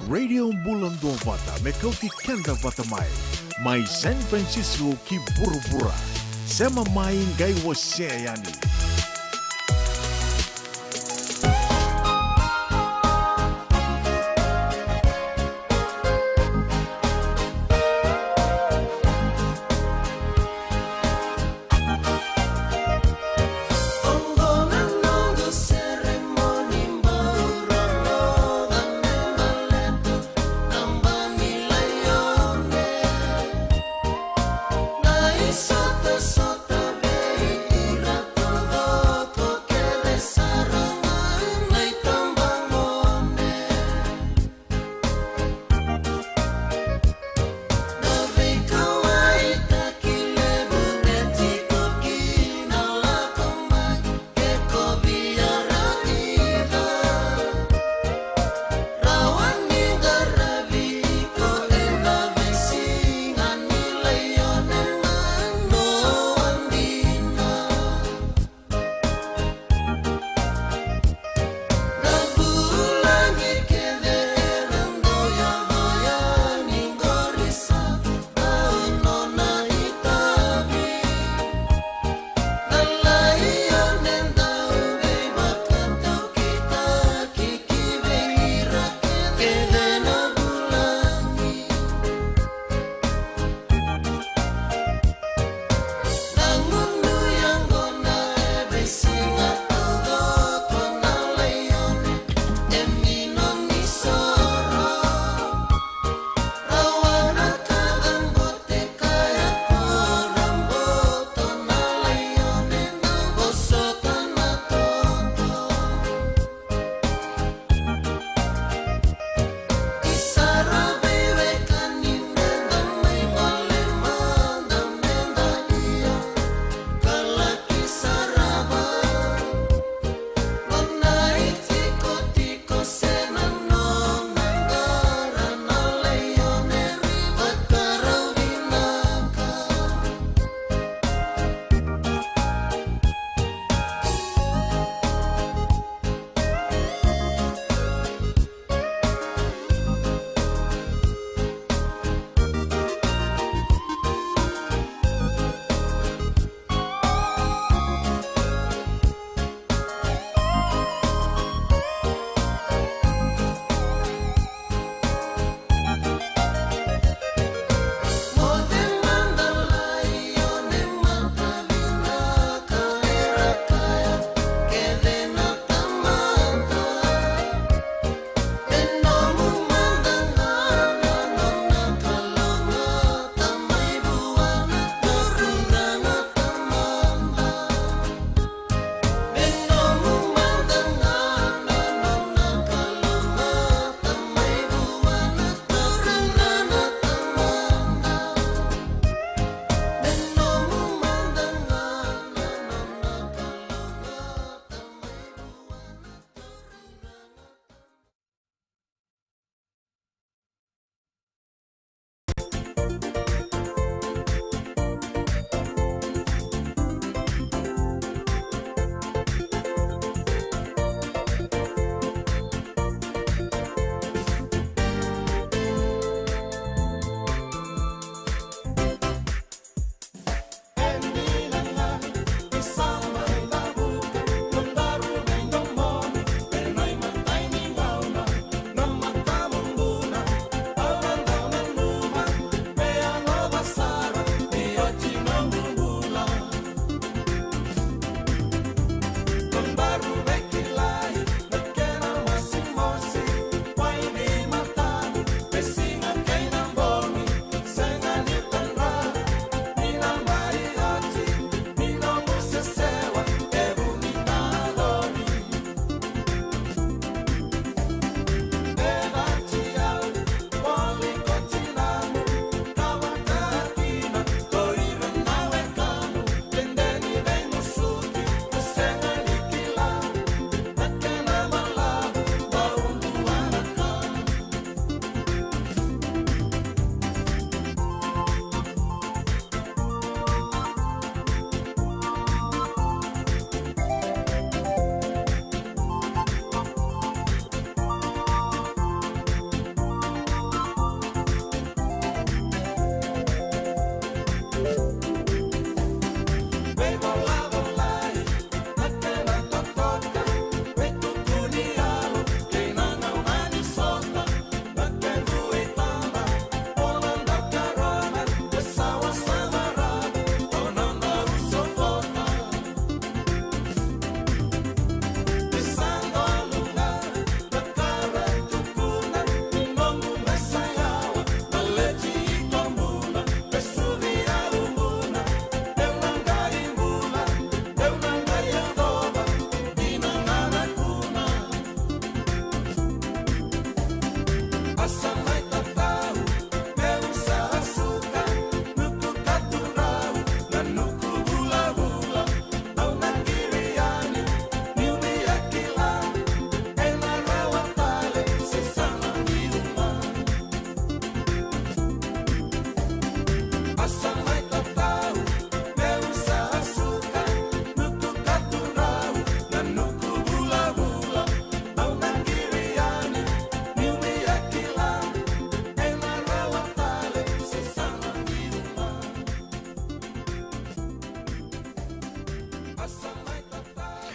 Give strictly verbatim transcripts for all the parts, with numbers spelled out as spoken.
Radio Bula Duavata, me kauti keda vata mai. Mai San Francisco ki vuravura. Sema mai, qai wasea yani.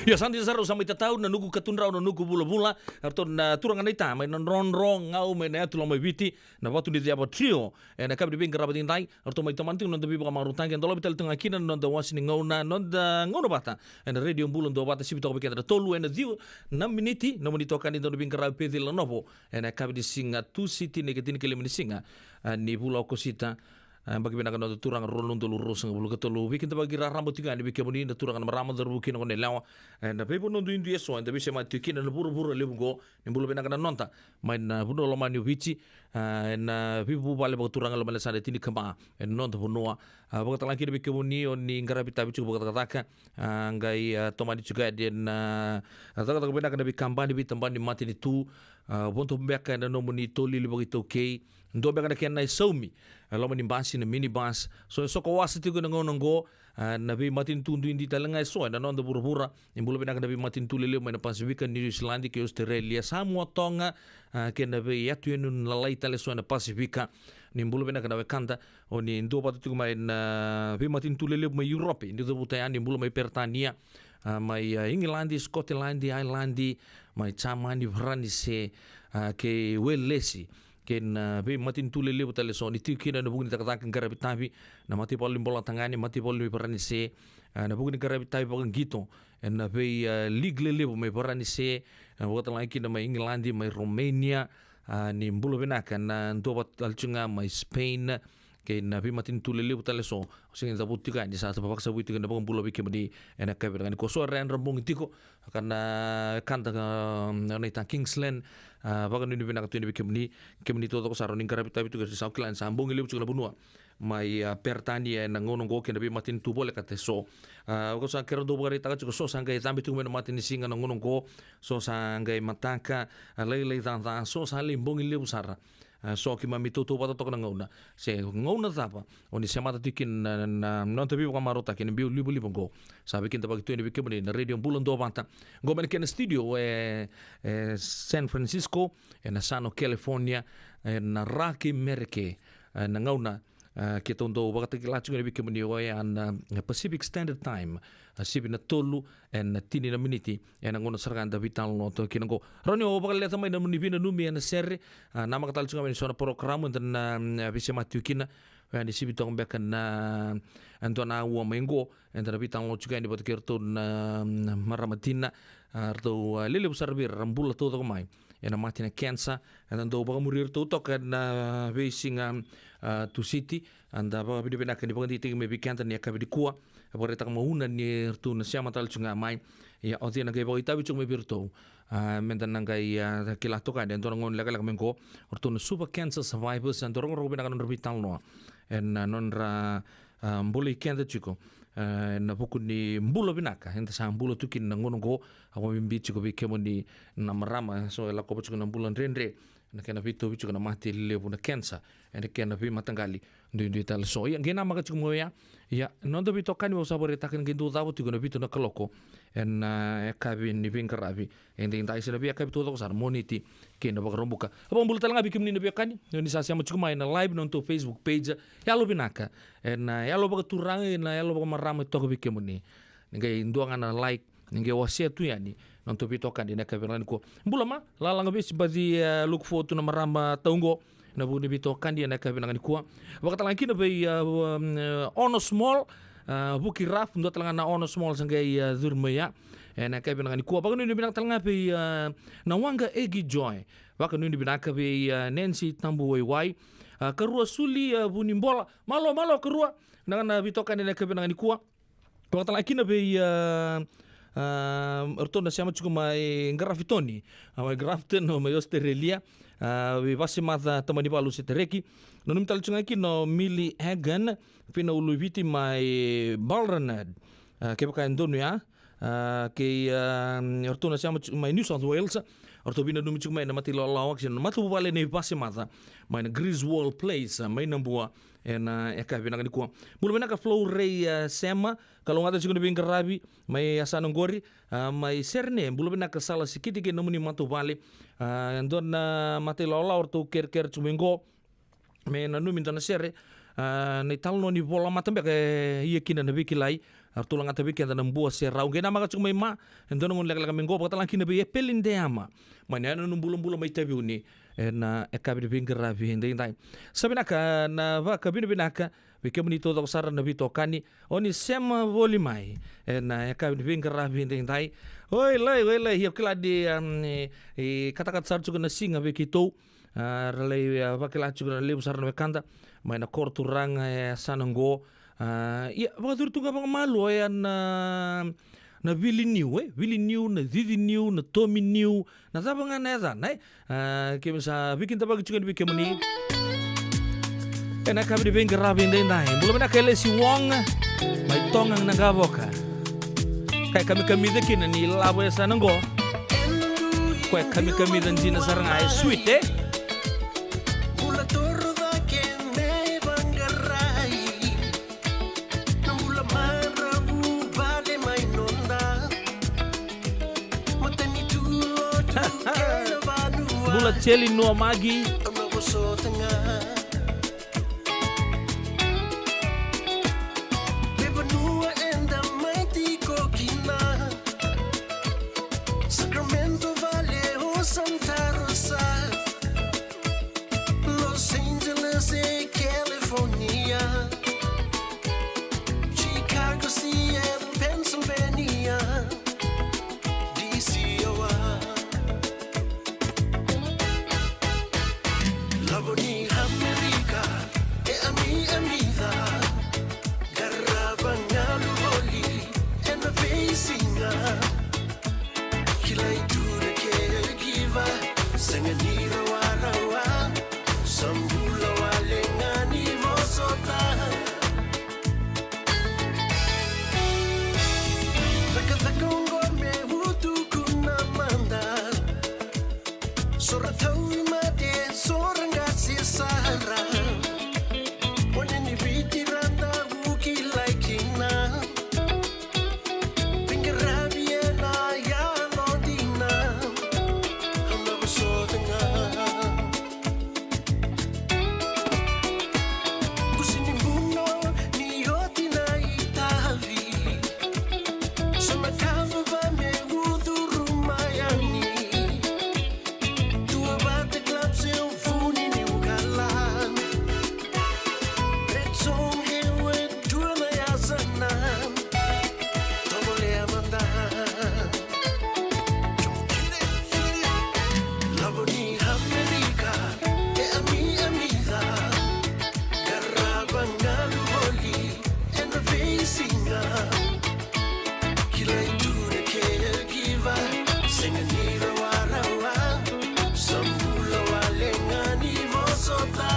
Io, sa dina sara, au sa mai tatau na nuku katudrau, na nuku vulavula. Ratou na turaga na ita mai na Drodro Gau mai na yatu Lomaiviti, na Vatu ni Ceva Trio. Ena yakavi ni veiqaravi edaidai, ratou mai tomana tiko na noda veivakamarautaki, e dolavi tale tu ga kina na noda wase ni gauna, noda gauna vata ena Radio Bula Duavata, sivi toka vei keda na tolu ena ciwa na miniti. Nomuni itokani, dau ni veiqaravi Peceli Lanovo ena yakavi ni siga Tusiti, na ikatinikadua ni siga, a, ni vula o Okosita. A, yabaki vinaka noda turaga, rua na udolu ruasagavulu ka tolu. Veikidavaki raraba tiko yani vei kemuni na turaga, na marama, cauravou kei na goneyalewa ena veivanua duidui eso eda veisemati tiko kina ena vuravura levu oqo. Ni bula vinaka na noda mai na vanua lomani o Viti, a, ena veivuvale vakaturaga loma ni yasana e tinikava ena noda vanua. A, vakatalega kina vei kemuni o ni qaravi tavi tiko vakacakacaka, a, qai, a, tomani tiko yani ena, a, cakacaka vinaka na veikabani, veitabana ni matanitu, a, vodo beka ena nomuni tolili vakaitaukei, dua beka na kena isaumi, e loma ni basi, na minibus. So e soko wasa tiko ena gauna oqo, a, na veimatanitu duidui tale ga eso ena noda vuravura. Ni bula vinaka na veimatanitu lelevu mai na Pasifika, Niu Siladi kei Ositerelia, Samoa, Toga, a, kei na veiyatu yanuyanu lalai tale eso ena Pasifika. Ni bula vinaka na wekada o ni duavata tiko mai na veimatanitu lelevu mai Europe, ni cavuta yani, bula mai Peritania, a, mai, a, Igiladi, Sikoteladi, Ailadi, mai Jamani, Varanise, a, kei Welesi, kei na veimatanitu lelevu tale eso ni tiko kina ena vuku ni cakacaka qaravi tavi, na mataivalu ni bola tagane, mataivalu ni Varanise, a, na vuku ni qaravi tavi vakaqito ena vei, a, league lelevu mai Varanise, a, vakatalega kina mai Igiladi, mai Romania. A, ni bula vinaka na duavata tale tiko ga mai Spain, kei na veimatanitu lelevu tale eso. Au sega ni cavuta tiko yani, sa vakasavui tiko na vakabula vei kemuni ena yakavi vinaka nikua. So era yadra bogi tiko, ka na wekada, a, na ita Kingsland, a, vakanuinui vinaka tu yani vei kemuni. Kemuni taucoko sara o ni qaravi tavi tiko, sa kila ni sa bogi levu tiko na vanua mai, a, Peritania ena gauna oqo kei na veimatanitu volekata eso. A, au sa kerea dau vakaraitaka tiko, so sa qai cabe tiko mai na matanisiga na gauna oqo, so sa qai mataka, a, lailai caca, so sa lai bogi levu sara. A, so keimami tautauvata toka na gauna. Se gauna cava o ni semata tiko kina na, na, na noda veivakamarautaki ena biau livaliva oqo, sa veikidavaki tu yani vei kemuni na Radio Bula Duavata. Oqo mai na kena studio e, e San Francisco, ena Sano, California, ena Ra kei Mereke, ena gauna, a, keitou dau vakatakila tiko yani vei kemuni oya na Pacific Standard Time, a, sivi na tolu ena tini na miniti, ena gauna sara ga eda veitalanoa toka kina oqo. Rawa ni o vakaleca mai na nomuni veinanumi ena sere, a, namaka tale tiko ga mai na so na porokaramu eda na, mm, veisemati tiko kina. Oya ni sivi toka beka na, e dua na aua mai oqo, eda na veitalanoa tiko yani vata kei iratou na, mm, marama tina, a, ratou, a, lelevu sara vei ira era bula taucoko mai ena mate na kenisa. Eda dau vakamuri iratou toka ena veisiga, a, Tusiti. Eda vakavinavinaka ni vakadeitaki mai vei keda ni yakavi nikua. E vakaraitaka mai na gauna ni ratou na sema tale tiko ga mai. Ia, o cei na qai vakaitavi tiko mai vei iratou? A, meda na qai, a, kila toka yani e dua na gauna lekaleka mai oqo, o ratou na Suva Cancer Survivors, eda rogorogo vinaka na nodra veitalanoa ena, a, nodra, a, bolei keda tiko, a, ena vuku ni bula vinaka eda sa bula tu kina na gauna oqo. A, vakabibi tiko vei kemuni na marama, so e lakova tiko na bula dredre, na kena veitauvi tiko na mate levu na kenisa ena kena veimataqali duidui tale eso. Ia, qai namaka tiko mai oya. Ia, na noda veitokani, au sa vakaraitaka ni qai dau cava tiko na vitu na kaloko ena, a, yakavi ni veiqaravi edaidai, se na veiyakavi taucoko sara, Moniti kei na Vakaraubuka. A, vakabula tale ga vei kemuni na veiwekani o ni sa sema tiko mai ena live na nodatou Facebook page, yalovinaka. Ena, a, yalo vakaturaga, ena yalo vakamarama e toka vei kemuni. Ni qai dua ga na like, ni qai wasea tu yani na nodatou veitokani ena yakavi vinaka nikua. Bula ma, Lalaga Vesi, Baci, e, look forward tu na marama tau oqo ena vuku ni veitokani ena yakavi vinaka nikua. Vakatalega kina vei, e, um, e, Ono Small, e, Vuki Raf, dua tale ga na Ono Small sa qai, e, curu mai ya ena yakavi vinaka nikua. Vakanuinui vinaka tale ga vei, e, na Waqa Egi Joy. Vakanuinui vinaka vei, e, Nancy Tabu Waiwai. E, karua Suli, e, Vunibola. Malo, malo karua. Na, na veitokani ena yakavi vinaka nikua. Vakatalega kina vei, a, a, ratou na sema tiko mai Grafton, a, mai Grafton, mai Australia, a, vei Vasemaca Tamanivalu Setereki. Nanumi tale tiko ga kina o Millie Hagan, Fina Uluiviti mai Balranad. A, kevaka e donu ya, a, kei, a, ratou na sema tiko mai New South Wales, ratou veinanumi tiko mai na matailawalawa, kei na matavuvale nei Vasemaca mai na Griswold Place, a, mai Nabua, ena, e, yakavi vinaka nikua. Bula vinaka Flow Ray, e, Sema, kalougata tiko na veiqaravi mai yasana oqori, a, mai Serene. Bula vinaka Sala Sikiti kei na nomuni matavuvale. A, e dua na matailawalawa ratou kerekere tiko mai oqo me nanumi dua na sere, a, na italanoa ni volamata beka e ia kina na veikilai, Ratou lagata vei keda na bua se rau. Qai namaka tiko mai ma, e dua na gauna lekaleka mai qo, vakatalega kina vei Epeli Deama. Mai na yanuyanu bulabula mai Taveuni, ena yakavi ni veiqaravi edaidai. Sa vinaka na vakavinavinaka vei kemuni taucoko sara na veitokani, o ni sema voli mai ena yakavi ni veiqaravi edaidai. Oi lai, oi lai, ia kila ni, um, e, e katakata sara tiko na siga vei keitou. A, ra lai, a, vakila tiko na levu sara na wekada mai na koro turaga e yasana qo. A, ia, vakacuru tu ga vakamalua, e, na, na vili niu, e, vili niu, na cici niu, na tomi niu, na cava ga na yacana, e. A, keimami sa veikidavaki tiko yani vei kemuni ena yakavi ni veiqaravi edaidai. Bula vinaka Elesi Wong mai Toga na Qavoka. Ka e kamikamica kina ni lavo e yasana qo. Ko e kamikamica dina sara ga, e sweet, e? Bula toro cake me vaqarai. Na bula maravu vale mai noda. Matanitu lotu kei na vanua. Bula Teli Nuamagi. Au na vosota ga. Me vanua eda mai tiko kina. Sacramento vale o Santa Rosa. Los Angeles e California. Chicago, Seattle, Pennsylvania. D C, Iowa. Lavo ni Amerika e ami, amica. Qarava galu voli ena veisiga. Kilai tu na caregiver, sega ni rawarawa. Sa bula wale ga ni vosota. Cakacaka oqo me utuku na mada. So ra tauvimate, so ra qase sara. O ni ni Viti ra dau kilai kina. Veiqaravi ena yalo dina. Au na vosota ga. Kusi ni buno ni oti na itavi. So na ka vava me ucuru mai yani. Dua vata club se vuni ni ukalan. Red Zone Hayward, dua na yasana. Tovolea mada. Lavo ni Amerika e ami, amica. Qarava galu voli ena veisiga. Kilai tu na caregiver, sega ni rawarawa. Sa bula wale ga ni vosota.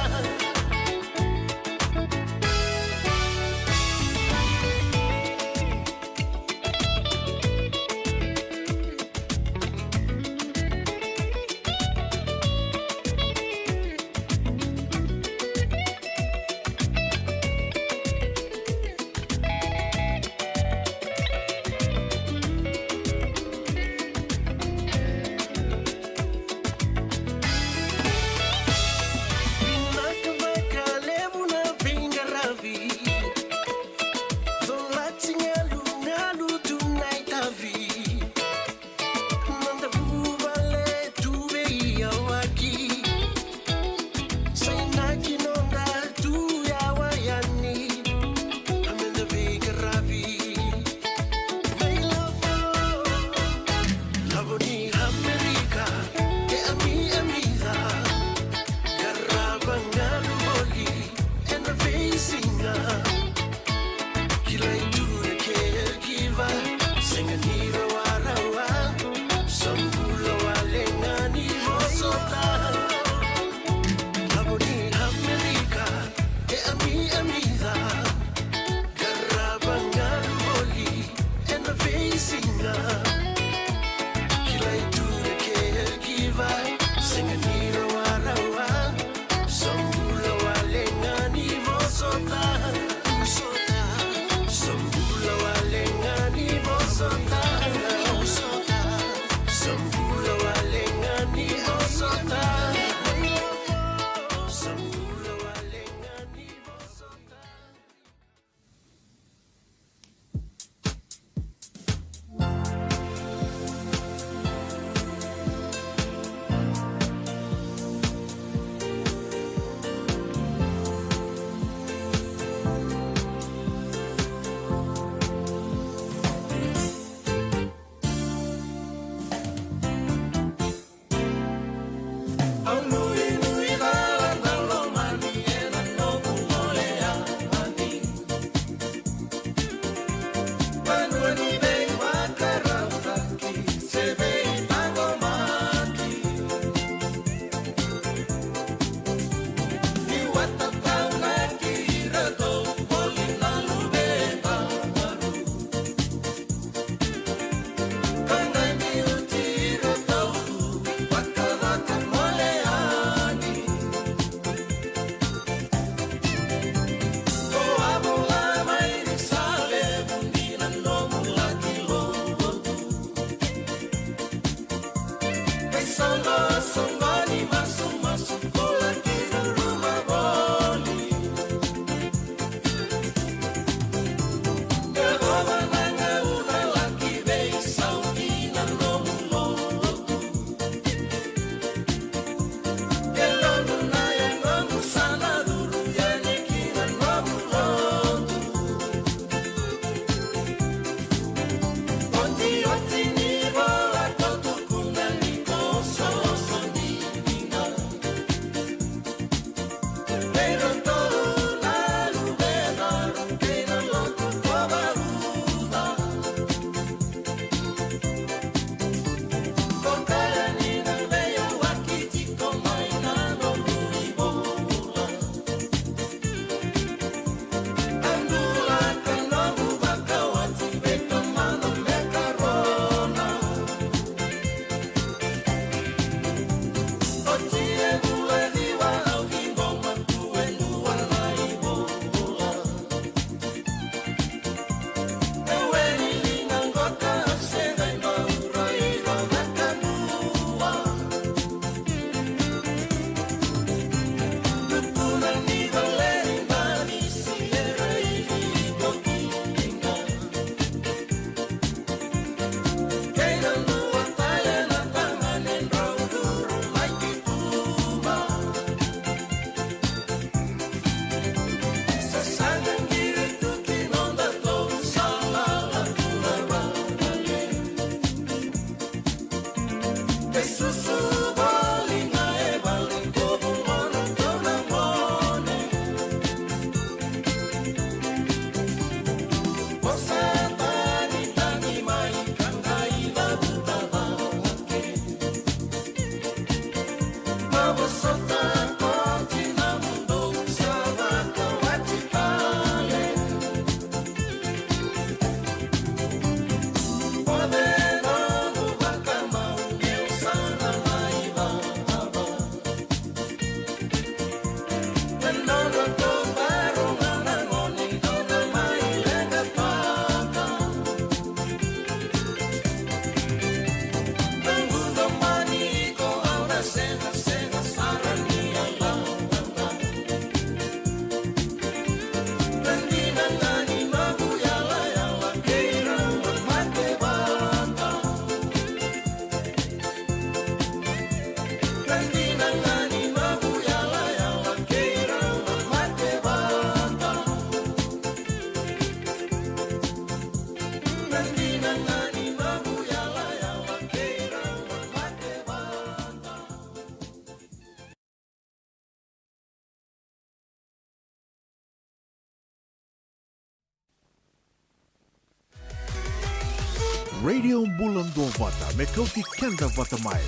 Radio Bula Duavata me kauti keda vata mai,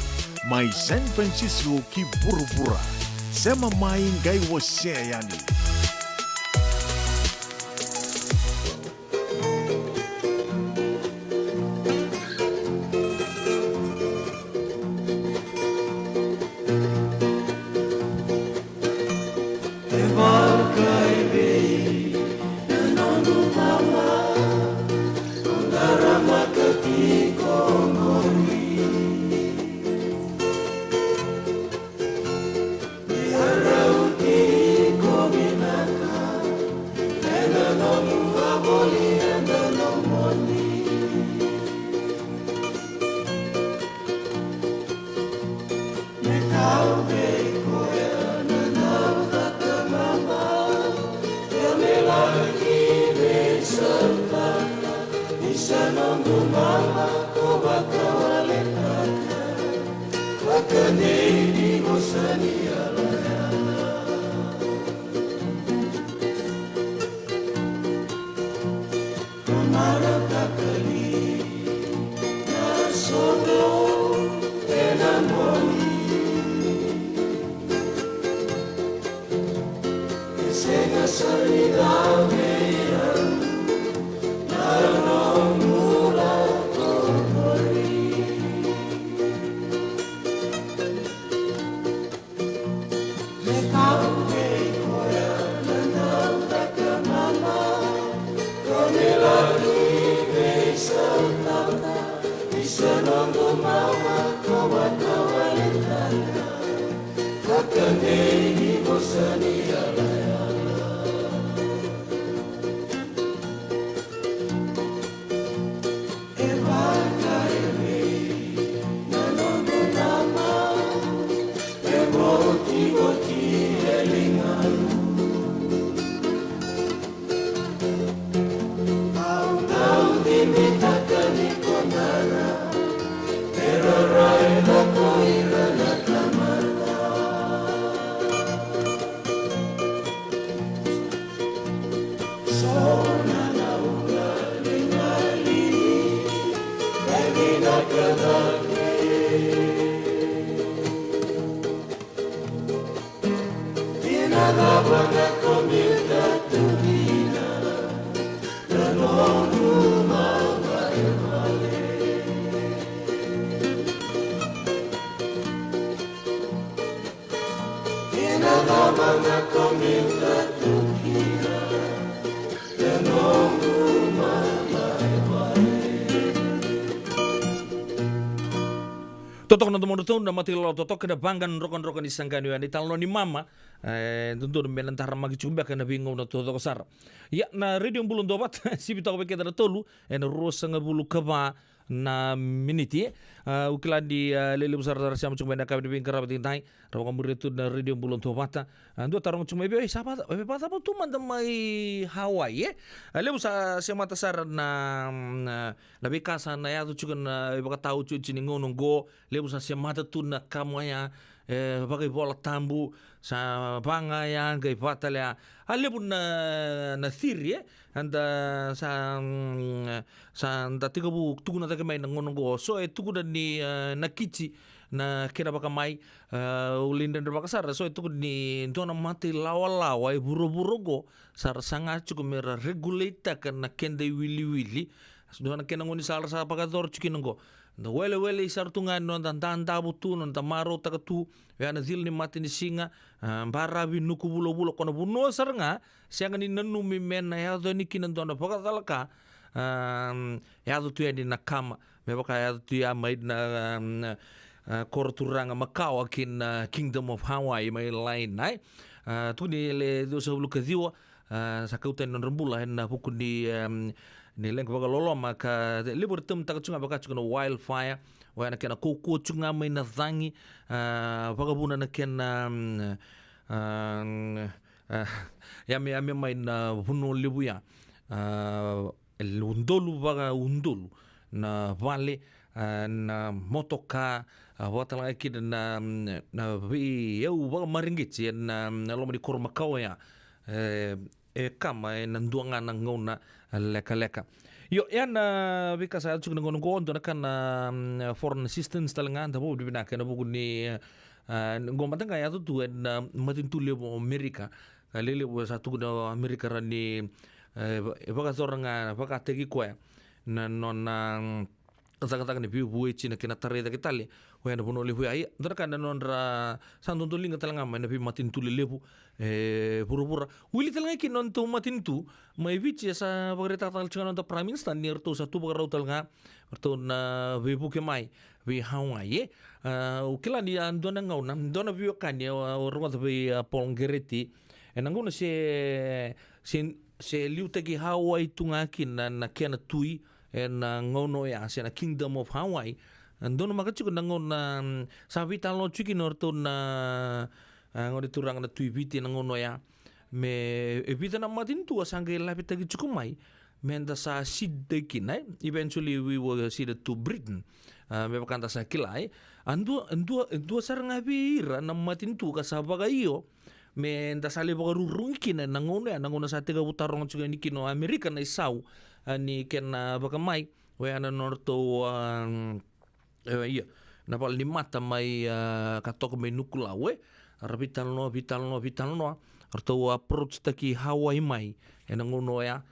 mai San Francisco ki vuravura. Sema mai, qai wasea yani. Totoka na domodratou na Matailala Totoka, na vaqa drokadroka ni saqani oya, na italanoa ni mama. E dodonu me na daramaki tiko beka ena veigauna taucoko sara. Ia, na Radio Bula Duavata, sivi toka vei keda na tolu ena ruasagavulu ka va na miniti. A, au kila ni, a, lelevu sara ra sema tiko mai na yakavi ni veiqaravi edaidai. Ra vakamuria tu na Radio Bula Duavata. A, dua taroga tiko mai vei au, e sa vaka, e vakacava tu mada mai Hawaii, e? A, levu sa semata sara na, na, na veika sa na yaco tiko na ivakataotioti ni gauna oqo. Levu sa semata tu na ka mai ya, e, vakaivolatabu, sa vaqa ya, qai vata ya. A, levu na, na theory, e? Eda sa, mm, sa da tekivu tukuna cake mai na gauna oqo. So e tukuna ni, e, na kiti, na kena vakamai, a, au lai dredrevaka sara, so e tukuni ni dua na mata ilawalawa e vuravura oqo sa ra saga tiko me ra regulate-taka na keda iwiliwili. Dua na kena gaunisala sa vakayacora tiko kina oqo. Da welewele sara tu ga ni noda dadavu tu, noda marautaka tu, oya na cila ni matanisiga, a, baravi, nuku vulavula, ko na vanua sara ga sega ni nanumi me na yaco yani kina dua na vakacalaka, a, yaco tu yani na kama. Me vaka yaco tu ya mai na, a, a, koro turaga makawa ki na Kingdom of Hawaii mai Lahaina, e. A, tukuni e le ciwasagavulu ka ciwa, a, sa kauta yani nodra bula ena vuku ni, em, ni leqa vakaloloma ka levu era tamutaka tu ga vaka tu ga na wildfire, oya na kena kaukauwa tu ga mai na cagi, a, vakavuna na kena, em, a, a, yameyame mai na vanua levu ya. A, e udolu vakaudolu na vale, a, na motoka, a, vakatalega kina na, na veiyau vakamareqeti ena, na loma ni koro makawa ya. E, e kama ena dua ga na gauna lekaleka. Io, ya na veika sa yaco tiko na gauna oqo, dua na ka na, mm, foreign assistance tale ga, da vakavinavinaka ena vuku ni, a, oqo mada ga e yaco tu ena, a, matanitu levu o Amerika. Ka lelevu sa tukuna o Amerika ra ni, e, va-, e vakayacora ga, vakataki koya na nona, mm, cakacaka ni V F W H na kena tarai cake tale oya na vanua levu ya. Ia, dua na ka na nodra sa dodoliga tale ga mai na veimatanitu lelevu e vuravura. Wili tale ga kina nodatou matanitu mai Viti, e sa vakaraitaka tale tiko ga na noda Prime Minister ni ratou sa tu vakarau tale ga, ratou na veivuke mai vei Hawaii, e. A, au kila ni a dua na gauna, dua na veiwekani, a, au rogoca vei, a, Paul Gereti, ena gauna se, se, se liutaki Hawaii tu ga kina na, na kena tui ena gauna oya, se na Kingdom of Hawaii. A, donumaka tiko na gauna, mm, sa veitalanoa tiko kina o ratou na, a, gone turaga na Tui Viti ena gauna oya. Me, e vica na matanitu a sa qai lavetaki tiko mai me da sa cede-taki kina, e? Eventually we were ceded to Britain. A, me vaka da sa kila, e? A dua, dua, dua sara ga vei ira na matanitu ka sa vakaio me da sa lai vakarurugi kina ena gauna ya, na gauna sa tekivu taroga tiko yani kina o Amerika na isau, a, ni kena vakamai, oya na nodratou, a, e, ia, na vale ni mata mai, a, ka toka mai Nukulau, e. Ra veitalanoa, veitalanoa, veitalanoa, ratou approach-taki Hawaii mai ena gauna oya.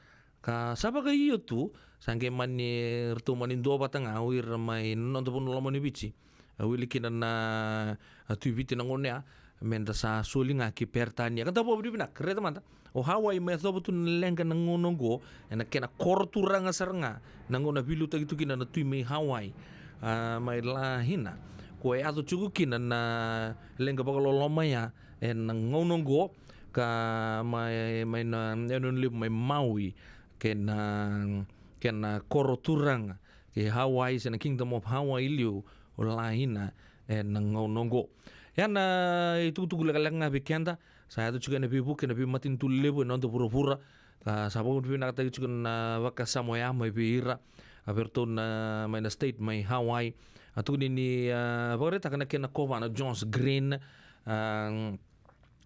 Ka sa vakaio tu, sa qai mani, ratou mani duavata ga o ira mai na noda vanua lomani Viti. A wili kina na, a, Tui Viti na gauna ya, me da sa soli ga ki Peritania. Ka da vakavinavinaka, raica mada. O Hawaii mai yacova tu na leqa na gauna oqo, ena kena koro turaga sara ga, na gauna veiliutaki tu kina na tui mai Hawaii, a, mai Lahaina. Ko e yaco tiko kina na leqa vakaloloma ya ena gauna oqo, ka mai, mai na yanuyanu levu mai Maui, kei na, kei na koro turaga kei Hawaii, se na Kingdom of Hawaii liu o Lahaina ena gauna oqo. Ya na itukutuku lekaleka ga vei keda, sa yaco tiko ena veivuke, ena veimatanitu levu ena noda vuravura. Ka sa vakavinavinakataki tiko na vakasama oya mai vei ira, a, vei iratou na, mai na state mai Hawaii. A tukuni ni, a, vakaraitaka na kena kovana Josh Green, a,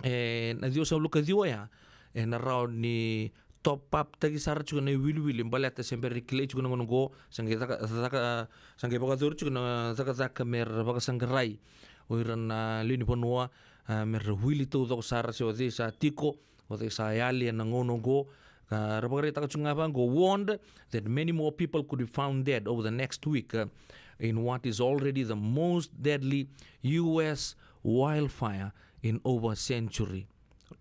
e, na ciwasagavulu ka ciwa ya, ena rawa ni top up-taki sara tiko na iwiliwili, baleta se bera ni kilai tiko na gauna oqo, sa qai caka, caka, sa qai vakayacori tiko na cakacaka me ra vakasaqarai o ira na lewe ni vanua, a, me ra wili taucoko sara se o cei sa tiko, o cei sa yali ena gauna oqo. Ka ra vakaraitaka tiko ga vaqo, warned that many more people could be found dead over the next week, uh, in what is already the most deadly U S wildfire in over a century.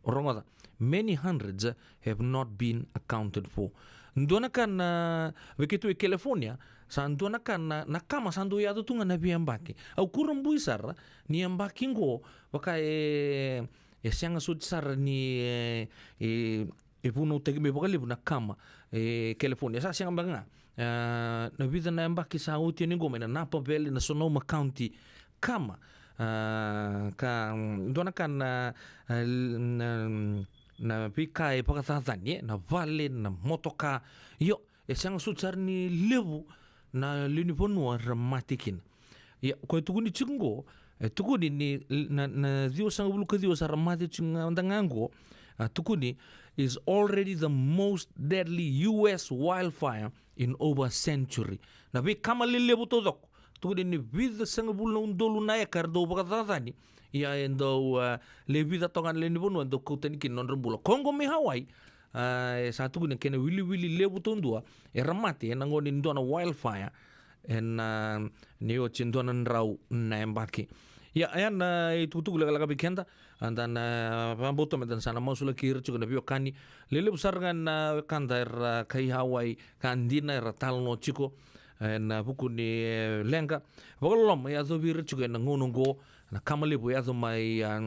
Rogoca, many hundreds have not been accounted for. Dua na ka na, vei keitou e California, sa dua na ka na, na kama sa dau yaco tu ga na veiyabaki. Au kurabui sara ni yabaki qo, vaka e, e sega soti sara ni, e, e, e vunautaki mai vakalevu na kama e California. Sa sega beka ga. A, na vica na yabaki sa oti yani qo mai na Napa Valley, na Sonoma County, kama. A, ka, mm, dua na ka na, a, l-, na, na veika e vakacacani, e, na vale, na motoka. Io, e sega soti sara ni levu na lewe ni vanua ra mate kina. Ia, ko e tukuni tiko qo, e tukuni ni na, na ciwasagavulu ka ciwa sa ra mate tiko ga, mada ga qo, a tukuni, is already the most deadly U S wildfire in over a century. Na veikama lelevu taucoko, tukuni ni vica sagavulu na udolu na eka era dau vakacacani. Ia e dau, a, le vica toka na lewe ni vanua e dau kau tani kina na nodra bula. Ko qo mai Hawaii, a, e sa tukuni kena wiliwili levu taudua era mate ena gauna ni dua na wildfire. Ena, a, ni oti e dua na drau na yabaki. Ia, e a na itukutuku lekaleka vei keda, a, da na, a, vakabauta meda sa na masulaki ira tiko na veiwekani. Lelevu sara ga na wekada era kai Hawaii ka dina era talanoa tiko ena vuku ni, e, leqa vakaloloma e yacovi ira tiko ena gauna oqo, na kama levu e yaco mai, a,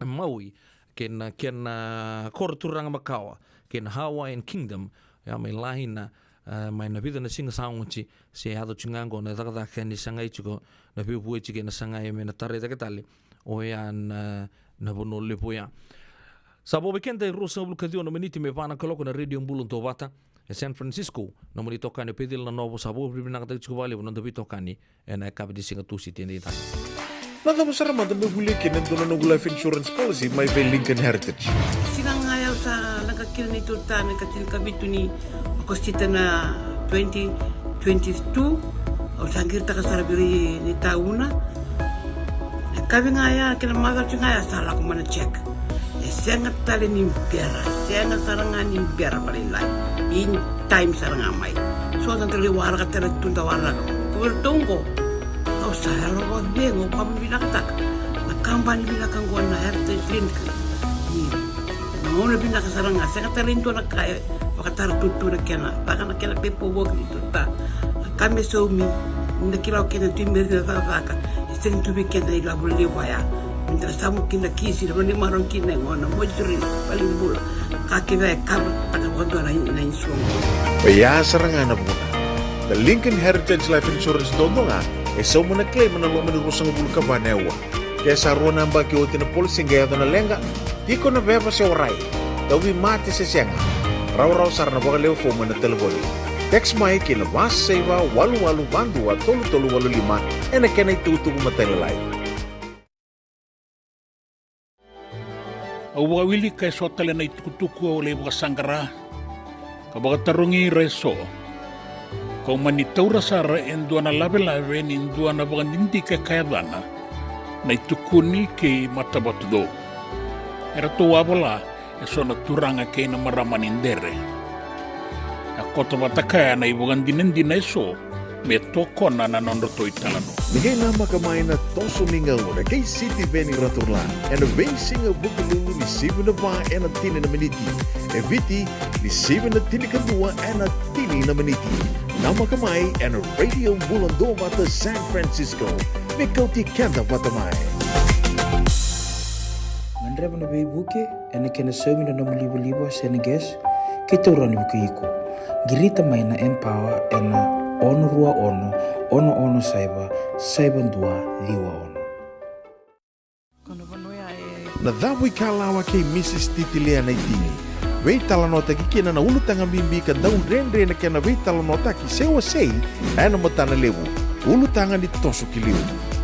Maui, kei na, kei na koro turaga makawa, kei na Hawaiian Kingdom, ia mai Lahaina, a, mai na vica na siga sa oti, se yaco tiko ga oqo na cakacaka ni sagai tiko na veivueti kei na sagai me na tarai cake tale, oya na, na vanua levu oya. Sa vo vei keda e ruasagavulu ka ciwa na miniti me va na kaloko na Radio Bula Duavata e San Francisco. Nomuni itokani o Peceli Nanovo, sa vakavinavinakataki tiko vakalevu na noda veitokani ena yakavi ni siga Tusiti edaidai. Na cava sara mada meu volia kina e dua na noqu life insurance policy mai vei Lincoln Heritage? Siga ga ya au sa leqa kina neitou ta me ka tinikavitu ni Okosita na twenty twenty-two. Au sa qiritaka sara vei ira na itauna. Na yakavi ga ya kei na macawa ga ya sa lako mai na check. E sega tale ni bera, sega sara ga ni bera vakalailai. In time sara ga mai. So da lai waraka tale tu da waraka. Ko iratou qo, au sa yalo vakacegu, au vakavinavinakataka na kabani vinaka qo na Heritage Link. Ni na gauna vinaka sara ga, sega tale ni dua na ka e vakatara tu na kena, vaka na kena pepa voki ni tu ta. Na ka me saumi, ni da kila o keda tu i meri na cakacaka, e sega ni tu vei keda na ilavo levu vaya. Ni da samu kina kisi, na vale ni marau kina e gona, moituri, valenibula. Ka kece e kava taka vakadua na, na insurance. Oya sara ga na vuna. Na Lincoln Heritage Life Insurance duadua ga, e sauma na claim ena loma ni ruasagavulu ka va na aua. Ke sa rua na yabaki oti na policy qai yaco na leqa, tiko na veva se warai, tauvimate se sega, rawarawa sara na vakalewe fomu ena talevoni. Text mai ki na va saiva walu walu va dua tolu tolu walu lima ena kena itukutuku matailalai. Au vakawilika eso tale na itukutuku au lai vakasaqara ka vakatarogi ira eso. Kau mani taura sara e dua na lavelave ni dua na vakadidike ka yacana Na iTukuni kei Matavatucou. Eratou a vola eso na turaga kei na marama ni Dere. A koto vata kaya na ivakadinadina eso me tokona na nodratou italanoa. Ni qai namaka mai na toso ni gauna kei Sitiveni Raturla ena veisiga Vukelulu ni sivi na va ena tini na miniti, e Viti ni sivi na tinikadua ena tini na miniti. Namaka mai ena Radio Bula Duavata San Francisco me kauti keda vata mai. Gadreva na veivuke ena kena saumi na nomu livaliva se na gas kei taura na vukei iko. Qirita mai na Empower ena ono rua ono, ono ono saiva, saiva dua ciwa ono. Na Cavuikalawa kei Mrs Titilia Naitini. Veitalanoataki kina na ulutaga bibi ka dau dredre na kena veitalanoataki se wasei ena matana levu. Ulutaga ni toso ki liu,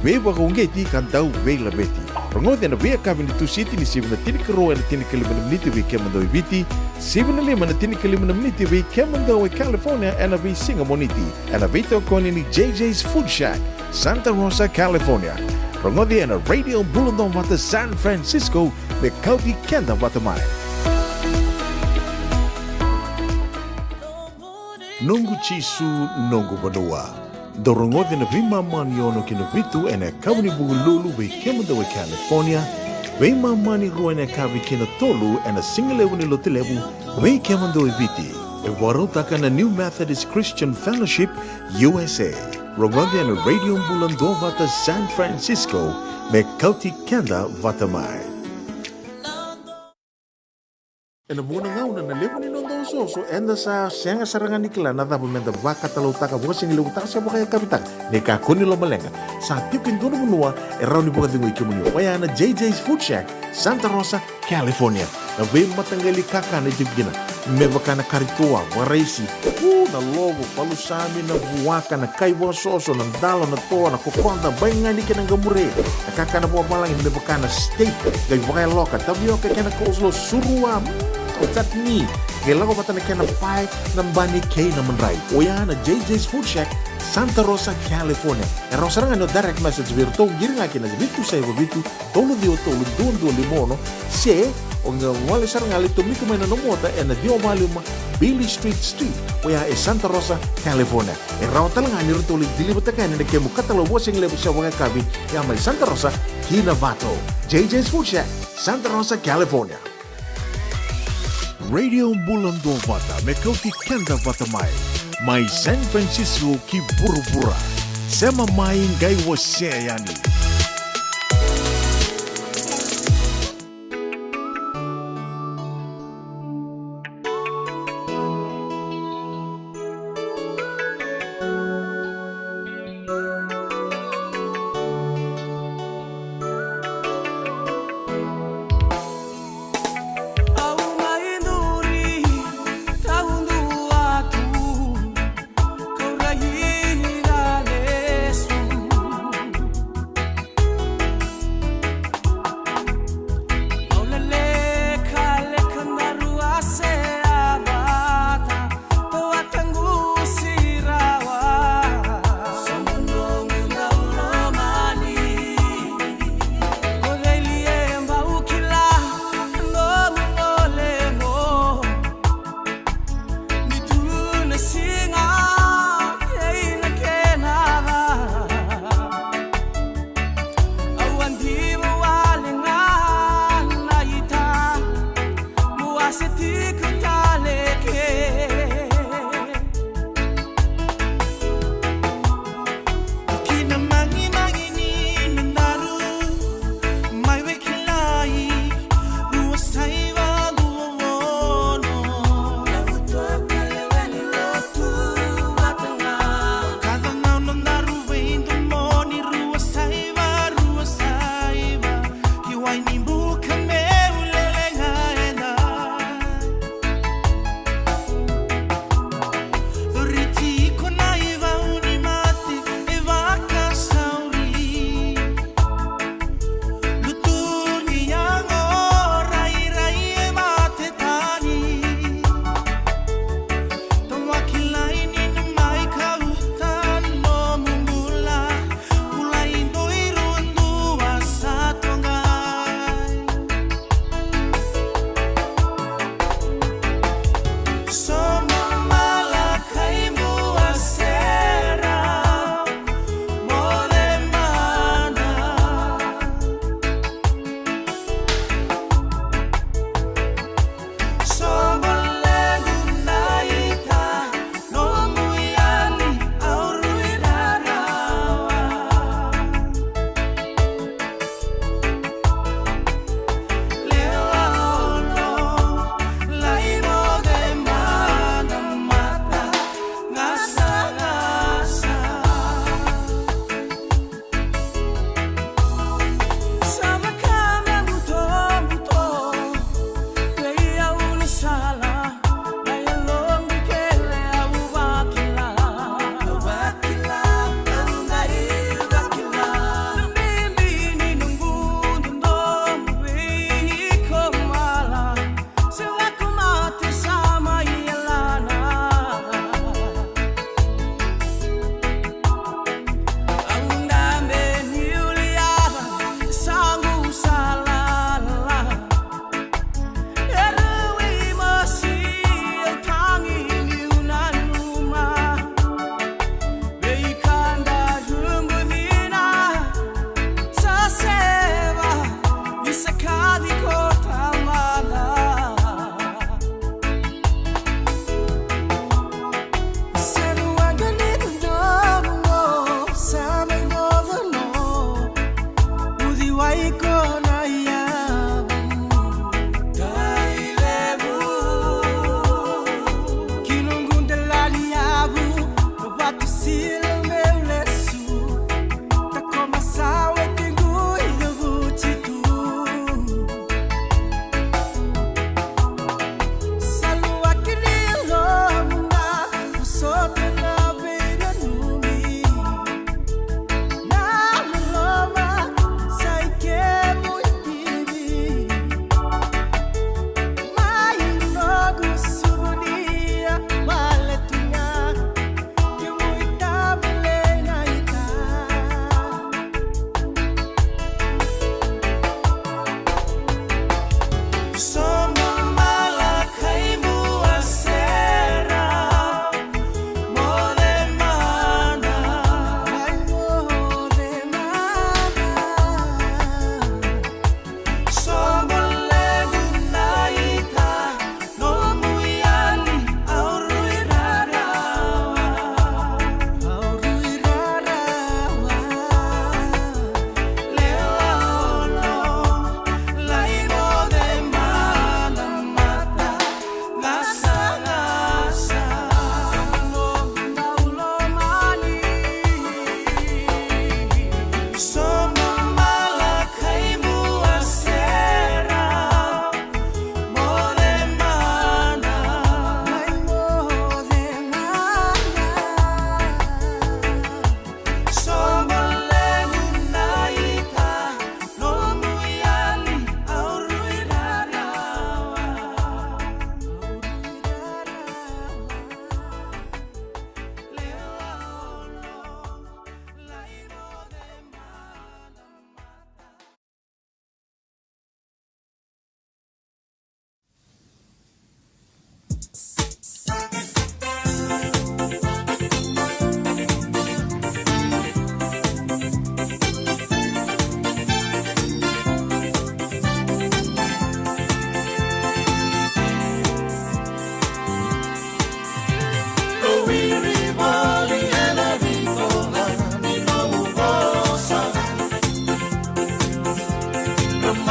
veivakauqeti ka dau veilaveti. Rogoci ena veiyakavi ni Tusiti ni sivi na tinikarua ena tinikalima na miniti vei kemudou e Viti, sivi na lima ena tinikalima na miniti vei kemudou e California ena veisiga Moniti, ena veitokoni ni J J's Food Shack, Santa Rosa, California. Rogoci ena Radio Bula Duavata San Francisco me kauti keda vata mai. Noqu Jisu, noqu vanua. Dou rogoci na veimama ni ono ki na vitu ena yakavi ni Vukelulu vei kemudou e California, veimama ni rua ena yakavi ki na tolu ena sigalevu ni Lotulevu vei kemudou e Viti. E vakarautaka na New Methodist Christian Fellowship U S A. Rogoci ena Radio Bula Duavata San Francisco me kauti keda vata mai. Ena vuqa na gauna na levu ni noda osooso eda sa sega sara ga ni kila na cava meda vakatalautaka, vakasigalevu taka se vakayakavi taka. Ni kakua ni lomaleqa, sa tiko e dua na vanua e rawa ni vakacegui kemuni, oya na J J's Food Shack, Santa Rosa, California. Na veimataqali kakana e tiko kina, me vaka na kari toa, vakaraisi, u, na lovo, palusami, na vuaka, na kai vakasoso, na dalo, na toa, na kokoda, baigani kei na qamure. Na kakana vakavalagi me vaka na steak, qai vakayaloka, tavioka kei na coleslaw, surua, mm, chutney. Qai lako vata na kena pae, na bani kei na madrai. Oya na J J's Food Shack, Santa Rosa, California. E rawa sara ga ni o direct message vei iratou, qiri ga ki na vitu saiva vitu, tolu ciwa tolu, dua dua lima ono, se o qai gole sara ga lai tomika mai na nomu ota ena ciwa walu lima Beale Street Suite, oya e Santa Rosa, California. E rawa tale ga ni ratou lai deliver-taka yani na kemu katalau vakasigalevu se vakayakavi, ya mai Santa Rosa ki Novato. J J's Food Shack, Santa Rosa, California. Radio Bula Duavata, me kauti keda vata mai. Mai San Francisco ki vuravura. Sema mai, qai wasea yani.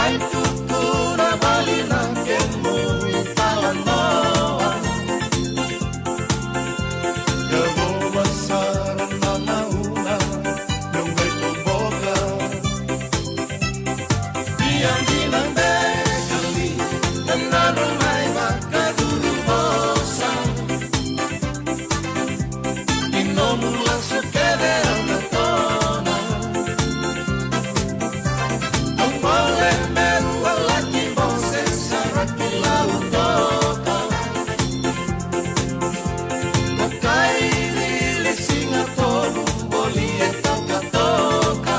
Ai tutu na vali na kemu italanoa. Ia vou sara na gauna meu qai toboka. Ia dina beka li na nodra mai vakacuru vosa. Ni nomu lasu kece au na tona. Au gole meru a laki bose sara ki lau toka. Na kai lili siga tolu boli e toka toka.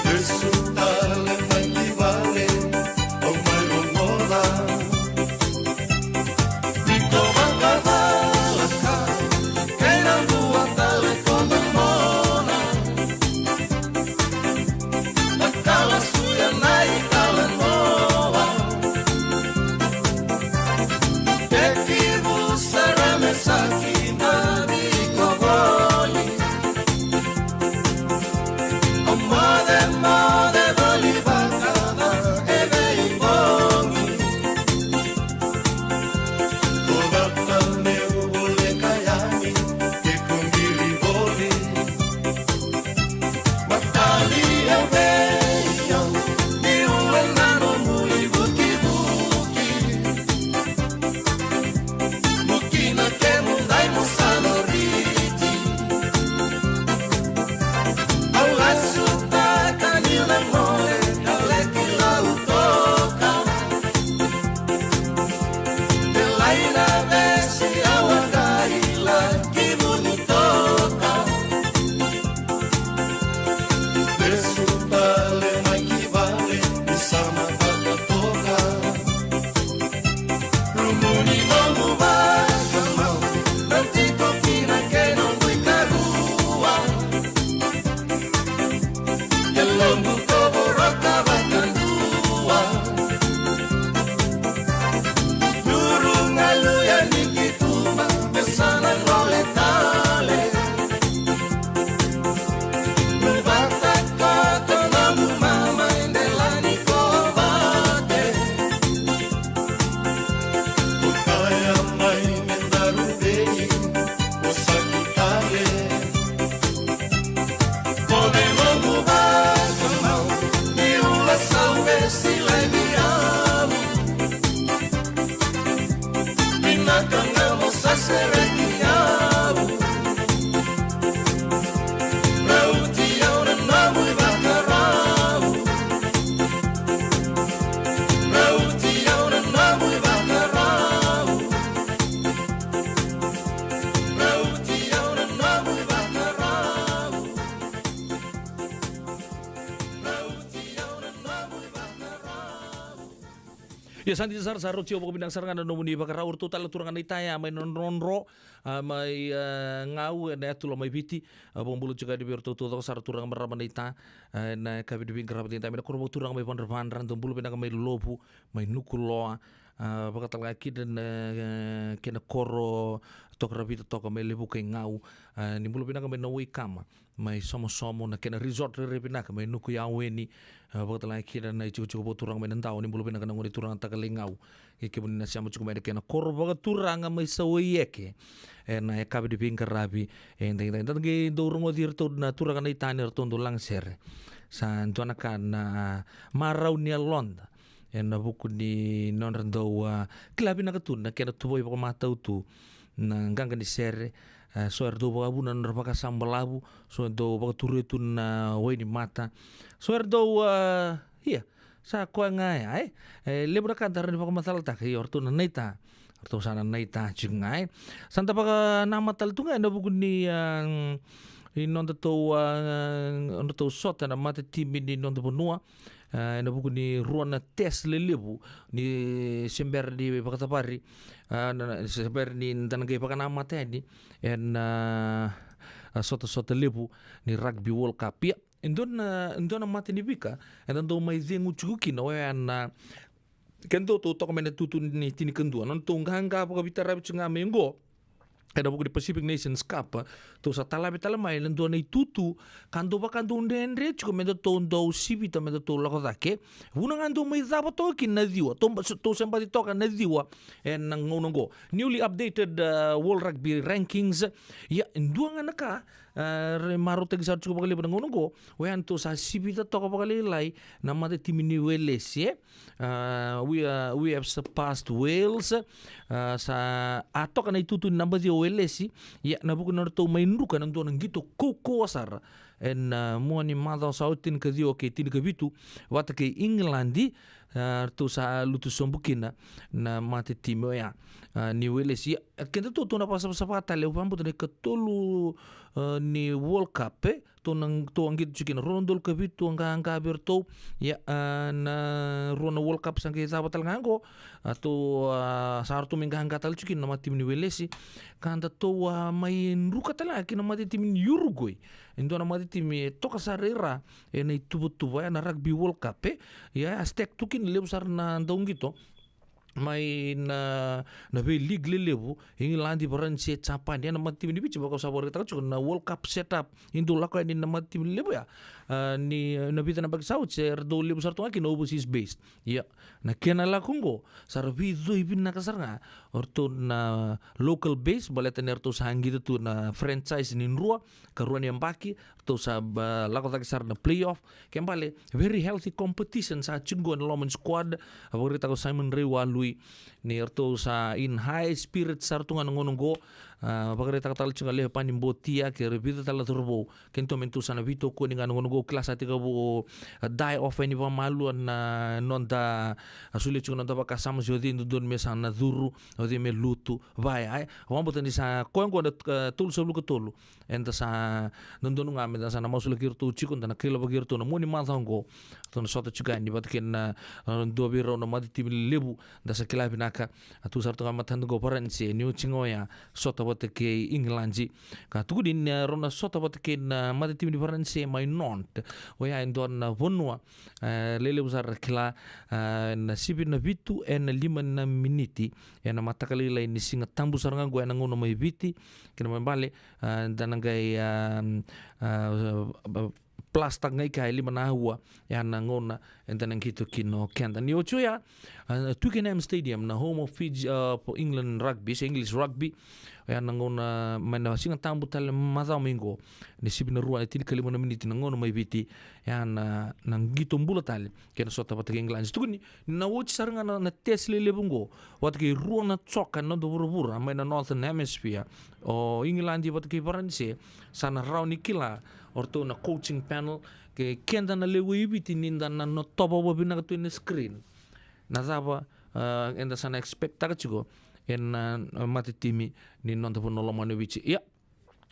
Lesu tale mai ki vale, au mai rogoca. Ni ko vakacalaka, kei na dua tale ko na mona. Na kala suya na italanoa. Tekivu sara me sa kina ni ko voli. O moce, moce voli vakaca e veibogi. Ko vata meu voleka yani ke ko qiri voli. Matali au vei au ni ula na nomu ivukivuki. Mu kina kemu dai mo sa loriti. Au lasutaka niu na gole ka laki lau toka. E lai na vesi au a qai laki vuni toka. Lesu tale mai ki vale ni sa na vakatoka. Rumuni nomu vakamau, na tiko kina kei noqu ikarua. E loqu kovoroka vakadua. Nuru galu yani ki tuba, me sa na gole tale. Vata koko nomu mama e delani kovate. Ko kaya mai me daru vei, o saki tale. Ko dei nomu vakamau, ni ula sau vesi lai vei au. Vinaka ga mo sa sereki au. Rauti au na nomu ivakarau. Rauti au na nomu ivakarau. Rauti au na nomu ivakarau. Rauti au na nomu ivakarau. Ia sa dina sara, sa rauti au vakavinaka sara ga na nomuni ivakarau. O ratou tale na turaga naita ya mai Nodrodro, a, mai, a, Gau ena yatu Lomaiviti. A, vakabula tiko yani vei iratou taucoko sara turaga marama naita, a, ena yakavi ni veiqaravi edaidai, mai na koro vakaturaga mai Vadravadra, dou bula vinaka mai Lovu, mai Nukuloa, a, vakatalega kina na, e, kena koro Tokaravita toka mai Levuka i Gau, a, ni bula vinaka mai Nauwai Kama, mai Somosomo, na kena resort rairai vinaka mai Nuku i Aweni, a, vakatalega kina na itikotiko vakaturaga mai Nadawa, ni bula vinaka na gone turaga Takalaigau, kei kemuni na sema tiko mai na kena koro vakaturaga mai Sauaieke. Ena yakavi ni veiqaravi edaidai, da qai dau rogoci iratou na turaga naita ni ratou dau lagasere. Sa dua na ka na marau ni yaloda ena vuku ni nodra dau, a, kila vinaka tu na kena tuvai vakamatau tu na qaqa ni sere. A, so era dau vakavuna na nodra vakasama balavu, so e dau vakaturia tu na wai ni mata, so era dau, a, ia, sa koya ga ya, e? E levu na ka da rawa ni vakamacalataka, ia o ratou na naita, o ratou sa na naita tiko ga, e? Sa da vakanamata tale tu ga ena vuku ni, a, ni nodatou, a, nodatou sota na matatimi ni noda vanua, a, ena vuku ni rua na test lelevu ni se bera ni vakacavari, a, na, na, se bera ni da na qai vakanamata yani ena, a, sotasota levu ni Rugby World Cup. Ia, e dua na, e dua na matanifika eda dau mai cegu tiko kina, oya na, keda dau toka mai na tutu ni tinikadua, na nodatou qaqa vakaveitaravi tiko ga mai oqo. ena vuku ni Pacific Nations Cup, tou sa talavi tale mai na dua na itutu ka dau vaka dau dredre tiko me datou dau sivita, me datou lako cake. Vuna ga dau mai cava toka kina na ciwa, tou, tou se baci toka na ciwa ena gauna oqo. Newly updated, uh, World Rugby Rankings. Ia, e dua ga na ka, uh, e marautaki sara tiko vakalevu na gauna oqo, oya ni tou sa sivita toka vakalailai na matatimi ni Welesi, e? Uh, we, uh, we have surpassed Wales. Uh, sa a toka na itutu ni naba ciwa o Welesi. Ia, ena vuku ni ratou mai druka na dua na qito kaukauwa sara ena, uh, mua ni macawa sa oti, tinikaciwa kei tinikavitu, vata kei Igiladi. Uh, ratou sa lutu sobu kina na matatimi oya, uh, ni Welesi. Ia, kedatou, tou na vakasavasava tale, au vakabauta na ikatolu, uh, ni World Cup, e? Tou na, tou a qito tiko kina, rua na udolu ka vitu a qaqa vei iratou. Ia, a, na rua na World Cup sa qai cava tale ga oqo, a, tou, a, sa ratou mai qaqa tale tiko kina na matatimi ni Welesi. Ka datou a mai druka tale ga kina na matatimi ni Uruguay. E dua na matatimi e toka sara i ra ena ituvatuva, e, na Rugby World Cup, e. Ia, a stack tu kina, levu sara na dauqito mai na, na vei league lelevu, Igiladi, Varanise, Japani, ena matatimi ni Viti, vaka au sa vakaraitaka tiko na World Cup setup, e dau lako yani na matatimi lelevu ya. A, ni, na vica na yabaki sa oti, era dau levu sara tu ga kina overseas based. Ia, na kena lako oqo, sa ra veicoi vinaka sara ga o ratou na local base, baleta ni ratou sa qito tu na franchise ni drua ka rua na yabaki, ratou sa, a, lako cake sara na playoff. Ke bale, very healthy competition sa tiko qo ena loma ni squad. A vakaraitaka o Simon Raiwalui ni ratou sa in high spirits sara tu ga na gauna oqo. A, vakaraitaka tale tiko ga o Lewe Pani Botia kei ira vica tale na cauravou. Kedatou me datou sa na veitokoni ga na gauna oqo, kila sa tekivu, a, die off yani vakamalua na noda, a, solia tiko na noda vakasama se o cei e dodonu me sa na curu, o cei me lutu, vaya, e. Au vakabauta ni sa koya oqo na, a, tolusagavulu ka tolu. Eda sa dodonu ga meda sa na masulaki iratou tiko, da na kailavaki iratou na mua ni macawa oqo. Ratou na sota tiko yani vata kei na, a, dua vei rau na matatimi lelevu, da sa kila vinaka. A, tu sara tu ga matada oqo Varanise, ni oti ga oya, sota vata kei Igiladi. Ka tukuni ni, a, rau na sota vata kei na matatimi ni Varanise mai Nantes. Oya e dua na vanua, a, lelevu sara kila, a, na sivi na vitu ena lima na miniti ena mataka lailai ni Siga Tabu sara ga oqo ena gauna mai Viti. Kena ibalebale, a, da na qai, a, a, a, plus taka ga i ke e lima na aua, ya na gauna eda na qito kina o keda. Ni oti oya, a, Twickenham Stadium, na home of Fiji, a, for England rugby, se English rugby, ya na gauna mai na Siga Tabu tale macawa mai oqo, ni sivi na rua e tinikalima na miniti na gauna mai Viti, ya na, na qito bula tale kei na sota vata kei Igiladi. Tukuni, na oti sara ga na, na test lelevu oqo vata kei rua na joka ena noda vuravura mai na Northern Hemisphere, o Igiladi vata kei Varanise, sa na rawa ni kila o ratou na coaching panel, kei keda na lewe i Viti, ni da na notova vakavinaka tu ena screen na cava, a, eda sa na expect taka tiko ena, a, matatimi ni noda vanua lomani o Viti. Ia,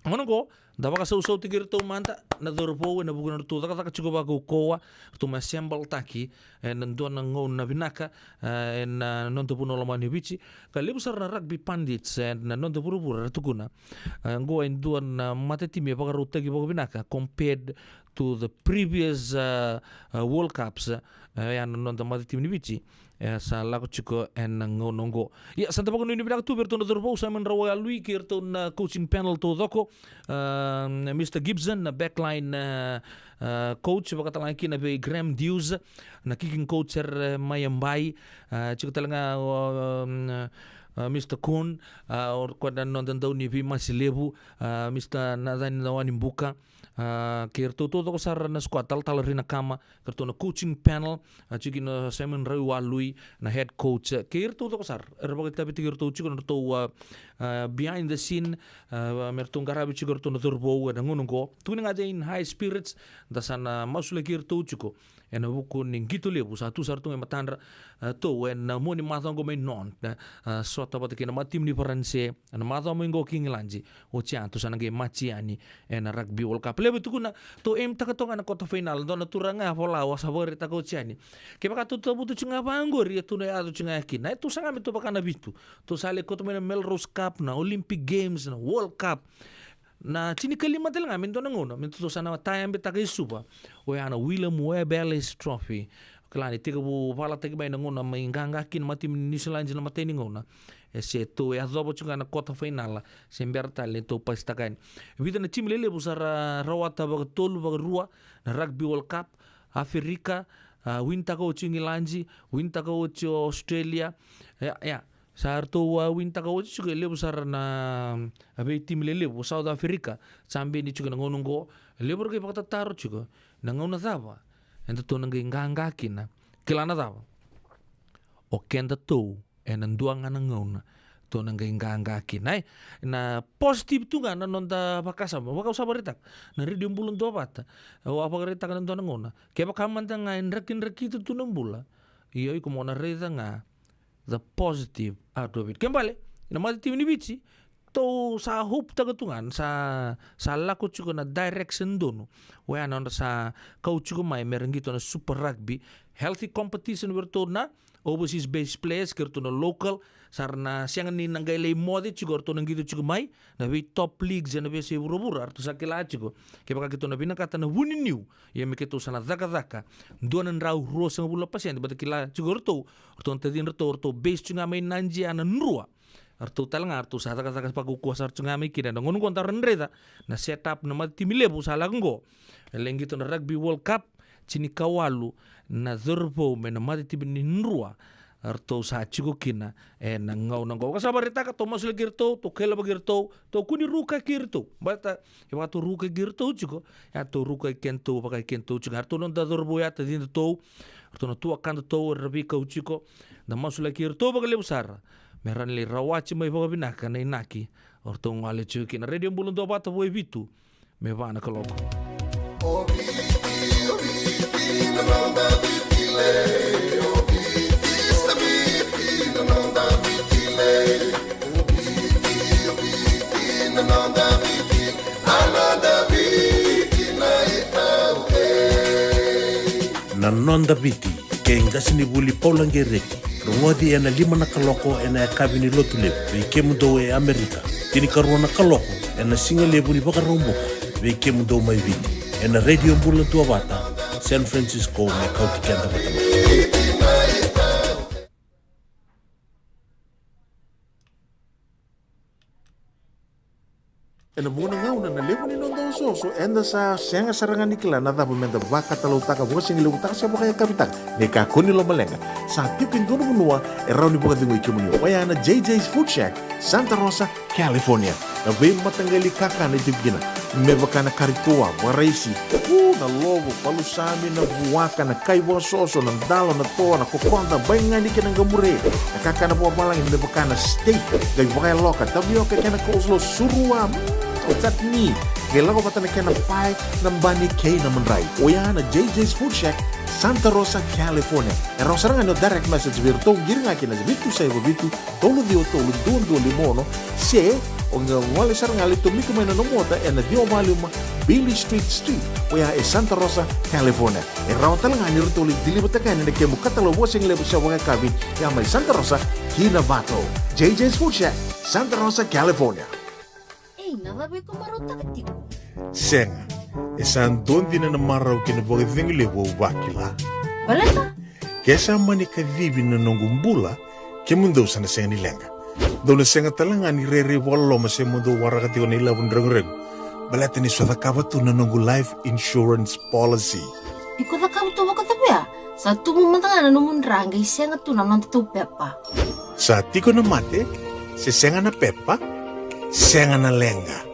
gauna oqo, da vakasausautaki iratou mada na cauravou ena vuku ni ratou cakacaka tiko vakaukauwa, ratou mai assemble taki ena dua na gauna vinaka, e, ena noda vanua lomani o Viti. Ka levu sara na rugby pundits ena noda vuravura era tukuna, e, oqo e dua na matatimi e vakarautaki vakavinaka compared to the previous, a, a, World Cups, e, ya na noda matatimi ni Viti e sa lako tiko ena gauna oqo. Ia, sa da vakanuinui vinaka tu vei iratou na cauravou, Simon Raiwalui kei iratou na coaching panel taucoko, a, Mister Gibson na backline, a, a, coach, vakatalega kina vei Graham Dewes na kicking coach era mai Abai, a, tiko tale ga o, um, a, Mister Kuhn, a, o koya na noda dau ni veimasi levu, a, Mister Nacani Nawani Buka, a, kei iratou taucoko sara na squad, Talatala Rinakama, kei iratou na coaching panel, a, tiko kina o Simon Raiwalui na head coach, a, kei iratou taucoko sara era vakaitavitaki iratou tiko na nodratou, a, a, behind the scene, a, me ratou qaravi tiko iratou na cauravou ena gauna oqo. Tukuni ga they in high spirits, da sa na masulaki iratou tiko ena vuku ni qito levu sa tu sara tu ga e matadra, a, tou ena mua ni macawa oqo mai Nantes, a, sota vata kei na matatimi ni Varanise, ena macawa mai oqo kei Igiladi. Oti ya tou sa na qai maji yani ena Rugby World Cup. Levu e tukuna, tou aim taka toka ga na quarter final, dua na turaga ya vola, au sa vakaraitaka oti yani. Kevaka tou cavuta tiko ga vaqori, e tou na yaco tiko ga kina. E tou saga me tou vaka na vitu. Tou sa lai kauta mai na Melrose Cup, na Olympic Games, na World Cup. Na tinikalima tale ga me dua na gauna me tou sa na tayabetaka i Suva, oya na William Webb Ellis Trophy. Kila ni tekivu valataki mai na gauna mai qaqa kina na timi ni Niusiladi na matai ni gauna. E se tou yacova tiko ga na kota fainala, se bera tale ni tou pasitaka yani. Vica na timi lelevu sa ra rawata vakatolu, vakarua na Rugby World Cup, Aferika, a, winitaka oti o Igiladi, winitaka oti o Australia. Ia, ia, sa ratou, a, winitaka oti tiko e levu sara na, a, veitimi lelevu, South Africa, champion tiko na gauna oqo. E levu era qai vakatataro tiko, na gauna cava eda tou na qai qaqa kina. Kila na cava? O keda tou ena dua ga na gauna tou na qai qaqa kina, e. Na positive tu ga na noda vakasama, vaka au sa vakaraitaka na Radio Bula Duavata. Au a vakaraitaka na dua na gauna, kevaka mada ga e drakidrakita tu na bula, io, iko mo na raica ga the positive out of it. Ke bale, na mata timi ni Viti, tou sa hope taka tu ga, sa, sa lako tiko na direction donu. Oya na nodra sa kau tiko mai me ra qito na Super Rugby. Healthy competition vei ratou na overseas based players, kei ratou na local. Sa ra na sega ni na qai lai moce tiko, ratou na qito tiko mai na vei top leagues ena veiyasai vuravura, ratou sa kila tiko. Kevaka keitou na vinakata na vuniniu, ia me keitou sa na cakacaka dua na drau ruasagavulu na pasede, baleta kila tiko ratou, ratou na tacidratou, ratou base tiko ga mai Nadia na Drua. Ratou tale ga, ratou sa cakacaka vakaukauwa sara tu ga mai kina. Na gauna oqo daru na raica na set up na mata timi levu sa lako oqo. E lai qito na Rugby World Cup, tinikawalu na cauravou mai na mata timi ni Drua. Ratou sa tiko kina ena gauna oqo. Vaka sa vakaraitaka, tou masulaki iratou, tou kailavaki iratou, tou kua ni rukaki iratou. Baleta, e vaka tou rukaki iratou tiko, e a tou rukaki kedatou, vaka kedatou tiko. Ratou na noda cauravou ya, tacidatou, ratou na tuakadatou era veikau tiko. Da masulaki iratou vakalevu sara me ra na lai rawati mai vakavinaka na inaki o ratou gole tiko kina. Radio Bula Duavata, vo e vitu me va na kaloko. Na Noda Viti, kei qasenivuli Paula Gereti, rogoci ena lima na kaloko ena yakavi ni Lotulevu vei kemudou e Amerika, tinikarua na kaloko ena sigalevu ni Vakaraubuka vei kemudou mai Viti, ena Radio Bula Duavata, San Francisco, me kauti keda vata mai. Ena vuqa na gauna na levu ni noda osooso, eda sa sega sara ga ni kila na cava meda vakatalautaka, vakasigalevu taka se vakayakavi taka. Ni kakua ni lomaleqa, sa tiko e dua na vanua e rawa ni vakacegui kemuni. Oya na J J's Food Shack, Santa Rosa, California. Na veimataqali kakana e tiko kina, me vaka na kari toa, vakaraisi, u, na lovo, palusami, na vuaka, na kai vakasoso, na dalo, na toa, na kokoda, baigani kei na qamure. Na kakana vakavalagi me vaka na steak, qai vakayaloka, tavioka kei na coleslaw, surua, mm, chutney. Qai lako vata na kena pae, na bani kei na madrai. Oya na J J's Food Shack, Santa Rosa, California. E rawa sara ga ni o direct message vei iratou, qiri ga kina vitu saiva vitu, tolu ciwa tolu, dua dua lima ono, se o qai gole sara ga, lai tomika mai na nomu ota ena ciwa walu lima Beale Street Suite, oya e Santa Rosa, California. E rawa tale ga ni ratou lai deliver-taka yani na kemu katalau vakasigalevu se vakayakavi, ya mai Santa Rosa ki Novato. J J's Food Shack, Santa Rosa, California. Ei, na cava iko marautaka tiko? Sega, e sa dua dina na marau kei na vakacegu levu au vakila. Baleta? Ke sa mani kacivi na noqu bula, kemudou sa na sega ni leqa. Dou na sega tale ga ni rairai vakaloloma se mo dou waraka tiko na ilavo ni reguregu, baleta ni sa cakava tu na noqu life insurance policy. Iko cakava tu vakacava ya? Sa tubu mada ga na nomu dra qai sega tu na nodatou pepa. Sa tiko na mate, se sega na pepa, sega na leqa.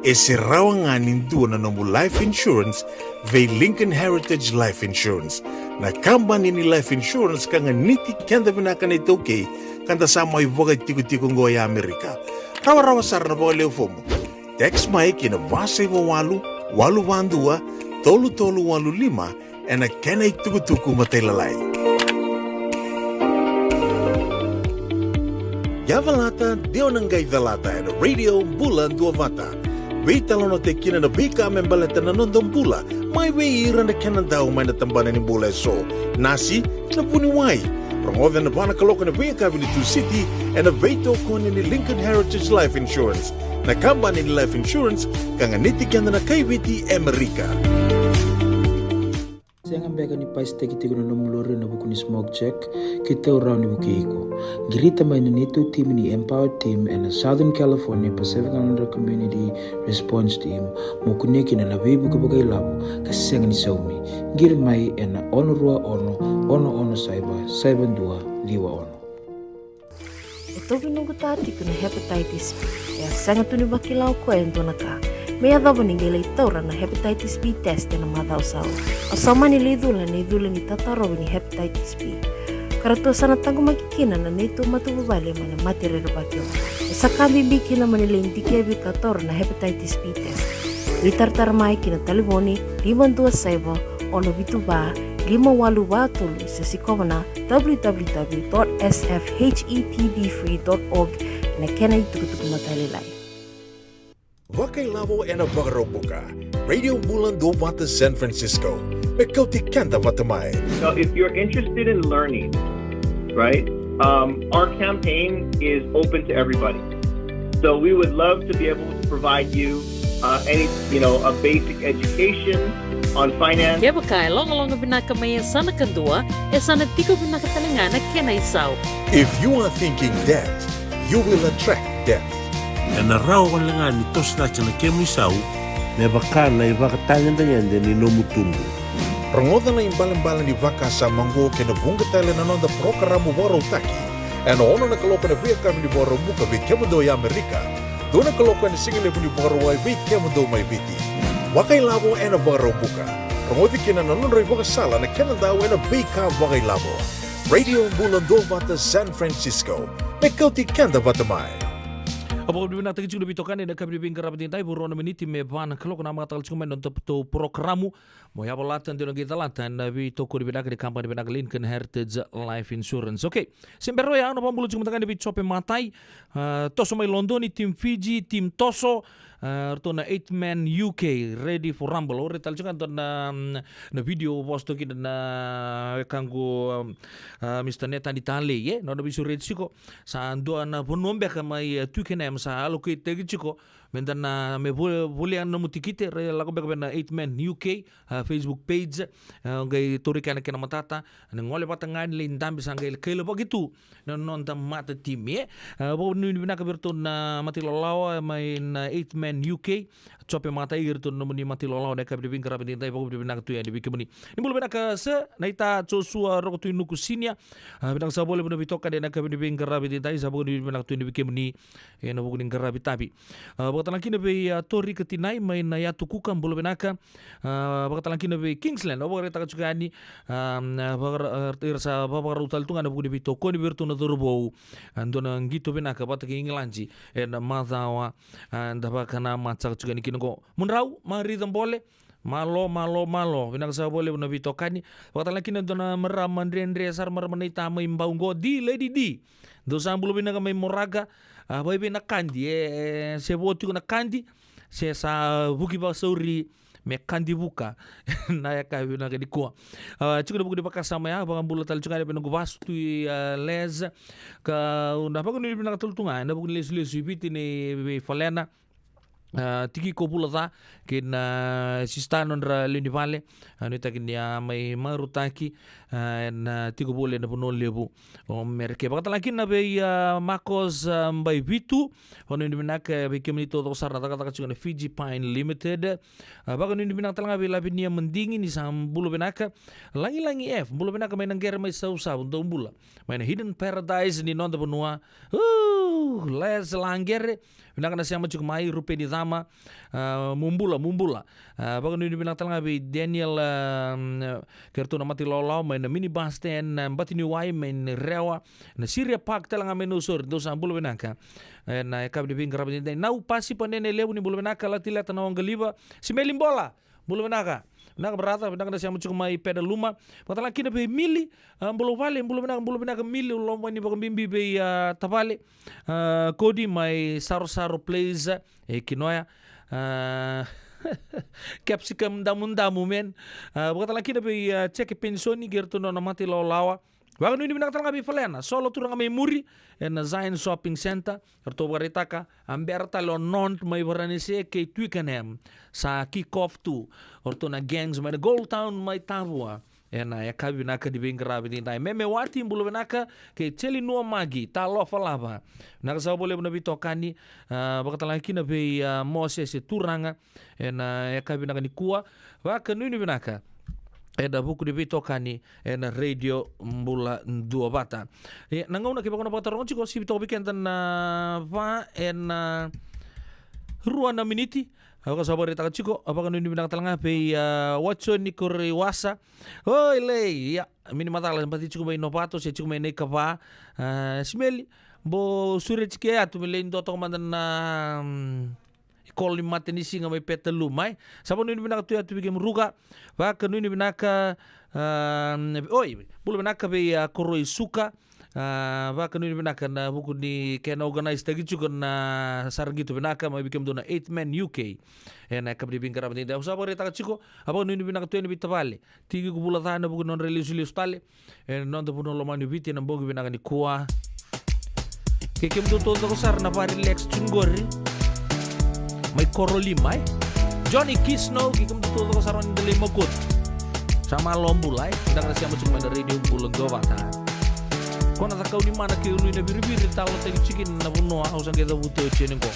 E se rawa ga ni dua na nomu life insurance vei Lincoln Heritage Life Insurance, na kabani ni life insurance ka ganiti keda vinaka na iTaukei, ka da sa mai vakaitikotiko oqo e Amerika. Rawarawa sara na vakaleo fomu. Text mai ki na va saiva walu, walu va dua, tolu tolu walu lima, ena kena itukutuku matailalai. Yavalata, de o na qai calata ena Radio Bula Duavata. Veitalanoataki kina na veika me baleta na noda bula, mai vei ira na kena dau mai na tabana ni bula eso, nasi, na vuniwai. Rogoca ena va na kaloko ena veiyakavi ni Tusiti ena veitokoni ni Lincoln Heritage Life Insurance, na kabani ni life insurance ka ganiti keda na kai Viti e Amerika. Sega beka ni pasitaki tiko na nomu lori ena vuku ni smoke check? Keitou rawa ni vukei iko. Qirita mai na neitou timi ni Empower Team ena Southern California Pacific Islander Community Response Team mo kunea kina na veivuke vakailavo ka sega ni saumi. Qiri mai ena ono rua ono, ono ono saiva, saiva dua, ciwa ono. E tauvi noqu ta tiko na hepatitis B. E a sega tu ni vakila o koya e dua na ka. Me yacova ni qai lai taura na hepatitis B test ena macawa sa oti. O sa mani lai cula na icula ni tatarovi ni hepatitis B. Ka ratou sa na taqomaki kina na neitou matavuvale mai na mate rerevaki oqo. E sa ka bibi kina mo ni lai dikevi ka taura na hepatitis B test. Veitaratara mai ki na talevoni lima dua saiva, ono vitu va, lima walu va tolu se sikova na w w w dot s f h e p b free dot org ena kena itukutuku matailalai. Vakailavo ena Vakaraubuka. Radio Bula Duavata San Francisco. Me kauti keda vata mai. So if you're interested in learning, right, um, our campaign is open to everybody. So we would love to be able to provide you uh, any, you know, a basic education on finance. Kevaka e logaloga vinaka mai e sa na kadua, e sa na tiko vinaka tale ga na kena isau. If you are thinking debt, you will attract debt. Ena rawa wale ga ni toso cake na kemu isau me vaka na ivakatagedegede ni nomu tubu. Rogoca na ibalebale ni vakasama oqo kei na vuqa tale na noda parokaramu vakarautaki ena ono na kaloko ena veiyakavi ni Vakaraubuka vei kemudou e Amerika, dua na kaloko ena sigalevu ni Vakarauwai vei kemudou mai Viti. Vakailavo ena Vakaraubuka. Rogoci kina na nodra ivakasala na kena dau ena veika vakailavo. Radio Bula Duavata San Francisco. Me kauti keda vata mai. A vakavinavinakataki tiko na veitokani ena yakavi ni veiqaravi edaidai, vo rua na miniti me va na kaloko, na matataka tiko mai na nodatou porokaramu. Mo yavalata, dua na qai calata ena veitokoni vinaka ni kabani vinaka Lincoln Heritage Life Insurance. Okay, se bera ya, au na vakabula tiko mataka ni vei Jope Matai, ah, toso mai Lodoni, team Fiji, team toso, ah, ratou na eight man U K, ready for rumble. Au raica tale tiko ga dua na, mm, na video vosa toka kina na wekaqu, um, ah, Mister Netani Talei, e, nona veisureti tiko. Sa dua na vanua beka mai, eh, Twickenham sa allocate-taki tiko me da na, me vo-, volia na nomu tikite, ra lako beka vei na eight man U K, ah, Facebook page, ah, qai tauri kena, kena matata, ni gole vata ga ni lai dabe sa qai kailavaki tu na noda mata timi, e. Ah, vakanuinui vinaka vei iratou na matailawalawa mai na eight man U K, Jope Matai, iratou na nomuni matailawalawa ena yakavi ni veiqaravi edaidai, vakanuinui vinaka tu yani vei kemuni. Ni bula vinaka sir, naita Joshua Rokotuinuku Senior, ah, vinaka saka vakalevu na veitokani ena yakavi ni veiqaravi edaidai, sa vakanuinui vinaka tu yani vei kemuni ena vuku ni qaravi tavi. Ah, vakatalega kina vei, ah, Torika Tinai mai na Yatu Kuka, bula vinaka. Ah, vakatalega kina vei Kingsland, au vakaraitaka tiko yani, ah, vakara-, ah, ira sa vakarau tale tu ga ena vuku ni veitokoni vei iratou na cauravou. Ah, dua na qito vinaka vata kei Igiladi ena macawa, ah, da vakanamata tiko yani kina qo. Mudrau, Marica Bole, malo, malo, malo. Vinaka saka vakalevu na veitokani. Vakatalega kina dua na marama dredre sara, marama naita mai Bau qo, Di, Lady Di. Dou sa bula vinaka mai Moraga, ah, vakaevei na kadi, e, e, se vo tiko na kadi, se sa vuki vakasauri me kadi vuka na yakavi vinaka nikua. Ah, tiko na vuku ni vakasama ya, vakabula tale tiko ga vei noqu vasu Tui, ah, Les, kau na vakanuinui vinaka tale tu ga ena vuku ni lesulesu i Viti ni veifalena. Ah, Tikiko Vulaca kei na sister nodra lewe ni vale, ah, nuitaki ni a mai marautaki, ah, ena tiko voli ena vanua levu o Merika. Vakatalega kina vei, ah, Marcos, ah, Baivitu, vakanuinui vinaka vei kemuni taucoko sara na cakacaka tiko na Fiji Pine Limited. Ah, vakanuinui vinaka tale ga vei Lavinia Madigi, ni sa bula vinaka. Lagilagi F, bula vinaka mai na qere mai Sausavu, dou bula mai na Hidden Paradise ni noda vanua. Ooh, Les Laqere, vinaka na sema tiko mai, Rupeni Cama, ah, mo bula, mo bula. Ah, vakanuinui vinaka tale ga vei Daniel, ah, kei ratou na matailawalawa mai na minibus stand, ah, Batiniwai mai na Rewa, na Siria Park tale ga mai Nausori, dou sa bula vinaka ena yakavi ni veiqaravi edaidai. Nau Pasipa Nene Levu, ni bula vinaka. Latileta Naoqaliva, Simeli Bola, bula vinaka. Vinaka brother, vinaka na sema tiko mai Pedaluma. Vakatalega kina vei Mili, ah, bula vale, bula vinaka, bula vinaka Mili, au lomani vakabibi vei, ah, tavale, ah, Cody mai Sarosaro Place, e Kinoya. Ah, capsicum damudamu, man. Ah, vakatalega kina vei, ah, Jeke Pensoni kei ratou na nona matailawalawa. Vakanuinui vinaka tale ga vei Falena Solo, turaga mai muri, ena Zion Shopping Center. Ratou vakaraitaka a bera tale o Nantes mai Varanise kei Twickenham. Sa kick off tu o ratou na Gangs mai na Gold Town mai Tavua. Ena yakavi vinaka ni veiqaravi edaidai. Meme Wati, bula vinaka, kei Teli Nuamagi, talofa lava. Vinaka saka vakalevu na veitokani, a, vakatalega kina vei, a, Mosese Turaga, ena yakavi vinaka nikua. Vakanuinui vinaka ena vuku ni veitokani ena Radio Bula Duavata. E, na gauna kevaka o na vakataroga tiko, sivi toka vei keda na va ena rua na miniti. Au ka sa vakaraitaka tiko, a, vakanuinui vinaka tale ga vei, a, Watsoni Koreiwasa. Oi, Lei, ia, mini macala, baci tiko mai Novato, se tiko mai Naikava. A, Simeli, bau sureti ke yatu, me lai dua toka mada na, mm, ikolo ni matanisiga mai Petalu mai. Sa vakanuinui vinaka tu yatu vei kemu Ruka. Vakanuinui vinaka, a, oi, bula vinaka vei, a, Koroi Suka. A, vakanuinui vinaka na vuku ni kena organise taki tiko na sara qito vinaka mai vei kemudou na Eighth Man U K. Ena yakavi ni veiqaravi edaidai. Au sa vakaraitaka tiko, a, vakanuinui vinaka tu yani vei tavale. Tiki ku vula ca ena vuku ni nodra lesulesu tale ena noda vanua lomani o Viti ena bogi vinaka nikua. Kei kemudou taucoko sara na va relax tu qori mai Korolima, e. Johnny Kisno, kei kemudou taucoko sara ni da lai makutu. Sa malo bula, e. Vinaka na sema tiko mai na Radio Bula Duavata. Ko na cakau ni mana kei ului na viriviri, talo tani tiko kina na vanua, au sa qai cavuta oti yani qo.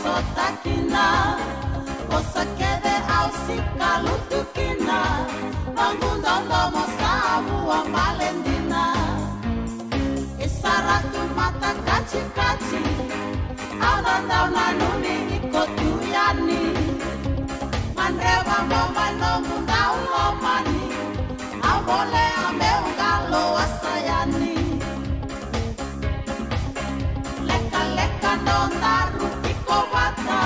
Sota kina, vosa kece au sika lutu kina, noqu dodomo sa vua bale dina. E sara tu mata kacikaci, au na dau nanumi iko tu yani. Gadreva mo mai noqu dau lomani, au volea meu qalo wasa yani. Lekaleka nodaru tiko vata,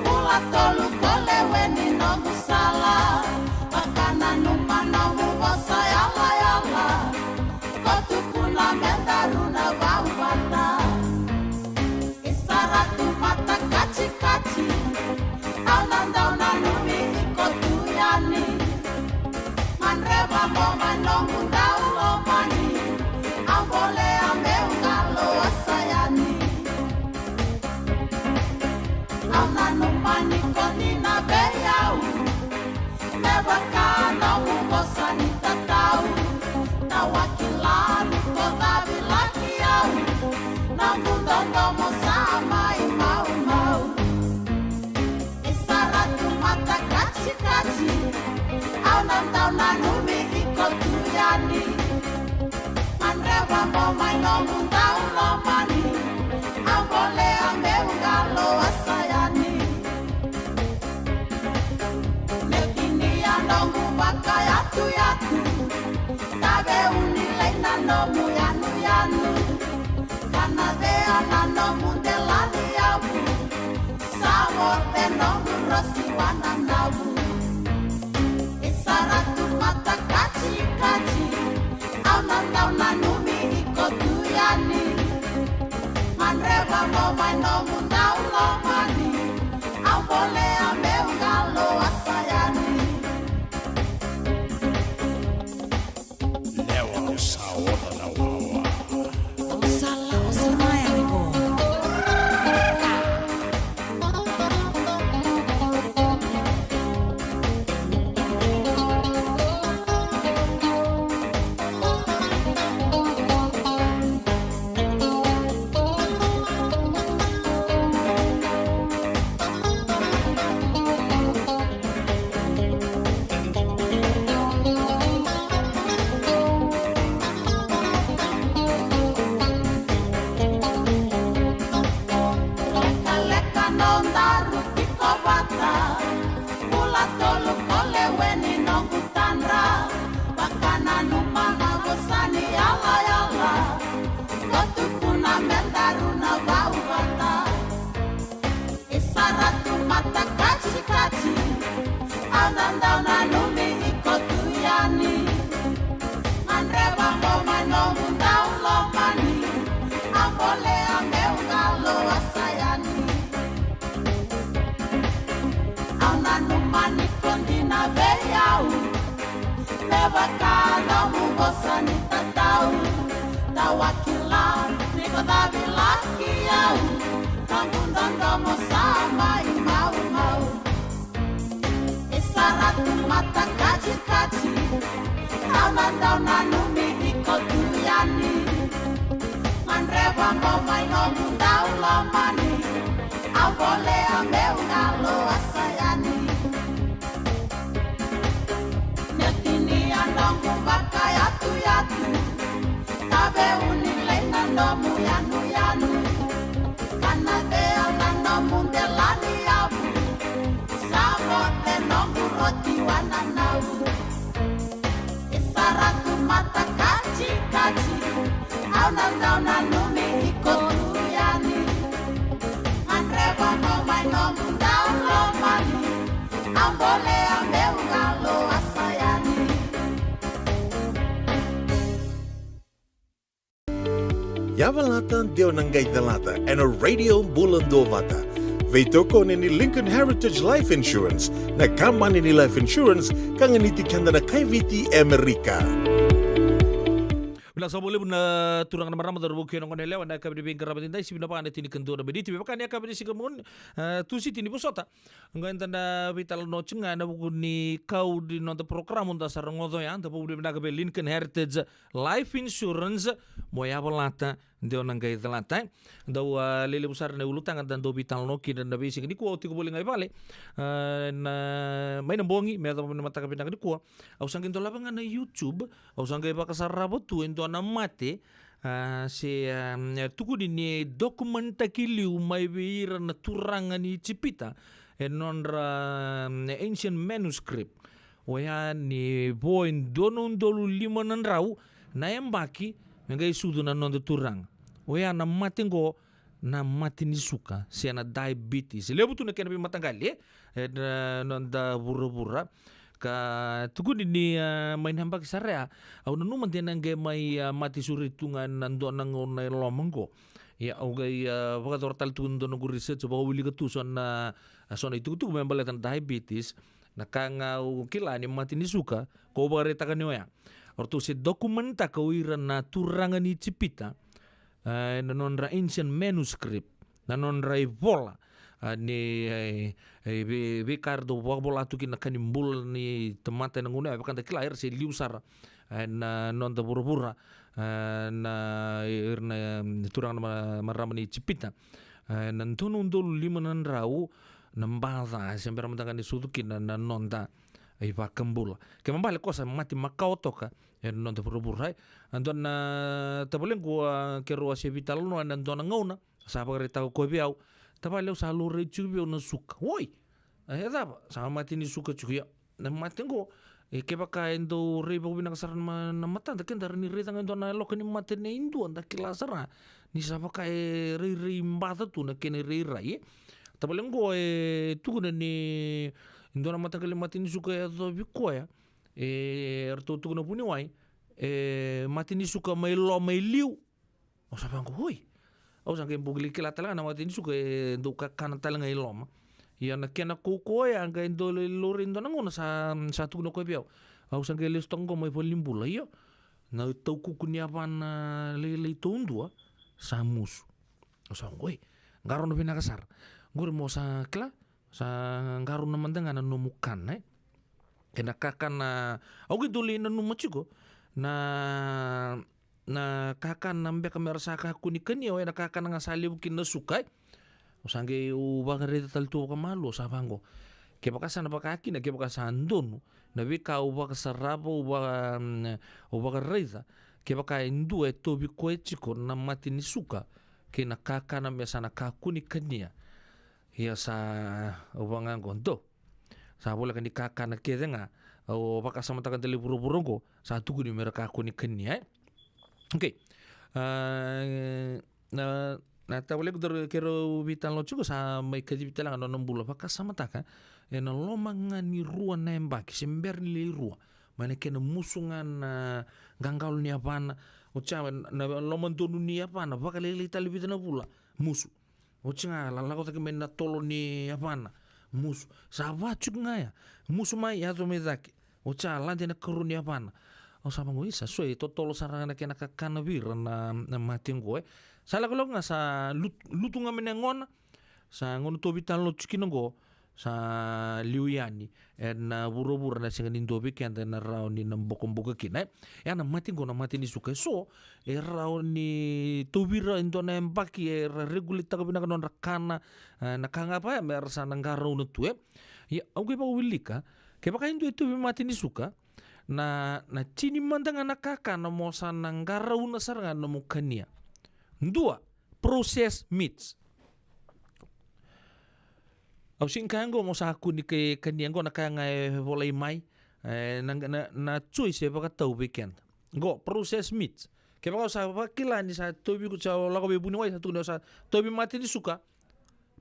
bula tolu ko lewe ni noqu sala. Vakananuma noqu vosa yalayala, ko tukuna me daru na vau vata. E sara tu mata kacikaci, au na dau nanumi iko tu yani. Gadreva mo mai noqu dau lomani, au volea meu qalo wasa yani. Au nanuma ni ko dina vei au, me vaka nomu vosa ni tatau. Tawa kila ni ko cavilaki au, noqu dodomo sa mai maumau. E sara tu mata kacikaci, au na dau nanumi iko tu yani. Gadreva mo mai noqu dau lomani, au volea meu qalo wasa yani. Meu tinia noqu vakayatuyatu, tave uni lai na nomu yanuyanu. Kana vea na nomu delani yavu, sa vote noqu rosi wananavu. E sara tu mata kacikaci, au na dau nanumi iko tu yani. Gadreva mo mai nomu dau lomani, au volea meu qalo wasa yani. Lewa au sa oca na wawa. Au sa lako sa maya ni ko. Lekaleka nodaru tiko vata, bula tolu ko lewe ni noqu tadra. Vakananuma na vosa ni yalayala, ko tukuna me daru na vau vata. E sara tu mata kacikaci, au na dau nanumi iko tu yani. Gadreva mo mai noqu dau lomani, au volea meu qalo wasa yani. Au nanuma ni ko dina vei au, me vaka nomu vosa ni tatau. Tawa kila ni ko cavilaki au, noqu dodomo sa mai maumau. E sara tu mata kacikaci, au na dau nanumi iko tu yani. Gadreva mo mai noqu dau lomani, au volea meu qalo wasa yani. Meu tinia noqu vakayatuyatu, tave uni lai na nomu yanuyanu. Kana vea na nomu delani yavu, sa vote noqu roti wananavu. E sara tu mata kacikaci, au na dau nanumi iko tu yani. Gadreva mo mai noqu dau lomani, au bolea meu qalo wasa yani. Yavalata, deu na qai calata ena Radio Bula Duavata. Veitokoni ni Lincoln Heritage Life Insurance, na kabani ni life insurance ka ganiti keda na kai Viti Amerika. Vinaka saka vakalevu na turaga na marama, cauravou kei na goneyalewa, na yakavi ni veiqaravi edaidai, sivi na va na tinikadua na miniti me vaka na yakavi ni siga Moniti, e, Tusiti ni vosota. Oqo eda na veitalanoa tiko ga ena vuku ni kau ni noda porokaramu da sa rogoca oya, da vakavinavinaka vei Lincoln Heritage Life Insurance, mo yavalata Deu na qai calata, e. Dau, a, lelevu sara na ulutaga da dau veitalanoa kina na veisiga nikua, au tiko voli ga i vale. A, na, mai na bogi me yacova na mataka vinaka nikua, au sa qai dolava ga na YouTube. Au sa qai vakasarava tu e dua na mate, a, se, a, e tukuni ni document-taki liu mai vei ira na turaga ni Ijipita e nodra, a, ancient manuscript. Oya ni vo e dua na udolu lima na drau na yabaki me qai sucu na noda turaga. Oya na mate qo, na mate ni suka se na diabetes. Levu tu na kena veimataqali, e, e na noda vuravura. Ka tukuni ni, a, mai na yabaki sara ya, au nanuma de na qai mai, a, mate suri tu ga na dua na gauna e loma qo. Ia au qai, a, vakayacora tale tu na dua noqu research, vakawilika tu so na, a, so na itukutuku me baleta na diabetes. Na ka ga au kila ni mate ni suka, ko vakaraitaka ni oya. O ratou se document-taka o ira na turaga ni Ijipita, e, na nodra ancient manuscript, na nodra ivola, a, ni, e, e, vei, veika era dau vakavola tu kina na ka ni bula ni tamata ena gauna ya, vaka da kila era se liu sara, e, na noda vuravura, e, na, ira na, em, turaga na ma-, marama ni Ijipita. E, na dua na udolu lima na drau na baca, se bera mada ga ni sucu kina na noda iVakabula. Kena ibalebale ko sa mate makawa toka e na noda vuravura, e. A dua na tavalequ, a, keirau a se veitalanoa e na dua na gauna, sa vakaraitaka o koya vei au, tavale, au sa laurai tiko vei au na suka. Oi! E cava? Sa mate ni suka tiko. Ia na mate qo, e, kevaka e dau rai vakavinaka sara na ma-, na matada, ke da rawa ni raica ga e dua na yaloka ni mate nei dua, da kila sara ni sa vaka e rairai baca tu na kena irairai, e. Tavale qo e tukuna ni dua na mataqali mate ni suka e yacovi koya, e, eratou tukuna vuniwai, e, mate ni suka mai loma e liu. Au sa vaqo, oi. Au sa qai bau kila tale ga na mate ni suka e dau kakana tale ga i loma. Ia na kena kaukaua ya qai dau lai laurai e dua na gauna sa, sa tukuna o koya vei au. Au sa qai lesu toka qo mai valenibula, io, na taukuku ni yavana lailai taudua sa musu. Au sa vaqo, oi, qarauna vinaka sara. Qori mo sa kila, sa qarauna mada ga na nomu kana, e. Kei na kakana, au qai dau lai nanuma tiko na, na kakana beka mera sa kakua ni kania, oya na kakana ga sa levu kina na suka, e. Au sa qai, au vakaraica tale tu vakamalua, au sa vaqo, kevaka sa na vaka kina, kevaka sa donu na veika au vakasarava, au vaka, mm, au vakaraica, kevaka e dua e tauvi koya tiko na mate ni suka kei na kakana me sa na kakua ni kania. Ia sa, au vaqo, dou sa voleka ni kakana kece ga au vakasamataka, dela i vuravura oqo sa tukuni mera kakua ni kania, e. Okei. A, na, na tavalequ, daru, keirau veitalanoa tiko, sa mai kacivi tale ga na nona bula, vakasamataka, e na loma ga ni rua na yabaki, se bera ni lai rua, mai na kena musu ga na qaqalo ni yavana. Oti ya na lomadonu ni yavana, vakalailai tale vica na vula, musu. Oti ga, la-, lako cake mai na tolo ni yavana, musu. Sa va tiko ga ya, musu mai, yaco mai cake. Oti ya, lade na karua ni yavana. Au sa vaqo, isa, so e totolo sara ga na kena kakana vei ira na, na mate qo, e. Sa lakolako ga, sa lut-, lutu ga mai na yagona. Sa gauna tou veitalanoa tiko kina qo, sa liu yani e na vuravura na sega ni dua vei keda e na rawa ni na bokoboka kina, e. Ia na mate qo na mate ni suka, e so e rawa ni tauvi ira e dua na yabaki, era regulate-taka vinaka na nodra kana, e, na ka ga vaya me ra sa na qarauna tu, e. Ia au qai vakawilika, kevaka e dua e tauvi mate ni suka, na, na tini mada ga na kakana mo sa na qarauna sara ga na nomu kania. Dua, processed meats. Au sega ni kaya qo mo sa kua ni ka-, kania qo, na kaya ga e volai mai, e, na, na, na choice e vakatau vei keda. Qo, processed meats. Kevaka au sa vakila ni sa tauvi, sa lako vei vuniwai, sa tukuni au sa tauvi mate ni suka,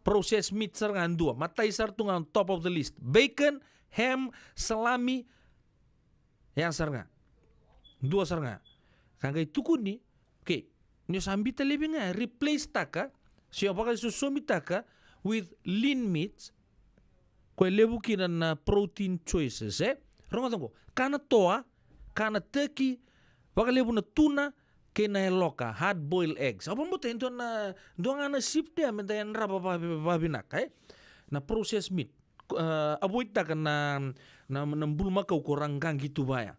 processed meats sara ga dua. Matai sara tu ga on top of the list. Bacon, ham, salami, ya sara ga. Dua sara ga. Ka qai tukuni, okay, ni o sa biuta laivi ga, replace-taka, se o vakaisosomitaka with lean meats, ko e levu kina na protein choices, e? Rogoca qo, kana toa, kana turkey, vakalevu na tuna, kei na yaloka, hard boiled eggs. Au vakabauta e dua na, dua ga na shift ya me da yadrava va-, vavinaka, e? Na processed meat. Ko, a, avoid-taka na, na, na bulumakau ko ra qaqi tu vaya.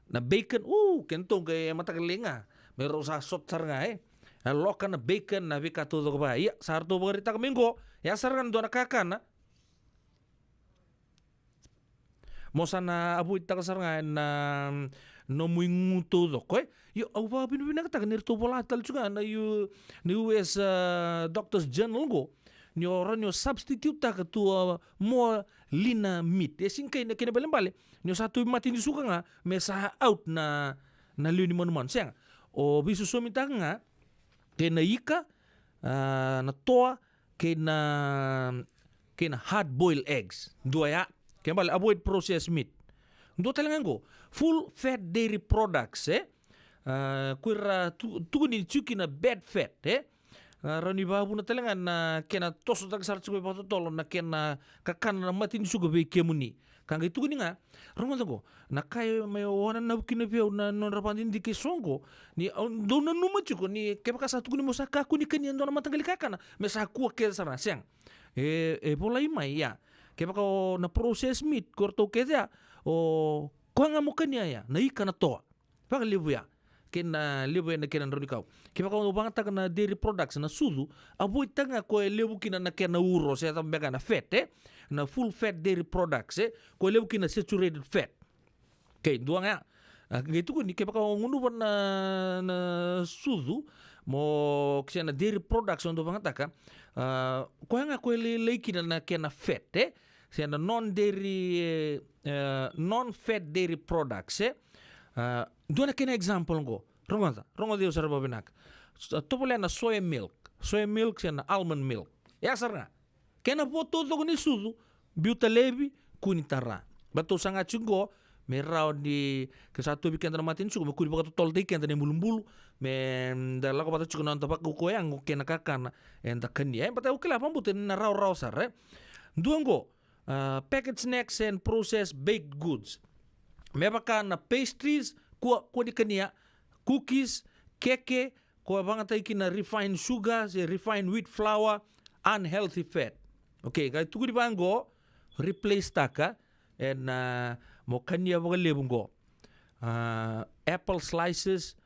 Na bacon, u, kedatou qai e mataka lailai ga me rau sa sot sara ga, e. na loka, na bacon, na veika taucoko vaya. Ia, sa ratou vakaraitaka mai qo, ia sara ga na dua na kakana mo sa na avoid taka sara ga ena nomu igu taucoko, e. Io, au vakavinavinakataka ni ratou vola tale tiko ga na U-, na U S, ah, Doctors Journal qo, ni o rawa ni o substitute taka to a more leaner meat. E sega ni kena ibalebale ni o sa tauvi mate ni suka ga me sa out na, na lewe ni manumanu. Sega. O veisosomitaka ga kei na ika, ah, na toa, kei na, kei na hard boiled eggs. Dua ya. Kena ibalebale, avoid processed meat. Dua tale ga qo, full fat dairy products, e. Ah, ko ira tu-, tukuni ni tiko kina bad fat, e. Ah, rawa ni vakavuna tale ga na kena tosotaki sara tiko vakatotolo na kena kakana na mate ni suka vei kemuni. Ka qai tukuni ga, rogoca qo, na ka e mai wananavu kina vei au na nodra vakadidike eso qo, ni au dau nanuma tiko ni kevaka sa tukuni mo sa kakua ni kania e dua na mataqali kakana, me sa kua kece sara, sega. E, e volai mai, ia. Kevaka o na processed meat, ko ratou kece ya, o koya ga mo kania ya, na ika, na toa. Vakalevu ya. Kei na levu ya na kena drau ni kau. Kevaka o vakayagataka na dairy products, na sucu, avoid taka ga ko e levu kina na kena uro, se cava beka na fat, e? Na full fat dairy products, e? Ko e levu kina saturated fat. Okay, dua ga ya. A, qai tukuni, kevaka o gunuva na, na sucu, mo, se na dairy products o dau vakayagataka, a, koya ga ko e lailai kina na kena fat, e? Se na non-dairy, e, e, non-fat dairy products, e? A, dua na kena example qo. Rogoca, rogoca au sara vakavinaka. S-, tovolea na soya milk. Soya milk se na almond milk. Ya sara ga. Kena vo taucoko ni sucu, biuta laivi, kua ni tara. Baleta au saga tiko qo, me rawa ni, ke sa tauvi keda na mate ni suka, me kua ni vakatotolotaki keda na ibulubulu, me, mm, da lako vata tiko na noda vakaukauwa yago kei na kakana eda kania. E, baleta au kila vakabauta ni na rawarawa sara, e. Dua qo, ah, packaged snacks and processed baked goods. Me vaka na pastries, kua, kua ni kania, cookies, keke, ko vakayagataki kina refined sugar, se refined wheat flour, unhealthy fat. Okay, ka tukuni vaqo, replace taka ena, ah, mo kania vakalevu qo. Ah, apple slices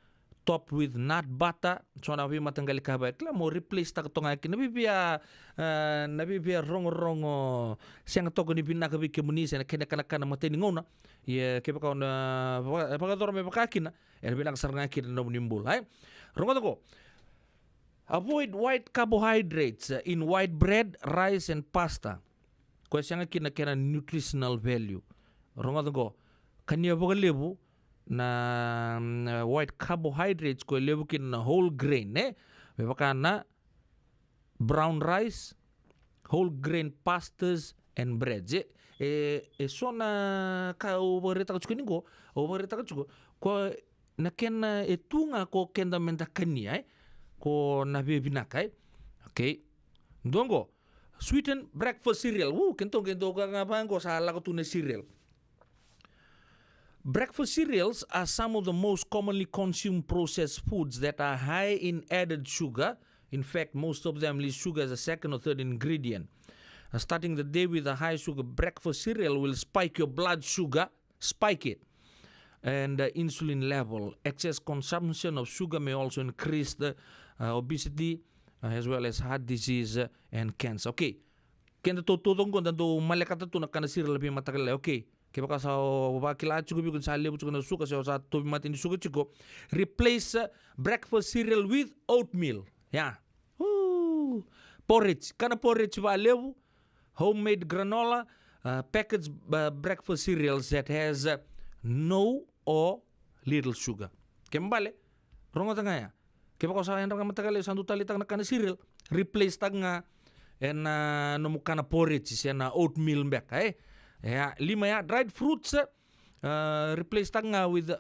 topped with nut butter, so na veimataqali ka vaya. Kila mo replace taka toka ga kina na veivia, ah, na veivia rogorogo sega toka ni vinaka vei kemuni se na kena kanakana matai ni gauna. Ia kevaka o na vaka-, vakayacora me vaka kina, ena vinaka sara ga kina na nomuni bula, e? Rogoca qo. Avoid white carbohydrates, uh, in white bread, rice and pasta. Ko e sega kina kena nutritional value. Rogoca qo. Kania vakalevu na, mm, white carbohydrates, ko e levu kina na whole grain, e? Me vaka na brown rice, whole grain pastas and breads. E, e, e so na ka au vakaraitaka tiko ni qo, au vakaraitaka tiko, ko na kena e tu ga ko keda meda kania, e? Ko na veivinaka, e? Okay. Dua qo, sweetened breakfast cereal. U, keitou, keitou ka ga vaqo sa lako tu na cereal. Breakfast cereals are some of the most commonly consumed processed foods that are high in added sugar. In fact, most of them list sugar as a second or third ingredient. Uh, starting the day with a high sugar breakfast cereal will spike your blood sugar, spike it, and, uh, insulin level. Excess consumption of sugar may also increase the, uh, obesity, uh, as well as heart disease, uh, and cancer. Okay. Keda tou, tou qo da dau malekata tu na kana cereal veimataka lailai. Okay. Kevaka sa o vakila tiko vei iko ni sa levu tiko na suka, se o sa tauvi mate ni suka tiko, replace, uh, breakfast cereal with oatmeal. Yeah. Ooh. Porridge. Kana porridge vakalevu, homemade granola, uh, packaged, uh, breakfast cereals that has, uh, no or little sugar. Kena ibalebale, rogoca ga ya. Kevaka o sa yadra ga mataka lailai, sa dau taleitaka na kana cereal, replace taka ga ena, ah, nomu kana porridge se na oatmeal beka, e? Ia, lima ya, dried fruits, ah, replace taka ga with,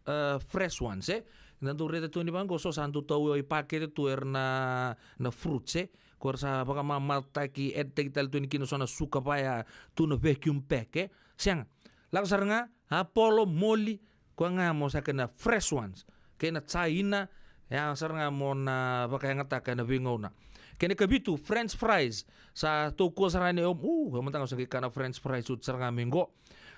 ah, fresh ones, e? Da dau raica tu ni vaqo, so sa dau tau i pakete tu era na, na fruits, e? Ko era sa vakamamatataki, add-taki tale tu yani kina so na suka vaya tu na vacuum pack, e? Sega. Lako sara ga, apolo, moli, koya ga mo sa kena fresh ones. Kei na jaina, ya sara ga mo na vakayagataka ena veigauna. Kena ikavitu, French fries. Sa tou kua sara yani, o, u, au mada ga au sa qai kana French fries oti sara ga mai qo.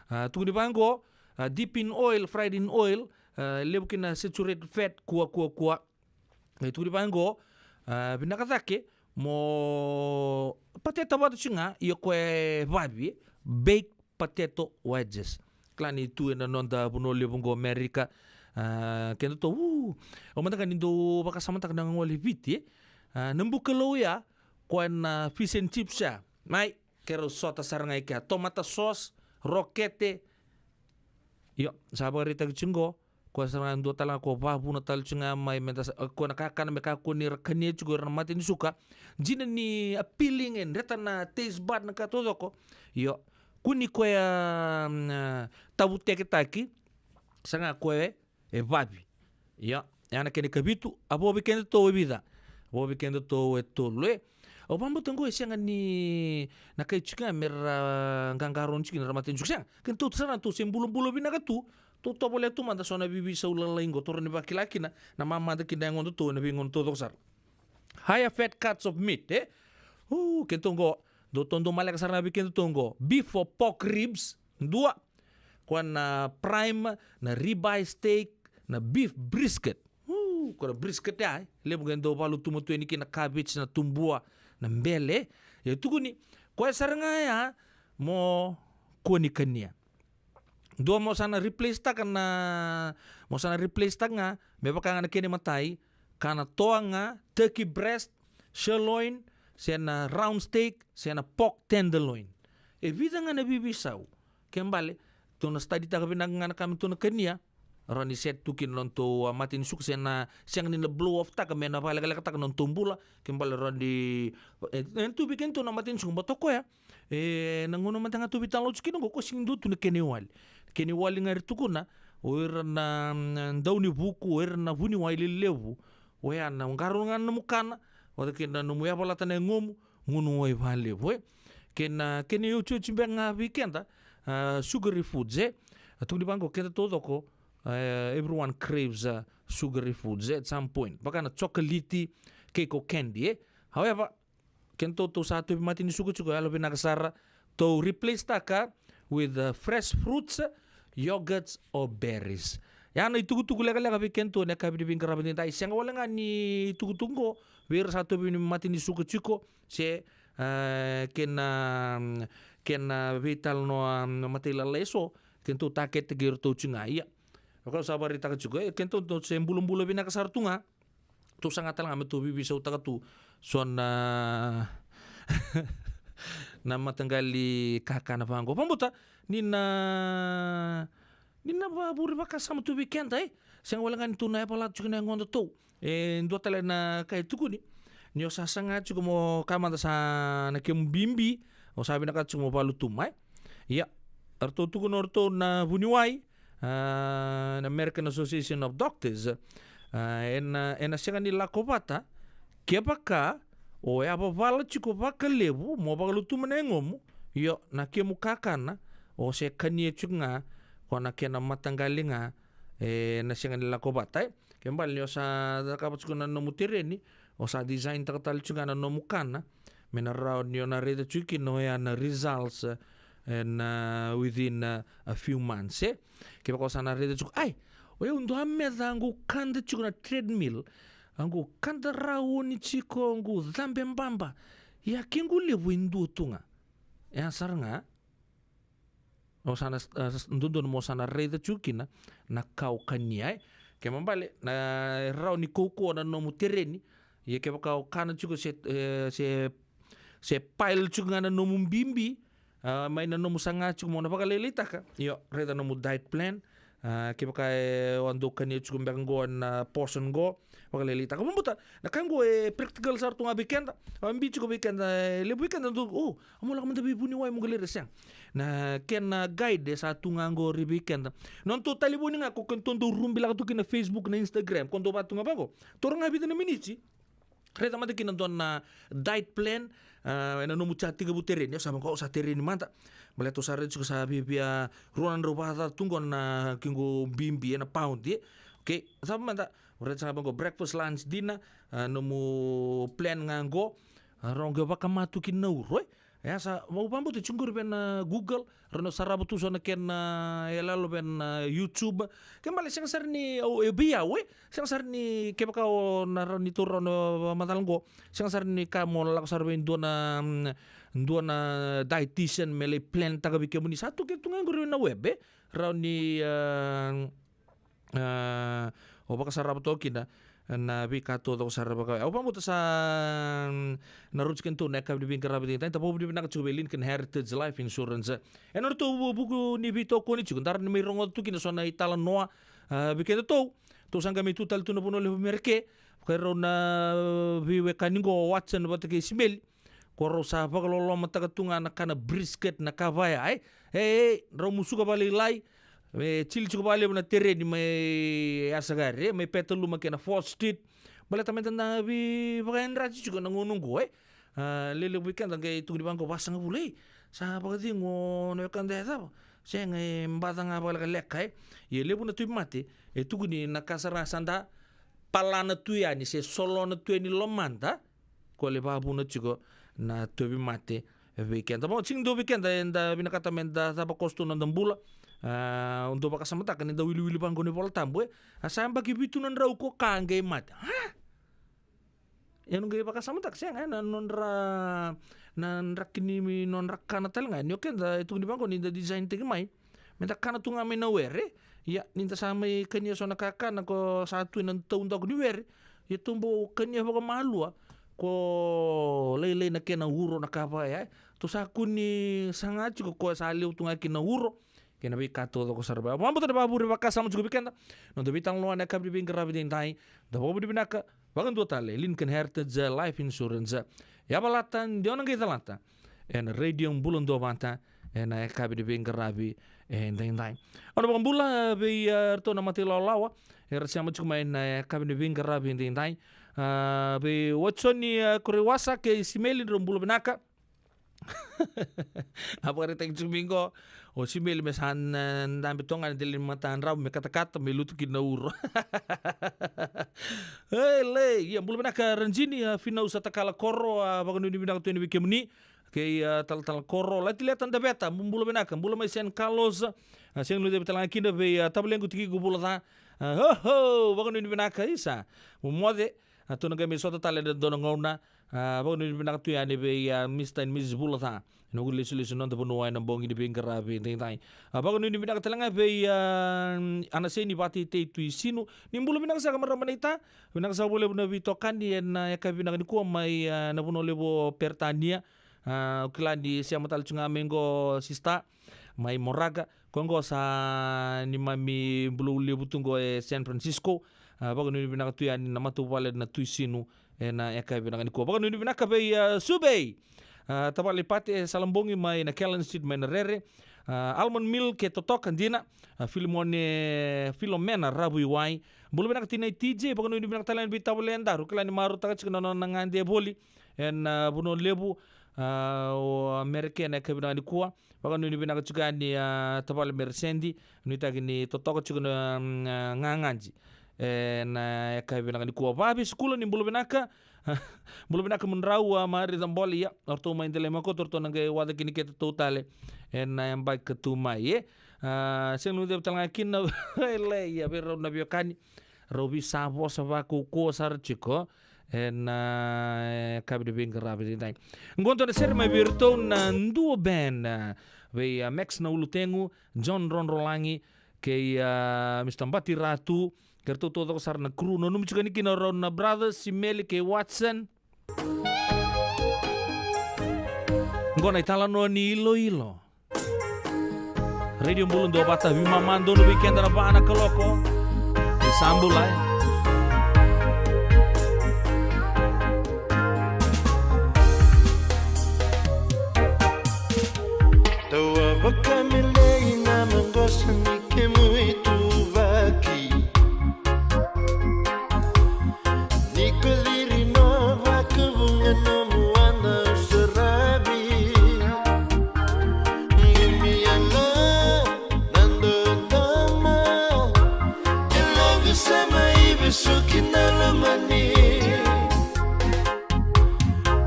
Ah, tukuni vaqo, ah, deep in oil, fried in oil, ah, levu kina saturated fat, kua, kua, kua. E tukuni vaqo, a, vinaka cake mo pateta vata tiko ga, ia koya e vavi, baked potato wedges. Kila ni tu ena noda vanua levu qo Amerika, a, kedatou, u, au mada ga ni dau vakasamataka na gole Viti, e. A, na buka lou ya, koya na fish and chips ya. Mai, keirau sota sara ga i kea. Tomato sauce, rokete. Io, sa vakaraitaki tiko qo. Koya sara ga dua tale ga ko vavuna tale tiko ga mai meda sa, koya na kakana me kakua ni ra kania tiko ira na mate ni suka. Dina ni appealing e dreta na taste bud na ka taucoko. Io, kua ni koya, mm, tavuteketaki. Sa ga koya e vavi. Ia, ya na kena ikavitu, a vo vei kedatou e vica? A vo vei kedatou e tolu, e. Au vakabauta qo e sega ni na kai tiko ga me ra qaqarauni tiko kina ra mate ni suka, sega. Kedatou sara tou se bulabula vinaka tu, tou tovolea tu mada so na veiveisau lalai qo, tou rawa ni vakila kina na mamada kina yagodatou ena veigauna taucoko sara. Higher fat cuts of meat, e? U, kedatou qo, dou, tou dau maleka sara ga vei kedatou qo. Beef or pork ribs, dua. Koya na prime, na ribeye steak, na beef brisket. U, koya na brisket ya, e. Levu qai dau vakalutuma tu yani kina na cabbage, na tubua, na bele. Ia tukuni, koya sara ga ya mo kua ni kania. Dua mo sa na replace taka na, mo sa na replace taka ga, me vaka ga na kena imatai, ka na toa ga, turkey breast, sirloin, se na round steak, se na pork tenderloin. E vica ga na veiveisau. Ke bale, tou na study taka vinaka ga na ka me tou na kania. Rawa ni set tu kina na nodatou, a, mate ni suka, se na sega ni na blow off taka me na vakalekalekataka na nodatou bula. Ke bale rawa ni, e, e tu vei kedatou na mate ni suka, baleta o koya, e, na gauna mada ga tou veitalanoa tiko kina qo, ko sega ni dua tu na kena iwali. Kena iwali ga era tukuna, o ira na, na daunivuku, o ira na vuniwai lelevu. Oya na qarauna ga na nomu kana, vata kei na nomu yavalata na yagomu, gunu wai vakalevu, e. Kei na, kei na iotioti beka ga vei keda, a, sugary foods, e. A tukuni vaqo, keda taucoko, a, everyone craves, a, sugary foods, e, at some point. Vaka na chocolate, cake or candy, e. However, kedatou tou sa tauvi mate ni suka tiko, yalo vinaka sara, tou replace taka with, uh, fresh fruits, yogurts or berries. Ya na itukutuku lekaleka vei kedatou ena yakavi ni veiqaravi edaidai. Sega wale ga ni itukutuku qo vei ira sa tauvi mate ni suka tiko, se, uh, kena, kena veitalanoa, um, matailalai eso, kedatou target kei iratou tiko ga. Ia, o koya sa vakaraitaka tiko, e, kedatou tou se bulabula vinaka sara tu ga. Tou saga tale ga me tou veivisautaka tu so na, na mataqali kakana vaqo. Vakabauta ni na, ni na vakavure vakasama tu vei keda, e. Sega wale ga ni tou na yavalata tiko na yagodatou. E dua tale na ka e tukuni, ni o sa saga tiko mo ka mada sa na kemu bibi, o sa vinakata tiko mo vakalutuma, e. Ia, eratou tukuna o ratou na vuniwai, a, na American Association of Doctors, a, ena, ena sega ni lako vata kevaka o yavavala tiko vakalevu mo vakalutuma na yagomu, io, na kemu kakana o se kania tiko ga, ko na kena mataqali ga, e, na sega ni lako vata, e. Ke bale ni o sa cakava tiko na nomu tereni, o sa design taka tale tiko ga na nomu kana, me na rawa ni o na raica tiko kina oya na results, e, na, within, e, a few months, e. Kevaka o sa na raica tiko, ai, oya au dua meca, au qu kada tiko na treadmill, au qu kada rauni tiko, au qu cabe baba. Ia ke qu levu e dua tu ga. E a sara ga. O sa na, e, s-, dodonu mo sa na raica tiko kina na ka o kania, e. Ke bale, na rawa ni kaukauwa na nomu tereni. Ia kevaka o kana tiko se, e, se, se pile tiko ga na nomu bibi, a, mai na nomu saga tiko mo na vakalailaitaka. Io, raica nomu diet plan. A, kevaka e, o a dau kania tiko beka qo na portion qo, vakalailaitaka. Vakabauta, na ka qo e practical sara tu ga vei keda. A, bibi tiko vei keda, e, levu vei keda dau, o, a mo lako mada vei vuniwai mo qai lai raica, sega. Na kena guide e sa tu ga qori vei keda. Nodatou talevoni ga ko kedatou dau rubi lako tu kina Facebook, na Instagram, ko dau vaka tu ga vaqo. Taura ga vica na miniti. Raica mada kina dua na diet plan, a, ena nomu sa tekivu tereni, o sa vaqo, o sa tereni mada. Baleta o sa raica tiko sa viavia rua na drau vakacaca tu qo na kequ bibi ena pound, e. Okay, cava mada, raica ga vaqo, breakfast, lunch, dinner, a, nomu plan ga qo, a, rawa qo vakamatuki na uro, e. E a sa, au vakabauta tiko qori vei na Google, rau na sarava tu so na kena, e, yaloyalo vei na YouTube. Ke bale sega sara ni, au, e vei au, e. Sega sara ni kevaka o na rawa ni taura na macala qo. Sega sara ni ka mo lako sara vei dua na, mm, dua na dietitian me lai plan taka vei kemuni. Sa tu ke tu ga qori na web, e. Rawa ni, e, e, o vakasarava toka kina na veika taucoko sara vaka. Au vakabauta sa, mm, na routine keitou na yakavi ni veiqaravi edaidai. Da vakavinavinaka tiko vei Lincoln Heritage Life Insurance. E na nodratou vu-, vuku ni veitokoni tiko, da rawa ni mai rogoca tu kina so na italanoa, a, vei kedatou. Tou sa qai mai tu tale tu na vanua levu Mereke. Vaka rau na, a, veiwekani qo o Watson vata kei Simeli. Ko rau sa vakalolomataka tu ga na kana brisket na ka vaya, e. E, e, rau musuka vakalailai. Me cili tiko vakalevu na tereni mai Asagari, e, mai Petaluma kei na Fourth Street. Baleta me da na veivakayadrati tiko na gauna oqo, e. A, lelevu vei keda qai tukuni vaqo vasagavulu, e. Sa vakacegu na wekada e cava. Sega, e baca ga vakalekaleka, e. Ia levu na tauvimate, e tukuni na ka sara sa da palana tu yani, se solona tu yani lomada. Ko le vavuna tiko na tauvimate vei keda. Mo, tiko dua vei keda, eda vinakata me da cava koso tu na noda bula. A, dou vakasamataka ni da wiliwili vaqo na iVola Tabu, e. A sa yabaki vitu na drau ko ka qai mate. A? E, dou qai vakasamataka, sega, e, na nodra, na draki ni, nodra kana tale ga. Ni o keda, e tukuni vaqo ni da design taki mai. Me da kana tu ga mai na were. Ia, ni da sa mai kania so na kakana ko sa tu ena taudaku ni were. Ia tou bau kania vakamalua. Ko lailai na kena uro na ka vaya, e. Tou sa kua ni saga tiko ko sa levu tu ga kina uro. Kei na veika taucoko sara vaya. Vakabauta na vakavure vakasama tiko vei keda. Noda veitalanoa na yakavi ni veiqaravi edaidai. Da vakavinavinaka. Vakadua tale, Lincoln Heritage Life Insurance. Yavalata, de o na qai calata. Ena Radio Bula Duavata, ena yakavi ni veiqaravi edaidai. Au na vakabula vei, e, ratou na mata ilawalawa, era sema tiko mai na yakavi ni veiqaravi edaidai. A, vei Watson, e, Koreiwasa kei Simeli, drau bula vinaka. A vakaraitaki tiko mai qo o Simeli me sa na dabe toka ga na dela ni matadravu me katakata me lutu kina na uro. Ei, lei, ia bula vinaka Ranjini, a, Finau sa Takala Koro, a, vakanuinui vinaka tu yani vei kemuni. Kei, a, Talatala Koro, Latileta Daveta, bula vinaka, bula mai San Carlos, a, sega ni lutu tale ga kina vei, a, tavalequ Tikiko Vulaca, a, ho, ho, vakanuinui vinaka, isa, mo moce, a, tou na qai mai sota tale ena dua na gauna, a, vakanuinui vinaka tu yani vei, a, Mister and Missus Vulaca. Noqu lesulesu na noda vanua ena bogi ni veiqaravi edaidai. A, vakanuinui vinaka tale ga vei, a, Anaseni Vateitei Tuisinu. Ni bula vinaka saka marama naita. Vinaka saka vakalevu na veitokani ena yakavi vinaka nikua mai, a, na vanua levu o Peritania. A, au kila ni sema tale tu ga mai qo sista mai Moraga. Ko qo sa neimami bulou levu tu qo e San Francisco. A, vakanuinui vinaka tu yani na matavuvale na Tuisinu ena yakavi vinaka nikua. Vakanuinui vinaka vei, a, Subei, a, tavale Pate e Salabogi mai na Callan Street mai na Rere. A, Almond Mill ke totoka dina. A, Filimone, Filomena Ravuiwai. Bula vinaka tinai T J, vakanuinui vinaka tale yani vei tavale Daru, kila ni marautaka tiko na nona gade voli ena, a, vanua levu, a, o Amerika ena yakavi vinaka nikua. Vakanuinui vinaka tiko yani, a, tavale Meresedi, nuitaki ni totoka tiko na, mm, a, gagadi. Ena yakavi vinaka nikua. Vavi Sukula ni bula vinaka. Bula vinaka mudrau, a, Mari Caboli, ia. O ratou mai Delai Makoto, o ratou na qai waca kina keitou tale ena yabaki ka tu mai, e. A, sega ni guceva tale ga kina, e, lei, ia, vei rau na veiwekani. Rau veisavosa vakaukauwa sara tiko ena, e, yakavi ni veiqaravi edaidai. Qo dua na sere mai vei iratou na Duo Band, a, vei, a, Max na Ulutegu, John Rodrolagi, kei, a, Mister Bati Ratu, kei ratou taucoko sara na crew. Nanumi tiko yani kina rau na Brothers Simeli kei Watson. Qo na italanoa ni iloilo. Radio Bula Duavata, veimama donu vei keda na va na kaloko. Ni sa bula, e. Tawa vakamelei na maqosa ni kemu ituvaki. Ni ko ciri no vakavuqa nomu ana saravi. Qumi ala na dodoma. E lagu sa mai vesuki na lomani.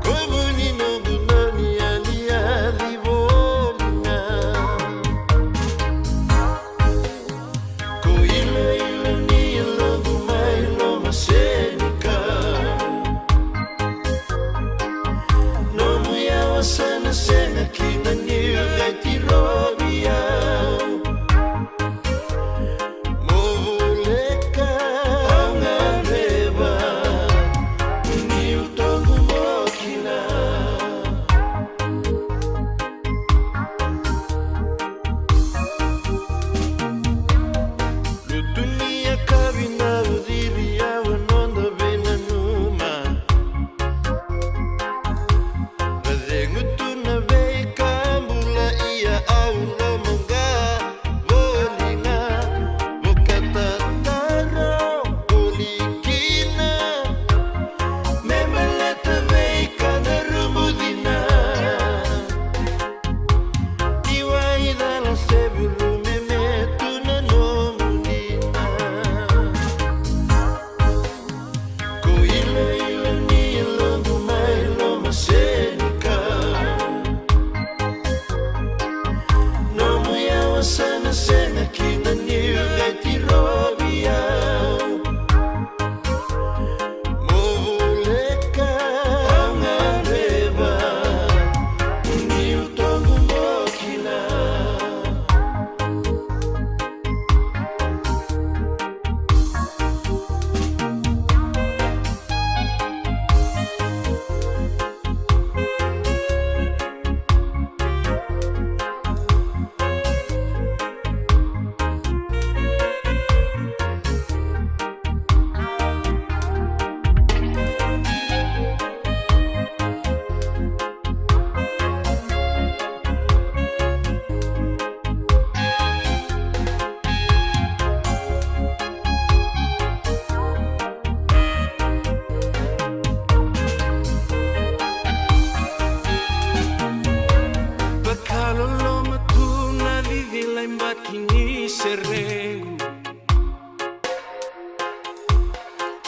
Ko vuni noqu noni alia.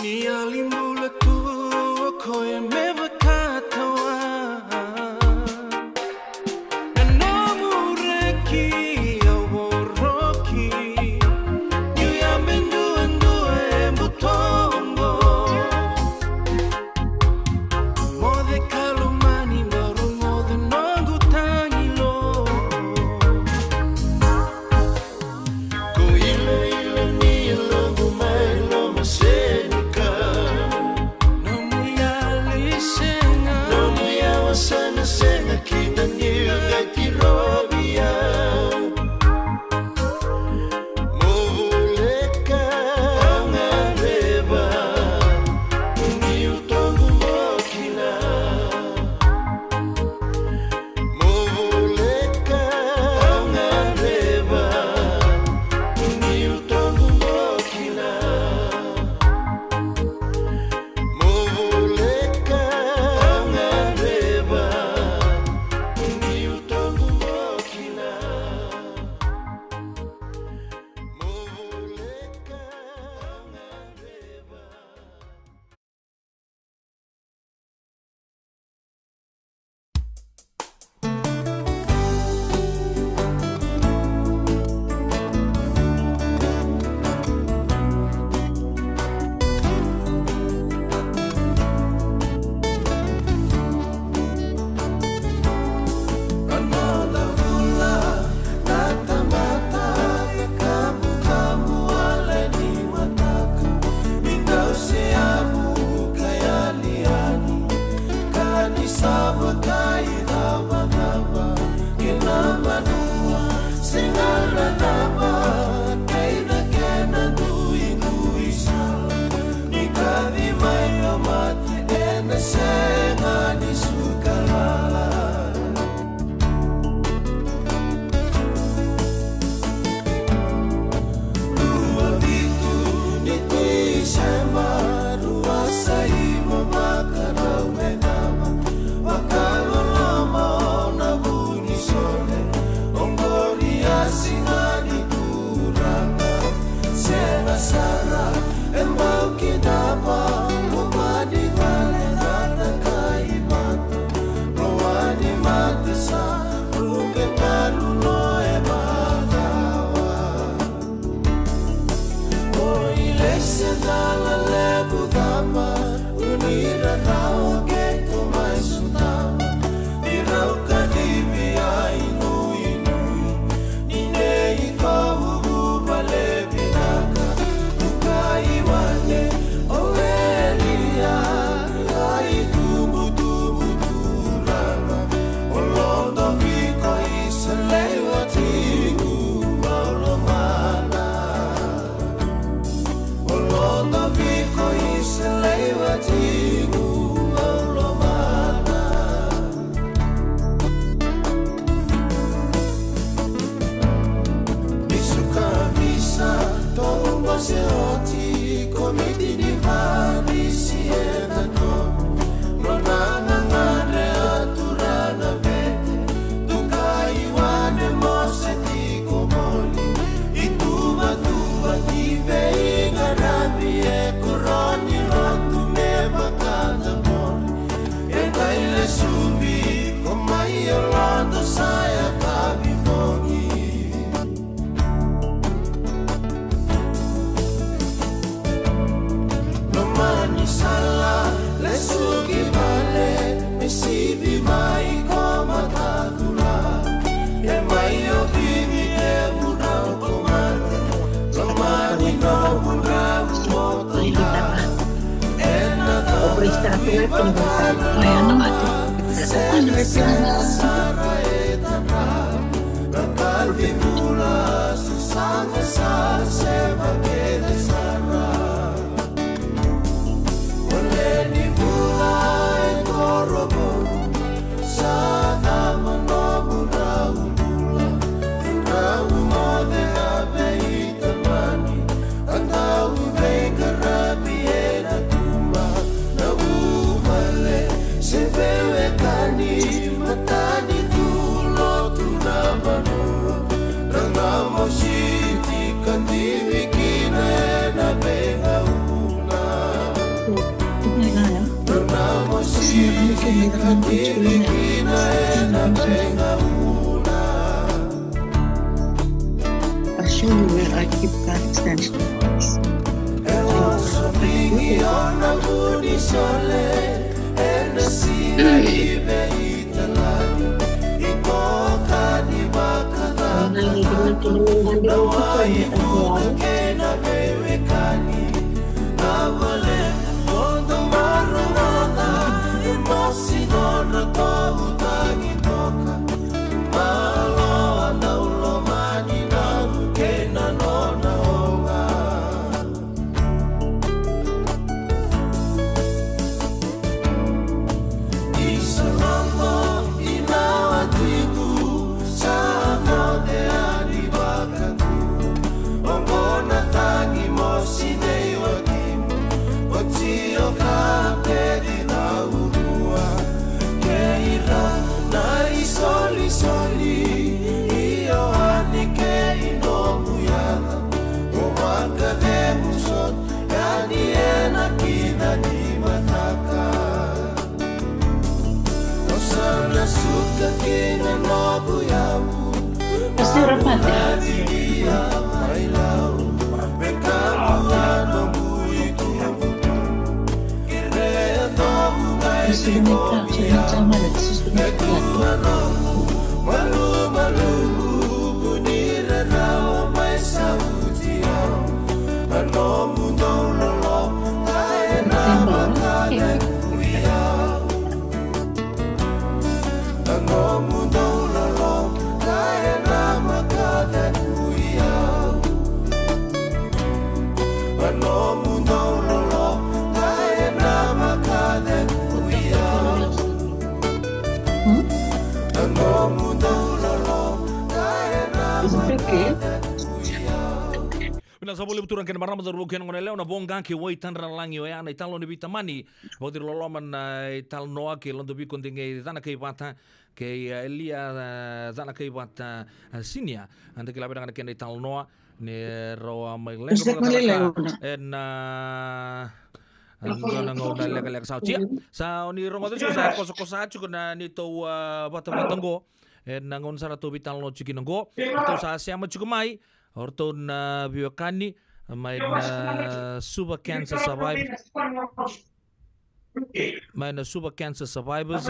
Ni yali bula tu o koya me vakatawa. Na nomu reki au voroki. Niu ya me duadua e butoqo. Moce ka lomani, baro moce noqu tagilo. Ko ilaila ni yaloqu mai loma Senegal. Nomu yali sega. Nomu yawa sa na sega kina niu qai tirovia. Mo voleka au gadreva, niu toqu mo kila. Mo voleka au gadreva, niu toqu mo kila. Mo voleka au gadreva, niu toqu mo kila. Mo voleka au gadreva. A noda bula na tamata, na kabukabu wale ni mataka, ni dau se yavu ka yali yani. Ka ni sa vakaicavacava kei na vanua, sega na cava kei na kena duidui sala. Ni kaci mai na mate ena sega ni suka lala. Rua vitu ni Tiseba, rua saiva, vakarau me cava, vakaloloma o na vu ni sole, oqori a siga ni Turaga. Sega sara e bau kidava, loma ni vale na kai mata, loma ni mata sa rube talu no e vakawa. Oi lese cala levu cava, unira na o keitou mai sotava. Ni rau kacivi a inuinui, ni nei kovuvu vale vinaka. Tukai wane o Elia, a itubutubu Turaga. O Lodoviko Isalei watiqu au lomana. O Lodoviko Isalei watiqu au lomana. Ni suka misa, tobu bose oti, komiti ni Farisi e na tobu. Nona gagadre a tura na bete, tukai wane mo se tiko voli. Ituvatuva ni veiqaravi e koro ni lotu me vakacabori. E qai lesuvi ko mai o Lodo sa yakavi bogi. Loma ni sala lesu ki vale, me sivi mai ko matacula. E mai o Viti e mudra o komate, loma ni nomudrau motoka. Ena caudrau i vaka na mate, sega sara e tadra. Na kaci bula sa saga sa sema kece sara. O le ni bula e koro vou, sa cava nomudrau bula? Drau moce a veitamani, a dau veiqaravi ena tuba. Na vuvale se veiwekani, matanitu, lotu, na vanua. Drau na mositi ka divi ki na I'll show you where I keep that extension. Is it okay? Vinaka sa vakalevu turaga kei na marama, cauravou kei na goneyalewa, na Voqa kei Waitadra na Lagi, oya na italanoa ni veitamani. Vakaciri loloma na italanoa kei Lodoviko Degei Canakaivata kei, eh, Elia, eh, Canakaivata, eh, Senior. Eda kila vinaka na kena italanoa ni rau a mai leqa vakacalataka ena, eh, dua na gauna lekaleka sa oti. Sa o ni rogoca tiko sa kosakosa tiko na neitou, ah, vatavata qo. Ena gauna sa ratou veitalanoa tiko kina qo, ratou sa sema tiko mai o ratou na veiwekani mai na Suva Cancer Survivors. Mai na Suva Cancer Survivors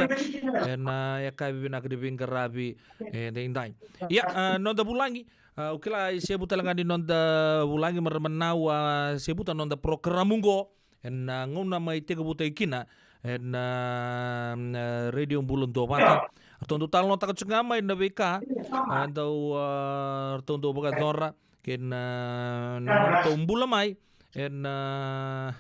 ena yakavi vinaka ni veiqaravi edaidai. Ia, ah, noda vulagi, ah, au kila e sevu tale ga ni noda vulagi, marama, na, ah, sevuta noda porokaramu qo ena, ah, gauna mai tekivutaki kina ena, ah, Radio Bula Duavata. Ratou dau talanoataka tiko ga mai na veika, ah, dau, ah, ratou dau vakayacora kei na, ah, na nodratou bula mai ena, ah,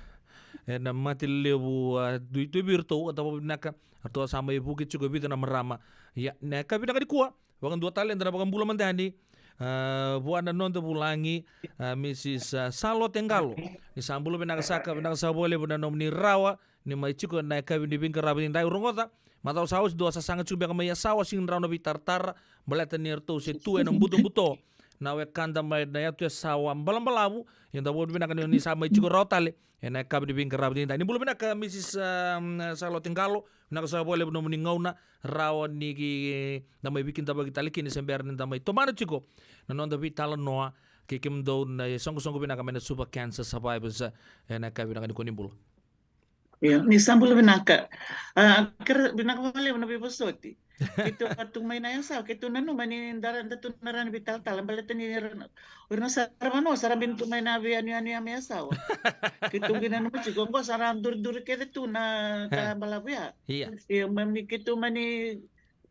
ena mate levu, ah, duidui vei iratou. Au vakavinavinaka, ratou sa mai vuki tiko e vica na marama. Ia, na yakavi vinaka nikua, vakadua tale eda na vakabula mada yani, ah, vua na noda vulagi, ah, Mrs, ah, Salote Qalo. Ni sa bula vinaka saka, vinaka saka vakalevu na nomuni rawa ni mai tiko ena yakavi ni veiqaravi edaidai. Au rogoca macawa sa oti dua sasaga tiko beka mai Yasawa, sega ni rawa na veitaratara baleta ni ratou se tu ena butobuto na wekada mai na yatu Yasawa balabalavu. Ia da vakavinavinaka ni sa mai tiko rawa tale ena yakavi ni veiqaravi edaidai. Ni bula vinaka, Mrs, ah, Salote Qalo. Vinaka saka vakalevu nomuni gauna, rawa ni ki, da mai veikidavaki tale kina se bera ni da mai tomana tiko na noda veitalanoa kei kemudou na isoqosoqo vinaka mai na Suva Cancer Survivors, eh, ena yakavi vinaka nikua. Ni bula. Io, ni sa bula vinaka. Ah, kere, vinaka vakalevu na veivosoti. Keitou a tu mai na Yasawa, keitou nanuma ni da ra-, da tu na rawa ni veitalatala baleta ni ra-, o ira na saravanua sa ra bini tu mai na veiyanuyanu ya mai Yasawa. Keitou qai nanuma tiko qo sa ra duriduri kece tu na ka balavu ya. Ia. Ia, mani keitou mani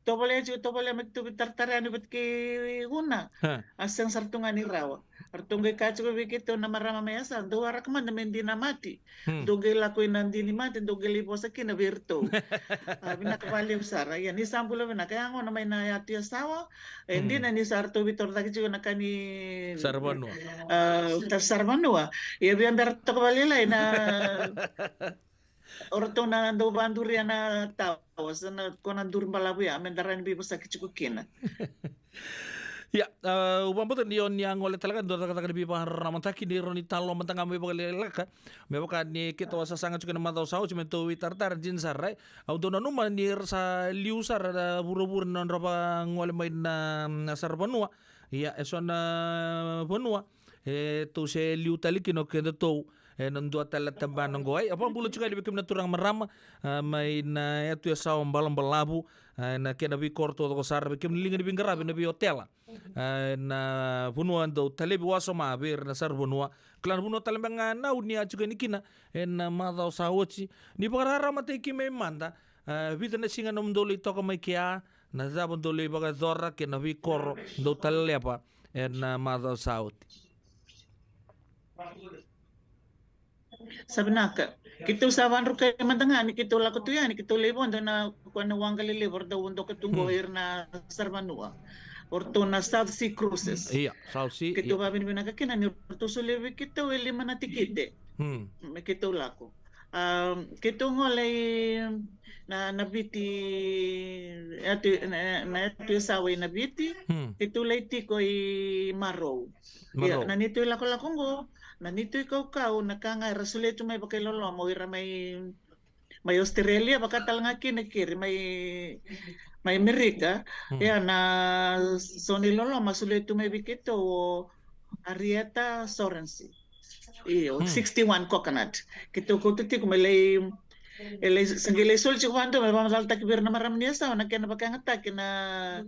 tovolea tiko, tovolea me keitou veitaratara yani vata kei Una. A sega sara tu ga ni rawa. Ratou qai kaya tiko vei keitou na marama mai Yasawa, dou waraka mada me dina mati. Dou qai lako i na dini mati, dou qai lai vosa kina vei iratou. A, vinaka vakalevu sara. Ia, ni sa bula vinaka, ya gona mai na yatu Yasawa. E dina ni sa ratou veitorocake tiko na ka ni saravanua. A, ta saravanua. Ia, via bera toka vakalailai na o ratou na dau vaduria na tawa, sa na ko na duru balavu ya me da rawa ni veivosaki tiko kina. Ia, a, au vakabauta ni o ni a gole tale ga e dua na cakacaka ni veivakararamataki ni rawa ni talo mada ga mai vakaleleka. Me vaka ni keitou a sasaga tiko ena macawa sa oti me tou veitaratara dina sara, e. Au dau nanuma ni ra sa liu sara na vuravura na nodra vagole mai na, na saravanua. Ia, e so na vanua e tou se liu tale kina o kedatou ena dua tale na tabana oqo. Ai, a vakabula tiko yani vei kemuni na turaga marama, a, mai na yatu Yasawa balabalavu, a, ena kena veikoro taucoko sara, vei kemuni liga ni veiqaravi ena veiotela, a, ena vanua dau talevi wasoma vei ira na saravanua. Kila na vanua tale beka ga Nau ni a tiko yani kina ena macawa sa oti. Ni vakararamataki mai mada, a, vica na siga nomudou lai toka mai kea, na cava dou lai vakayacora kei na veikoro dou taleva ena macawa sa oti. Sa vinaka. Keitou sa vadrukai mada ga ni keitou lako tu yani, keitou lai vodo ena koya na waqa lelevu era dau vodoka tu qo, ira na saravanua. O ratou na South Sea Cruises. Ia, South Sea, keitou vakavinavinaka kina ni ratou solia vei keitou e lima na tikite. Hmm. Me keitou lako. A, keitou gole i na, na Viti, yatu, na, na yatu Yasawa i Naviti. Hmm. Keitou lai tiko i Marou. Ia, Marou. Na neitou ilakolako oqo, na neitou ikaukau, na ka ga era solia tu mai vakailoloma o ira mai, mai Australia, vaka tale ga kina keri mai, mai Amerika. Hmm. Ia, na so na iloloma solia tu mai vei keitou o Arieta Sorensi. Io, hmm, sixty-one coconut. Keitou kauta tiko me lai, e lai, sa qai lai soli tiko vakadua me vakamacalataki vei ira na marama ni Yasawa na kena vakayagataki na,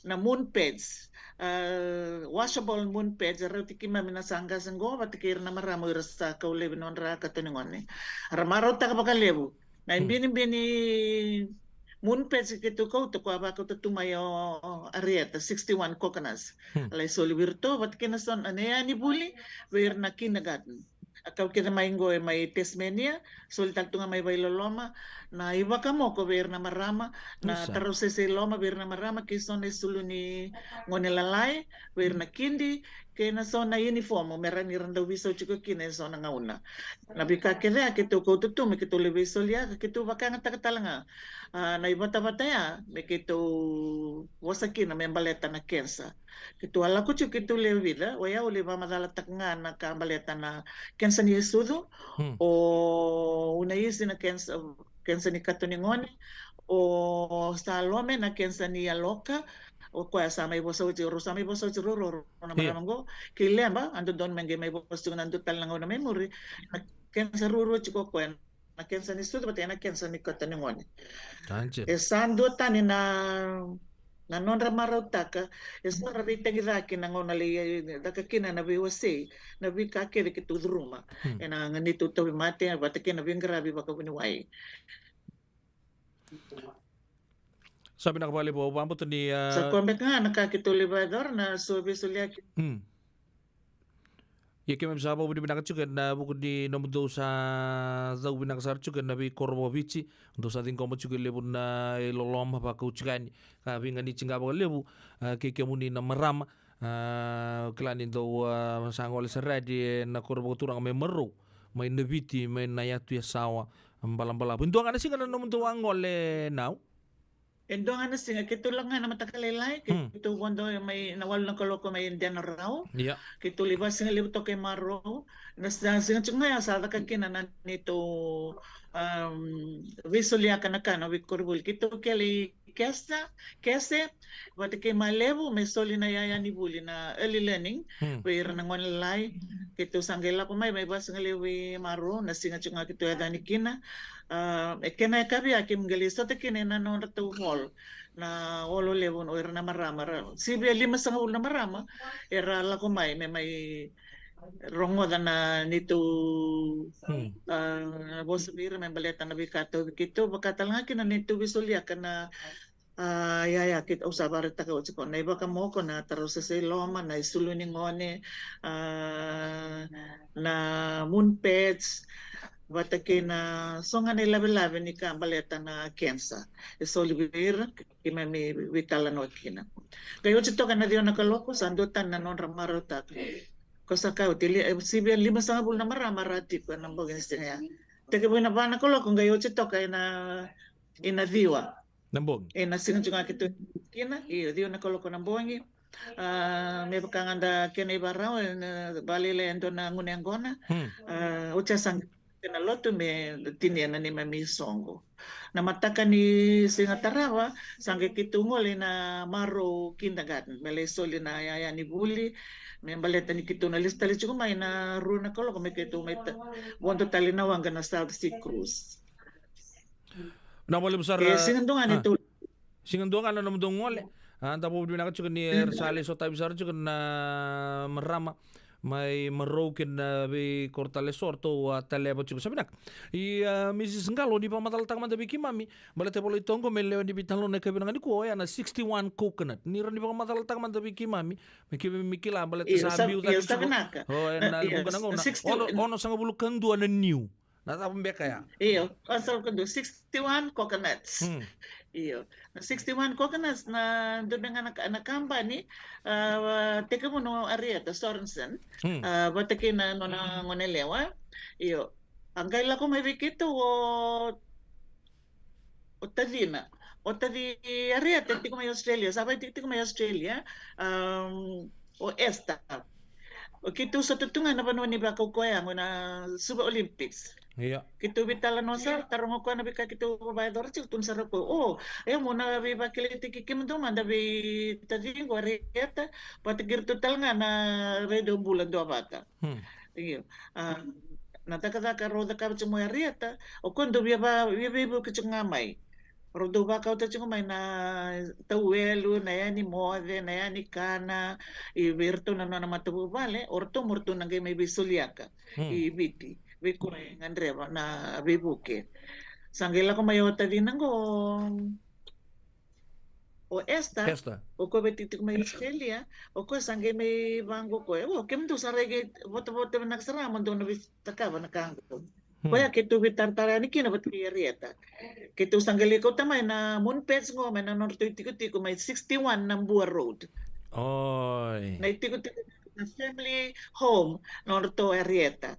na moon pads. A, washable moon pads, e rauti keimami na sa qase qo vata kei ira na marama o ira sa kau laivi nodra kato ni gone. Ra marautaka vakalevu. Na, hmm, ibinibini moon pads keitou kauta, koya vakauta tu mai o, o Arieta, sixty-one coconuts. Hmm. Lai soli vei iratou vata kei na so na, na yanivuli vei ira na kindergarten. A kau kece mai qo e mai Tasmania, soli tale tu ga mai vailoloma, na ivakamoko vei ira na marama, na, isa, tarausese i loma vei ira na marama, kei so na isulu ni gone lalai vei ira na kidi, kei na so na uniform me rawa ni ra dau veisau tiko kina e so na gauna. Na veika kece ya keitou kauta tu me keitou lai veisoliaka, keitou vakayagataka tale ga, a, na ivatavata ya me keitou vosa kina me baleta na kensa. Keitou a lako tiko keitou lewe vica, o yau lai vakamacalataka ga na ka baleta na kensa ni yasucu, hmm, o Unaisi na kensa, kensa ni kato ni gone, o Salome na kensa ni yaloka, o koya sa mai vosa oti, rau sa mai vosa oti ruarua, rau na, io, marama qo, kei Leba, a dodonu me qai mai vosa tiko na dua tale na gauna mai muri, na kensa ruarua tiko o koya, na kensa ni sucu vata kei na kensa ni kato ni gone. Gotcha. E sa duatani na, na nodra marautaka, e sa ra veitaqi cake na gauna lai caka kina na veiwasei, na veika kece keitou curuma. Hmm. Ena neitou tauvimate, vata kei na veiqaravi vakavuniwai. Sa vinaka vakalevu, au vakabauta ni, a, sa koya beka ga na ka keitou lai vakayacora, na so veisoliaki. Hmm. Ia keimami sa vakavinavinaka tiko ena vuku ni nomudou sa cau vinaka sara tiko ena veikoro vakaviti. Dou sa ciqoma tiko e levu na iloloma vakautikani. Ka veiganiti ga vakalevu, a, kei kemuni na marama. A, kila ni dou, a, sa gole sara yani ena koro vakaturaga mai Marou, mai Naviti, mai na yatu Yasawa balabalavu. E dua ga na siga na nomudou a gole, Nau? E dua ga na siga, keitou lako ga ena mataka lailai, hmm, keitou vodo mai na walu na kaloko mai Denarau. Ia. Keitou lai vakasigalevu toka e Marou. Na sa siga tiko ga ya sa caka kina na neitou, um, veisoliaka na ka na veikoronivuli. Keitou kele i Kesa, Kese, vata kei Malevu, me soli na yaya ni vuli na early learning, hmm, vei ira na gone lalai. Keitou sa qai lako mai, mai vakasigalevu i Marou, na siga tiko ga keitou yaco yani kina. A, e kena yakavi ya keimami qai lai sota kina ena nodratou hall, na hall levu o ira na marama, ra sivia limasagavulu na marama era lako mai me mai rogoca na neitou, hmm, a, vosa vei ira me baleta na veika tauvi keitou, vaka tale ga kina na neitou veisoliaka na, a, yaya, keitou sa vakaraitaka oti, ko na ivakamoko, na tarausese i loma, na isulu ni gone, a, na moon pads, vata kei na so ga na ilavelave ni ka baleta na kensa. E soli vei ira, keimami veitalanoa kina. Qai oti toka na ciwa na kaloko, sa duatani na nodra marautaka. Ko sa kaya oti, e sivia limasagavulu na marama ra tiko ena bogi ni siga ya. Tekivu ena va na kaloko, qai oti toka ena, ena ciwa. Na bogi. Ena siga tiko ga keitou kina, io, ciwa na kaloko na bogi. A, me vaka ga da kena ivarau, e, na vale e dua na gunu yaqona. Hmm. A, oti a sa qai na lotu me tinia na neimami soqo. Na mataka ni siga tarava, sa qai keitou gole na Marou Kindergarten me lai soli na yaya ni vuli, me baleta ni keitou na lesu tale tiko mai na rua na kaloko me keitou mai ta-, vodo tale na waqa na South Sea Cruise. Na vale sara. E, siga dua ga ni, a, tou siga dua ga na nomudou gole. A, da vakavinavinaka tiko ni, mm, era sa lai sotavi sara tiko na marama mai Marou kei na veikoro tale eso ratou a taleva tiko. Sa vinaka. I, a, Mrs Qalo, ni vakamacalataka mada vei keimami, baleta e volai toka qo me lewe ni veitalanoa ena yakavi vinaka nikua, oya na sixty-one coconut. Ni rawa ni vakamacalataka mada vei keimami, me keimami kila, baleta, io, sa, sa biu cake, io, sa tiko vinaka. O, ena, e, vuqa na gauna. Sixty. Ono, onosagavulu ka dua na niu. Na cava beka ya? Io, onosagavulu ka dua, sixty-one coconuts. Hmm. Io. Na sixty-one coconuts, na dua beka ga na ka-, na kabani, a, tekivuna o Arieta Sorensen. Hmm. A, vata kei na nona goneyalewa. Io. A qai lako mai vei keitou o, o tacina. O taci Arieta e tiko mai Australia, sa vaitikotiko mai Australia. Am, o Esther. O keitou sota tu ga ena vanua ni vakaukauwa ya qo na Suva Olympics. Io. Keitou veitalanoa sara, taroga o koya na veika keitou vakayacora tiko, tukuna sara o koya, o, e, meu na veivakilaitaki kemudou mada vei taci qo Arieta, vata kei iratou tale ga na Radio Bula Duavata. Hmm. Io. A, na cakacaka rau cakava tiko mai Arieta, o koya dau via va-, via veivuke tiko ga mai. Rau dau vakauta tiko mai na tauwelu, na yaya ni moce, na yaya ni kana, i vei iratou na nona matavuvale, o ratou mo ratou na qai mai veisoliaka, hmm, i Viti, vei koya e gadreva na veivuke. Sa qai lako mai o tacina qo, o Esther, Esther, o koya veitikotiko mai Australia, o koya sa qai mai vaqo o koya. O, kemudou sa rai qai votavota vinaka sara mo dou na veitakava na ka qo. Hmm. Koya keitou veitaratara yani kina vata kei Arieta. Keitou sa qai lai kauta mai na moon pads qo mai na nodratou itikotiko mai sixty-one Nabua Road. Oi. Na itikotiko na family home nodratou Arieta.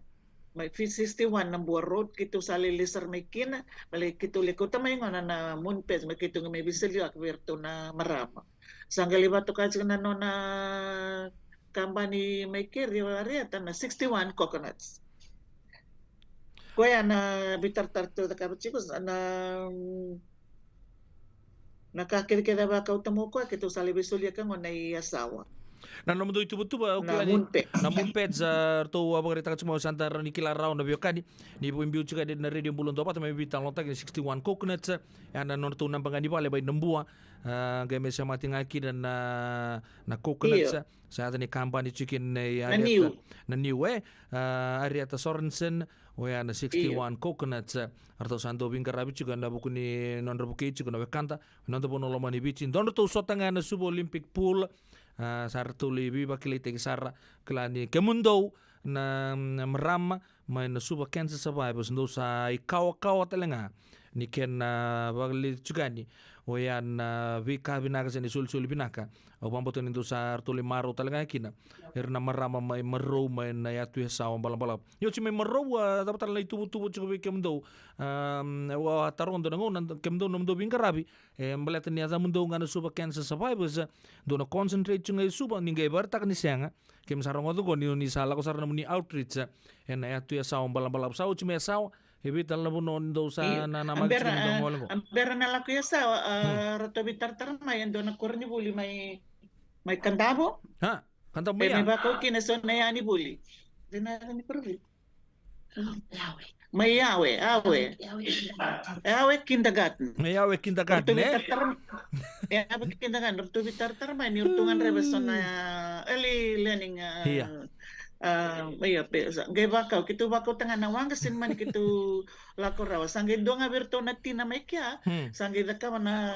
Mai Fiji sixty-one Nabua Road, keitou sa lai lesu sara mai kina, baleta keitou lai kauta mai gona na moon pads, me keitou qai mai veisoliaka vei iratou na marama. Sa qai lai vakatoka tiko na nona kabani mai keri o Arieta na sixty-one coconuts. Koya na veitaratara tou cakava tiko, na, na ka kecekece a vakauta mai o koya, keitou sa lai veisoliaka gona i Yasawa. Na nomudou ituvatuva, au kila ni moon pads, na moon pads, a, ratou a vakaraitaka tiko mai, sa da rawa ni kila rawa na veiwekani. Ni veibiu tiko yani na Radio Bula Duavata me veitalanoataki na sixty-one coconuts, e, na nodratou naba ga ni vale mai Nabua, a, qai mai semati ga kina na, na coconuts, io, a, sa yaca ni kabani tiko kina i Arieta, niu, na niu, e, a, Arieta Sorensen, oya na sixty-one coconuts, a, ratou sa dau veiqaravi tiko ena vuku ni nodra vukei tiko na wekada, noda vanua lomani Viti. Dua nodratou sota ga ena Suva Olympic Pool, a, sa ratou lai veivakilaitaki sara, kila ni kemudou na, na marama mai na Suva Cancer Survivors, dou sa ikawakawa tale ga ni kena, a, vakaliuci tiko yani oya na veika vinaka se na isolisoli vinaka. Au vakabauta ni dou sa ratou lai marau tale ga kina ira na marama mai Marou, mai na yatu Yasawa, Balabalava. Io, oti mai Marou, a, cava tale na ituvatuva tiko vei kemudou? A, au a taroga dua na gauna, kemudou nomudou veiqaravi, e, baleta ni yacamudou ga na Suva Cancer Survivors, dou na concentrate tiko ga i Suva, ni qai vakaraitaka ni sega, keimami sa rogoca qo ni, ni sa lako sara nomuni outreach, e, ena yatu Yasawa, Balabalava. Sa oti mai Yasawa, e vei tale na vanua ni dou sa, io, na, na a bera, tiko ni dou gole qo? A bera na lako i Yasawa, a, hmm, ratou veitaratara mai e dua na koronivuli mai, mai Kadavo. A, Kadavo mai, e, ya, mai vakau kina eso na yaya ni vuli. Dina ni koronivuli. Mai Yawe, Yawe. Yawe Kindergarten. Mai Yawe Kindergarten, e? Ratou veitaratara, e, Yawe Kindergarten, ratou veitaratara mai ni ratou gadreva eso na early learning, a, ia, a, ia, pe, sa, qai vakau, keitou vakauta ga na waqa, sega mani keitou lako rawa. Sa qai dua ga vei iratou na tina mai kea, hmm, sa qai cakava na,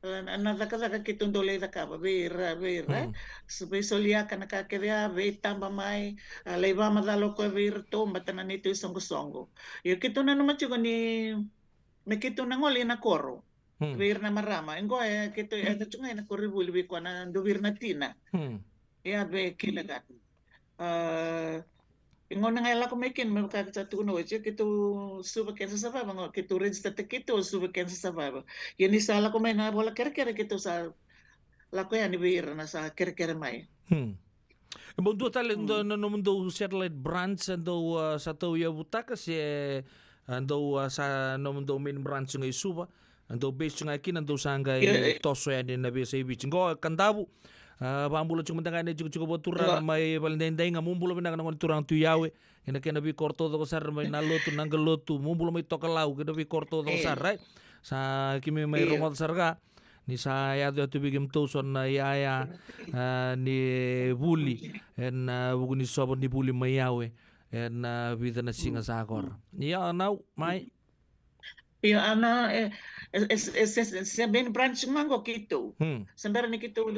na, na cakacaka keitou dau lai cakava vei ira, vei ira. Hmm. S-, veisoliaka na ka kece ya, veitaba mai, a, lai vakamacala o koya vei iratou, baleta na neitou isoqosoqo. Io, keitou nanuma tiko ni me keitou na gole ina koro, hmm, vei ira na marama. E qo e keitou yaco tiko ga ina koronivuli vei koya na dua vei ira na tina. Hmm. Ia vei kindergarten. A, e gauna ga e lako mai kina, me vaka sa tukuna oti, keitou Suva Cancer Survivor, qo keitou register-taki keitou Suva Cancer Survivor. Ia ni sa lako mai na vola kerekere, keitou sa lako yani vei ira na sa kerekere mai. Hmm. E bau dua tale dau, na nomudou satellite branch e dau, ah, sa tauyavutaka se, ah, dau, ah, sa nomudou main branch ga i Suva, e dau base ga kina, dau sa qai toso yani na veiyasai Viti. Qo Kadavu, ah, vakabula tiko mada ga na itikotiko vakaturaga mai Valedaidai ga. Mo bula vinaka na gone turaga Tui Yawe, kei na kena veikoro taucoko sara mai na lotu, na qalotu, mo bula mai Tokalau, kei na veikoro taucoko sara, right? Sa keimami mai rogoca sara ga ni sa yaco tu vei kemudou so na iyaya, ah, ni vuli ena, ah, vuku ni sova ni vuli mai Yawe ena, ah, vica na siga sa kora. Ia, nau mai. Io, ana, e, e, e, e, se, se, se main branch ga qo keitou. Hmm. Se bera ni keitou,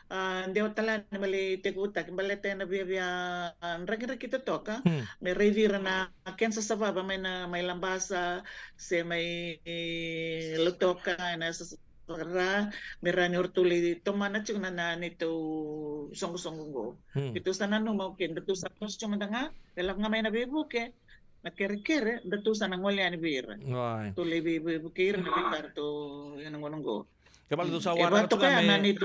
ah, dewa tale yani me lai tekivutaki, baleta ena viavia, ah, draki, draki totoka, hmm, me raici ira na cancer survivor mai na, mai Labasa, se mai, e, Lautoka, ena sa, sa, ra, me rawa ni ratou lai tomana tiko na, na neitou soqosoqo qo. Hmm. Keitou sa nanuma, okay, datou sa toso tiko mada ga, e lako ga mai na veivuke, na kerekere, datou sa na gole yani vei ira. Right. Tou lai vei, veivuke ira na veika ratou ena gauna qo. Ke vale dou sa waraka tiko ga me,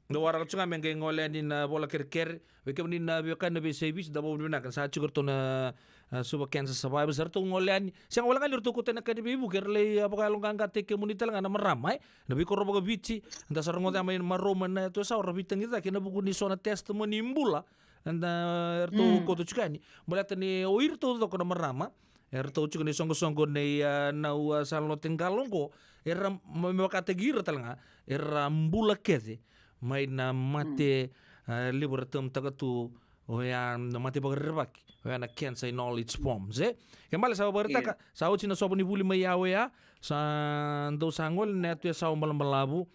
dou waraka tiko ga me qai gole yani na vola kerekere. Vei kemuni na veiwekani na veiyasai Viti, da vakavinavinaka ni sa tiko ratou na, ah, Suva cancer survivors, eratou gole yani. Sega wale ga ni ratou kauta na ka ni veivuke, era lai, ah, vakayaloqaqataki kemuni tale ga na marama, e, na veikoro vakaviti. Da sa rogoca mai na marama na Yatu Yasawa ra veitagicaki ena vuku ni so na testimony bula. Eda, eratou kauta tiko yani. Baleta ni o iratou taucoko na marama eratou tiko ni soqosoqo nei, ah, Nau, ah, Salote Qalo qo, era, me, me vakataki ira tale ga, era bula kece mai na mate, ah, levu era tamtaka tu, oya na mate vakarerevaki, oya na cancer in all its forms, e? Ke bale sa vakaraitaka, sa oti na sova ni vuli mai Yawe ya, sa dou sa gole na Yatu Yasawa balabalavu.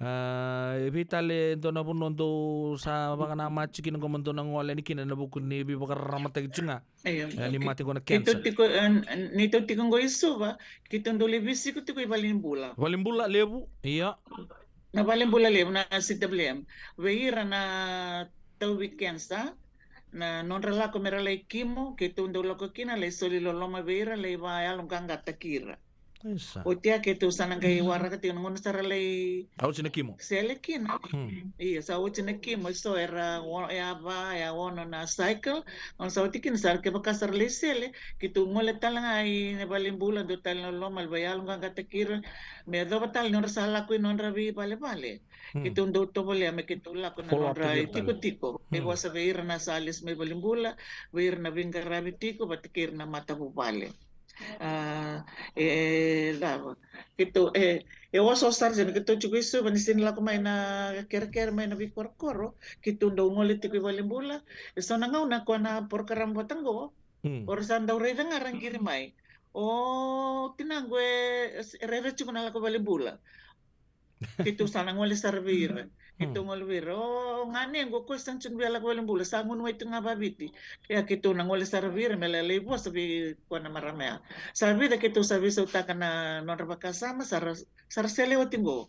Ah, e vei tale dua na vanua dou sa vakanamata tiko kina qo mo dou na gole yani kina ena vuku ni veivakararamataki tiko ga? Io, e, ni mate qo na cancer. Keitou tiko, e, neitou tiko qo i Suva, keitou dau lai veisiko tiko i valenibula. Valenibula levu, ia. Na valenibula levu na C W M. Vei ira na tauvi cancer, na nodra lako me ra lai kimo, keitou dau lako kina, lai soli loloma vei ira, lai vakayaloqaqataki ira. Isa. Oti ya keitou sa na qai waraka tiko na gauna sa ra lai, a, oti na kimo, sele kina. Hmm. Ia, sa oti na kimo, so era o-, e a va, e a ono na cycle. Gauna sa oti kina, sa kevaka sa ra lai sele, keitou gole tale ga i na valenibula, dua tale na loloma, lai vakayaloqaqataki ira, me yacova tale ni nodra sa lako i nodra veivalevale. Hmm. Keitou dau tovolea me keitou lako na nodra itikotiko. Follow up tiko. Hmm. Me vosa vei ira na sa lesu mai valenibula, vei ira na veiqaravi tiko, vata kei ira na matavuvale. Ah, e, cava. Keitou, e, e osooso sara, se ni keitou tiko i Suva, ni sega ni lako mai na kerekere mai na veikorokoro, keitou dau gole tiko i valenibula. E so na gauna ko na porokaramu vata qo, hmm, o ra sa dau raica ga ra qiri mai. O tinaqu e, e rairai tiko na lako valenibula. Keitou sa na gole sara vei ira. Hmm. Keitou gole vei ira. O gane qo, ko sa na tiko ni via lako valenibula, sa gunu mai tu ga vaviti. Ia keitou na gole sara vei ira me lai vosa vei koya na marama ya. Sa vica keitou sa veisautaka na nodra vakasama, sa ra, sa ra sele oti qo.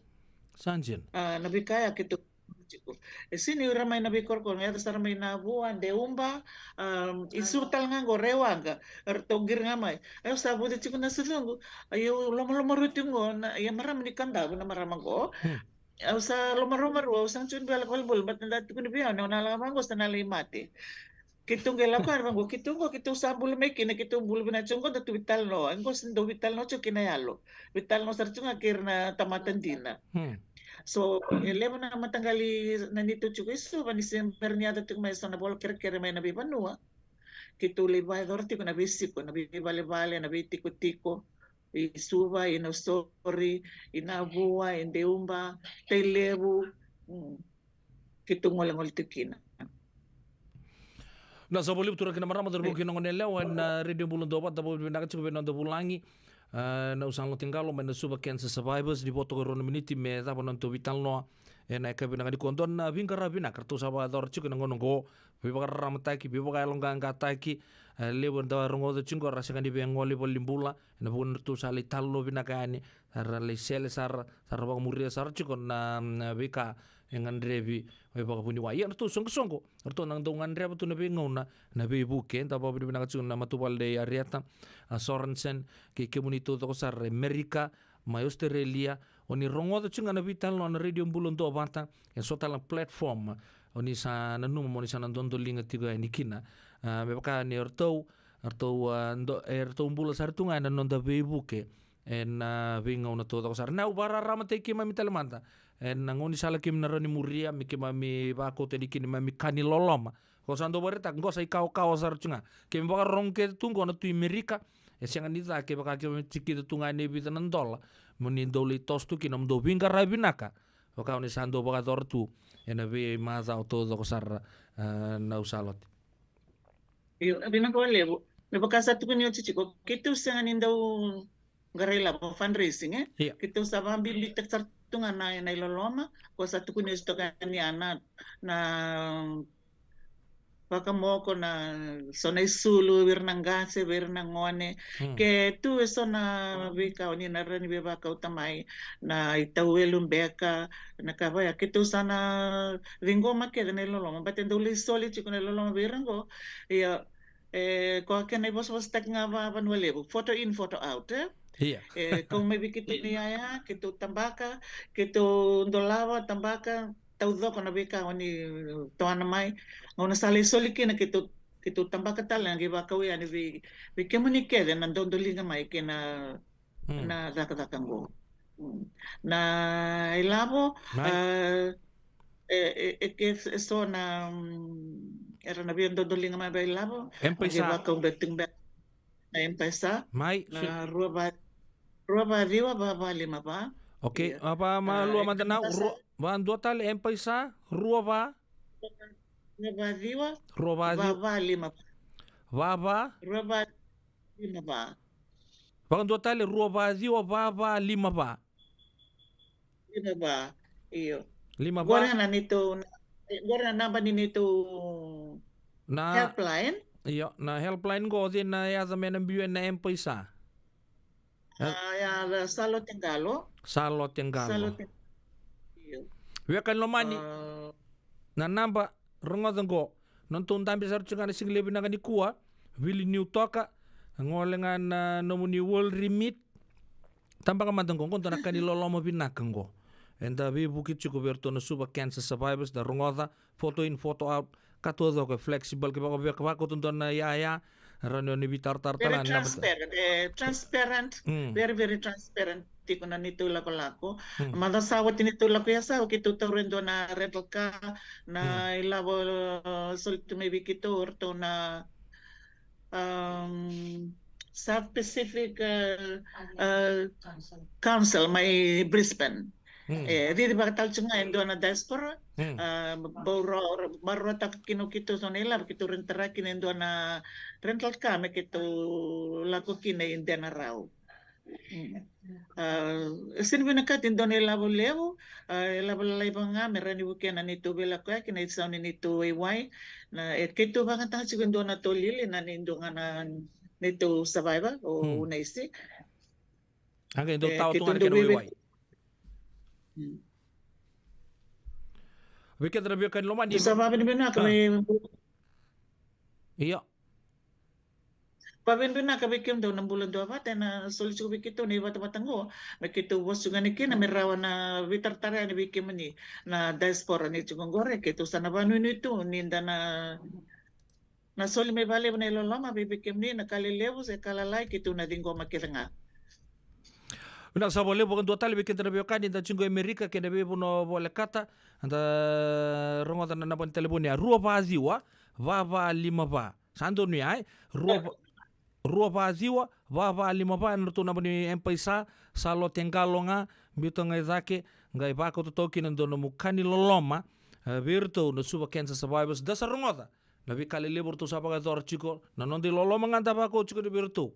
Sa dina. Ah, na veika ya keitou tiko. E sega ni ira mai na veikorokoro, yaco sara mai Navua, Deuba, um, i Suva tale ga qo, Rewaqa, eratou qiri ga mai. Au sa vuce tiko na sucuqu, au lomalomarua tiko qo, na, ia marama ni Kadavu na marama qo. Hmm. Au sa lomaruamarua, au sa na tiko ni via lako valenibula, baleta da tukuni vei au ni au na lako vaqo sa na lai mate. Keitou qai lako yani vaqo, keitou qo, keitou sa bula mai kina, keitou bula vinaka tiko qo, da tu veitalanoa. Qo sa dau veitalanoa tiko kina yalo. Veitalanoa sara tiko ga kei ira na tamata dina. Hmm. So, e levu na mataqali na neitou tiko i Suva, ni se bera ni yaco tiko mai so na vola kerekere mai na veivanua. Keitou lai vakayacora tiko na veisiko, na veivalevale, na veitikotiko. I Suva, i Nausori, i Navua, i Deuba, Tailevu, mm, keitou golegole tiko kina. Na sa volivu tu ra kina marama, cauravou kei na goneyalewa ena Radio Bula Duavata, da vakavinavinaka tiko vei noda vulagi, ah, Nau Salote Qalo mai na Suva Cancer Survivors, ni vo toka e rua na miniti me cava na nodatou veitalanoa ena yakavi vinaka nikua. Dua na veiqaravi vinaka ratou sa vakayacora tiko ena gauna oqo, veivakararamataki, veivakayaloqaqataki, e, levu eda rogoca tiko qo ra sega ni via gole i valenibula, ena vuku ni ratou sa lai talanoa vinaka yani, sa ra lai sele sara, sa ra vakamuria sara tiko na, na veika e gadrevi e vakavuniwai. Ia na ratou soqosoqo, ratou na dau gadreva tu na veigauna na veivuke. Da vakavinavinaka tiko na matavuvale nei Arieta, a, Sorensen, kei kemuni taucoko sara e Amerika, mai Australia, O ni rogoca tiko ga na veitalanoa na Radio Bula Duavata, e so tale na platform o ni sa nanuma mo ni sa na dodoliga tiko yani kina. A, me vaka ni o ratou, o ratou, a, do, e ratou bula sara tu ga ena noda veivuke ena veigauna taucoko sara. Na au vakararamataki keimami tale mada ena gaunisala keimami na rawa ni muria me keimami vakauta yani kina keimami ka ni loloma. Ko sa dau vakaraitaka qo sa ikawakawa sara tu ga. Keimami vakarorogo kece tu qo na Tui Merika, e sega ni ca kevaka keimami tikica tu ga ena vica na dola mo ni dau lai toso tu kina mo dau veiqaravi vinaka. Vaka o ni sa dau vakayacora tu ena veimacawa taucoko sara, a, na au sa lote. Io, vinaka vakalevu. Me vaka sa tukuni oti tiko, keitou sega ni dau qara ilavo, fundraising, e? Ia. Keitou sa vakabibitaka sara tu ga na, na iloloma, ko sa tukuni oti toka yani na, na vakamoko, na so na isulu vei ira na qase, vei ira na gone. Hmm. Ke tu e so na veika o ni na rawa ni veivakauta mai, na itauwelu beka, na ka vaya, keitou sa na ciqoma kece na iloloma, baleta e dau lai soli tiko na iloloma vei ira qo. Ia, e, ko a kena ivosavosataki ga va, Vanua Levu, photo in, photo out, e? Ia. E kau mai vei keitou na iyaya, keitou tabaka, keitou dolava, tabaka, taucoko na veika o ni tawana mai. Gauna sa lai soli kina keitou, keitou tabaka tale ga, qai vakau yani vei, vei kemuni kece na dodoliga mai kei na, hmm, na cakacaka qo. Hmm. Na ilavo, mai, a, e, e, e ke so na, mm, era na via dodoliga mai vei ilavo. M-PAiSA. Qai vakau beka tiko beka na M-PAiSA. Mai, na si- rua va, rua va ciwa, va va lima va. Okay, ia. A, va ma, a, lua mada na, rua, va dua tale, M-PAiSA, rua va. Rua va ciwa, rua va ciwa, va va lima va. Va va. Rua va lima va. Vakadua tale, rua va ciwa, va va lima va. Lima va, io. Lima va. Qori na neitou, qori na naba ni neitou na helpline. Io, na helpline qo o cei na yaca me na biu ena M-PAiSA? A, ya, ya, Salote Qalo. Salote Qalo. Salote. Io. Weka ni lomani. A, na naba, rogoca qo. Nodatou dabe sara tiko ga na siga levu vinaka nikua. Vili niu toka. Gole ga na nomuni World Remit. Tabaka mada qo, qo dua na ka ni loloma vinaka qo. Eda veivuke tiko vei iratou na Suva Cancer Survivors, da rogoca, photo in, photo out, ka taucoko e flexible, ke vaka, vaka, vakauta dua na yaya, rawa ni o ni veitaratara tale ga na naba. Very transparent, e, transparent, mm, very, very transparent tiko na neitou lakolako. Mm. Macawa sa oti neitou lako i Yasawa, keitou taura e dua na rental car, na, mm, ilavo, e, soli tu mai vei keitou, o ratou na um, South Pacific, uh, uh, Council mai Brisbane. Mm. E, cici vaka tale tiko ga e dua na diaspora. Mm. Uh, bau ro-, ro-, marorotaka kina o keitou so na ilavo, keitou rawa ni tara kina e dua na rental car me keitou lako kina i Denarau. Mm. A, e sega ni vinakati e dua na ilavo levu, a, ilavo lalai vaka ga me rawa ni vukea na neitou veilakoyaki, na isau ni neitou waiwai. Na, e keitou vakayagataka tiko e dua na tolili, na neitou ga na neitou survivor, o, mm, Unaisi. A qai dau, e, tawa tu ga na kena waiwai. Mm. Vei keda na veiwekani lomani. Sa vakavinavinaka, a, me. Io. Vakavinavinaka vei kemudou na Bula Duavata ena soli tiko vei keitou na ivatavata qo, me keitou vosa tiko yani kina me rawa na veitaratara yani vei kemuni na diaspora ni tiko qori. Keitou sa na vakanuinui tu ni da na, na soli mai vakalevu na iloloma vei, vei kemuni, na ka lelevu se ka lalai, keitou na ciqoma kece ga. Vinaka saka vakalevu. Vakadua tale vei keda na veiwekani da tiko e Amerika kei na veivanua volekata, da rogoca na naba ni talevoni ya, rua va ciwa, va va lima va. Sa donuya, e? Rua va, rua va ciwa, va va lima va, ena nodratou naba ni M-PAiSA, Salote Qalo ga, biuta ga i cake, qai vakauta toka kina e dua nomu ka ni loloma, e, vei iratou na Suva Cancer Survivors, da sa rogoca na veika lelevu ratou sa vakayacora tiko, na noda iloloma ga da vakau tiko vei iratou.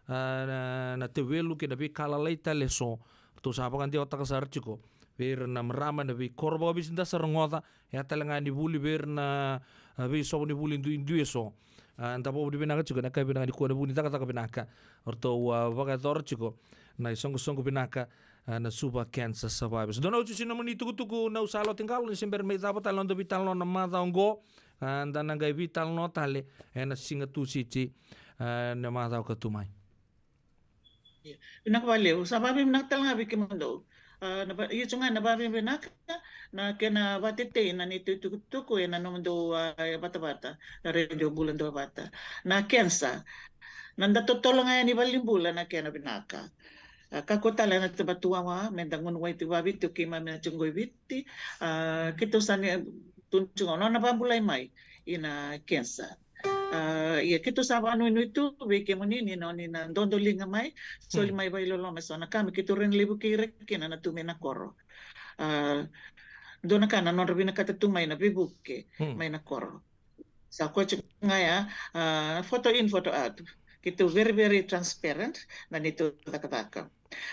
E, na, na tevelu kei na veika lalai tale eso, ratou sa vakadewataka sara tiko vei ira na marama ena veikoro vakaviti da sa rogoca, e a tale ga ni vuli vei ira na, a, veisovo ni vuli duidui eso. A, da vakavinavinaka tiko ena yakavi vinaka nikua ena vuku ni cakacaka vinaka o ratou, a, vakayacora tiko na isoqosoqo vinaka, a, na Suva Cancer Survivors. Dua na iotioti ni nomuni itukutuku na Salote Qalo, ni se bera mai cava tale na noda veitalanoa na macawa oqo, a, da na qai veitalanoa tale ena siga Tusiti, a, na macawa ka tu mai. Ia. Vinaka vakalevu, sa vakavinavinaka tale ga vei kemudou. A, na va-, io tu ga na vavinavinaka, na kena vatetei na neitou itukutuku ena nomudou, a, vatavata, na Radio Bula Duavata. Na kensa, na da totolo ga yani valenibula na kena vinaka. A, kakua tale na tabatuawa, me da gunu wai tu vaviti, o keimami na tiko i Viti, a, keitou sa ni, tu tiko, nona vabulai mai, ina kensa. A, ia keitou sa vanuinui tu vei kemuni ni na, ni na dodoliga mai, soli mai vailoloma eso na ka me keitou rawa ni levu kei ira kina na tu mai na koro. A, dua na ka na nodra vinakata tu mai na veivuke mai na koro. Sa koya tiko ga ya, a, photo in, photo out. Keitou very, very transparent na neitou cakacaka.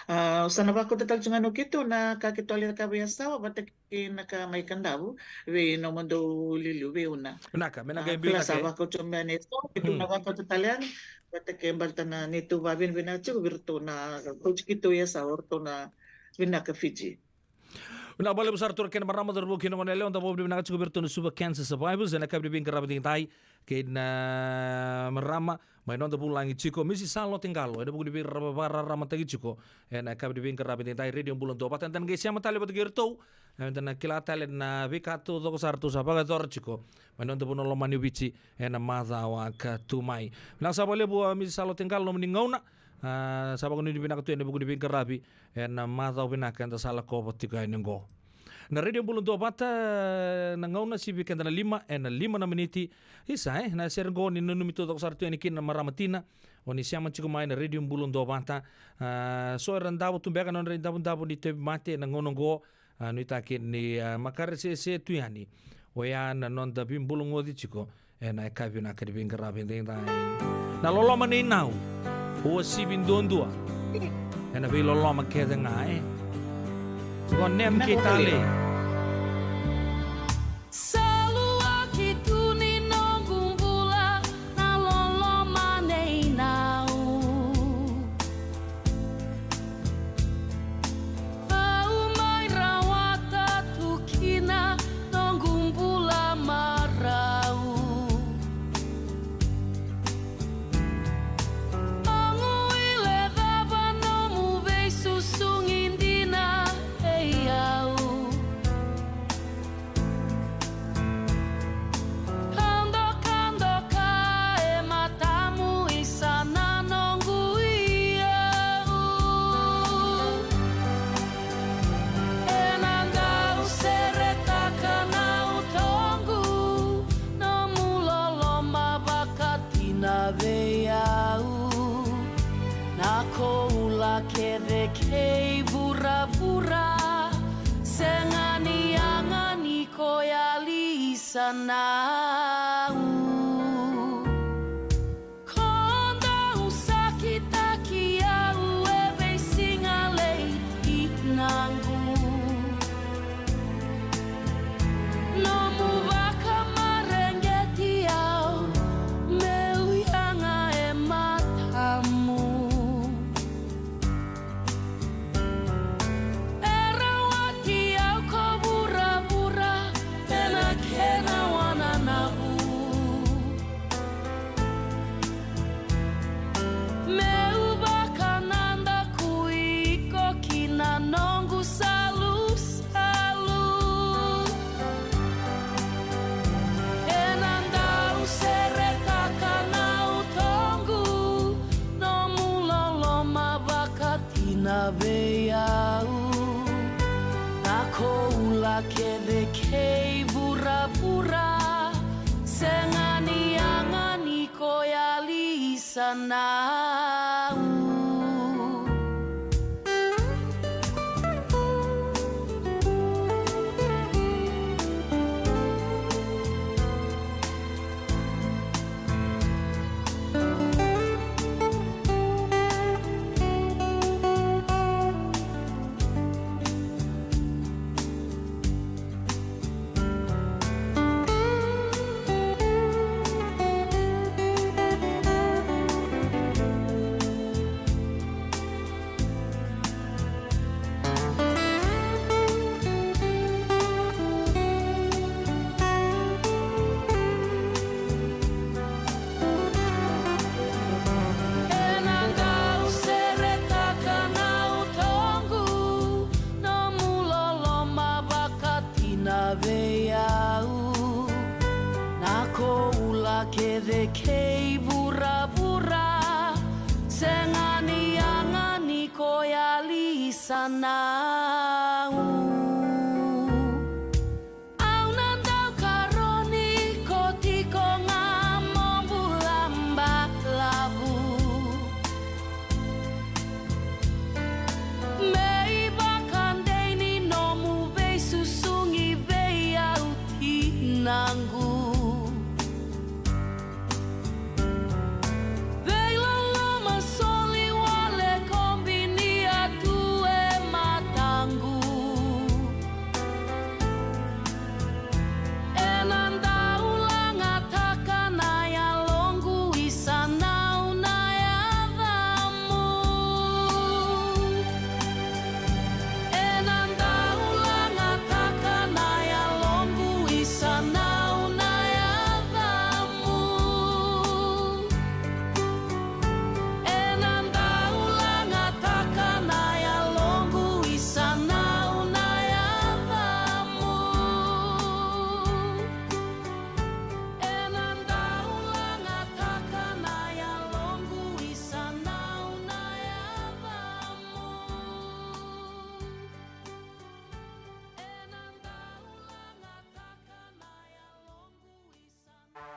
A, sa na vakauta tale tu ga na keitou na ka keitou a lai cakava i Yasawa, vata kei na ka mai Kadavu, vei nomudou liuliu, vei Una. Vinaka, me na qai biu cake. Sa vakauta mai na Yasawa, keitou na vakauta tale yani, vata kei baleta na neitou vavinavinaka tiko, vei iratou na kauti keitou i Yasawa, o ratou na Vinaka Fiji. Vinaka vakalevu sara turaga kei na marama, cauravou kei na goneyalewa, da vakavinavinaka tiko vei iratou na Suva Cancer Survivors, ena yakavi ni veiqaravi edaidai, kei na marama, mai noda vulagi tiko, Misi Salote Qalo, ena vuku ni veirara-, vakararamataki tiko, ena yakavi ni veiqaravi edaidai, Radio Bula Duavata, eda na qai sema tale vata kei iratou, eda na kila tale na veika taucoko sara ratou sa vakayacora tiko, mai noda vanua lomani o Viti, ena macawa ka tu mai. Vinaka sara vakalevu, a, Misi Salote Qalo, nomuni gauna, a, sa vakanuinui vinaka tu ena vuku ni veiqaravi, ena macawa vinaka eda sa lakova tiko yani oqo. Na Radio Bula Duavata, na gauna sivi keda na lima, ena lima na miniti. Isa, e, na sere oqo ni nanumi taucoko sara tu yani kina na marama tina. O ni sema tiko mai na Radio Bula Duavata. A, so era davo tu beka na nodra idavodavo ni tauvimate ena gauna oqo. A, nuitaki ni, a, makare sese tu yani. Oya na noda veibulagoci tiko. Ena yakavi vinaka ni veiqaravi edaidai. Na loloma nei nau, uasivi duadua. Ena veiloloma kece ga, e. Gone me kei tale. Sa luaki tu ni noqu bula na loloma nei nau. Au mai rawata tu kina noqu bula marau. Au guilecava nomu veisusugi dina vei au. Au dokadoka e matamu, isa na noqu iyau. Ena dau seretaka na utoqu, nomu loloma vakatina vei au. Na koula kece kei vuravura, sega ni yaga ni ko yali, isa na u. Ko dau sakitaki au e veisiga lei tinaqu. Nomu vakamareqeti au, meu yaga e matamu. E rawati au ko vuravura ena kena wananavu. Meu vakanadaku iko ki na noqu salusalu. Ena dau seretaka na utoqu, nomu loloma vakatina vei au. Na koula kece kei vuravura, sega ni yaga ni ko yali, isa na u. Sanau. Au na dau karoni ko tiko ga mo bula balavu. Me ivakadei ni nomu veisusugi vei au tinaqu. Veiloloma soli wale ko binia tu e mataqu. Ena dau lagataka na yaloqu i sanau na yacamu. Ena dau lagataka na yaloqu i sanau na yacamu. Ena dau lagataka na yaloqu i sanau na yacamu. Ena dau lagataka na yaloqu i sanau na yacamu. Ena dau lagataka na yaloqu i sanau.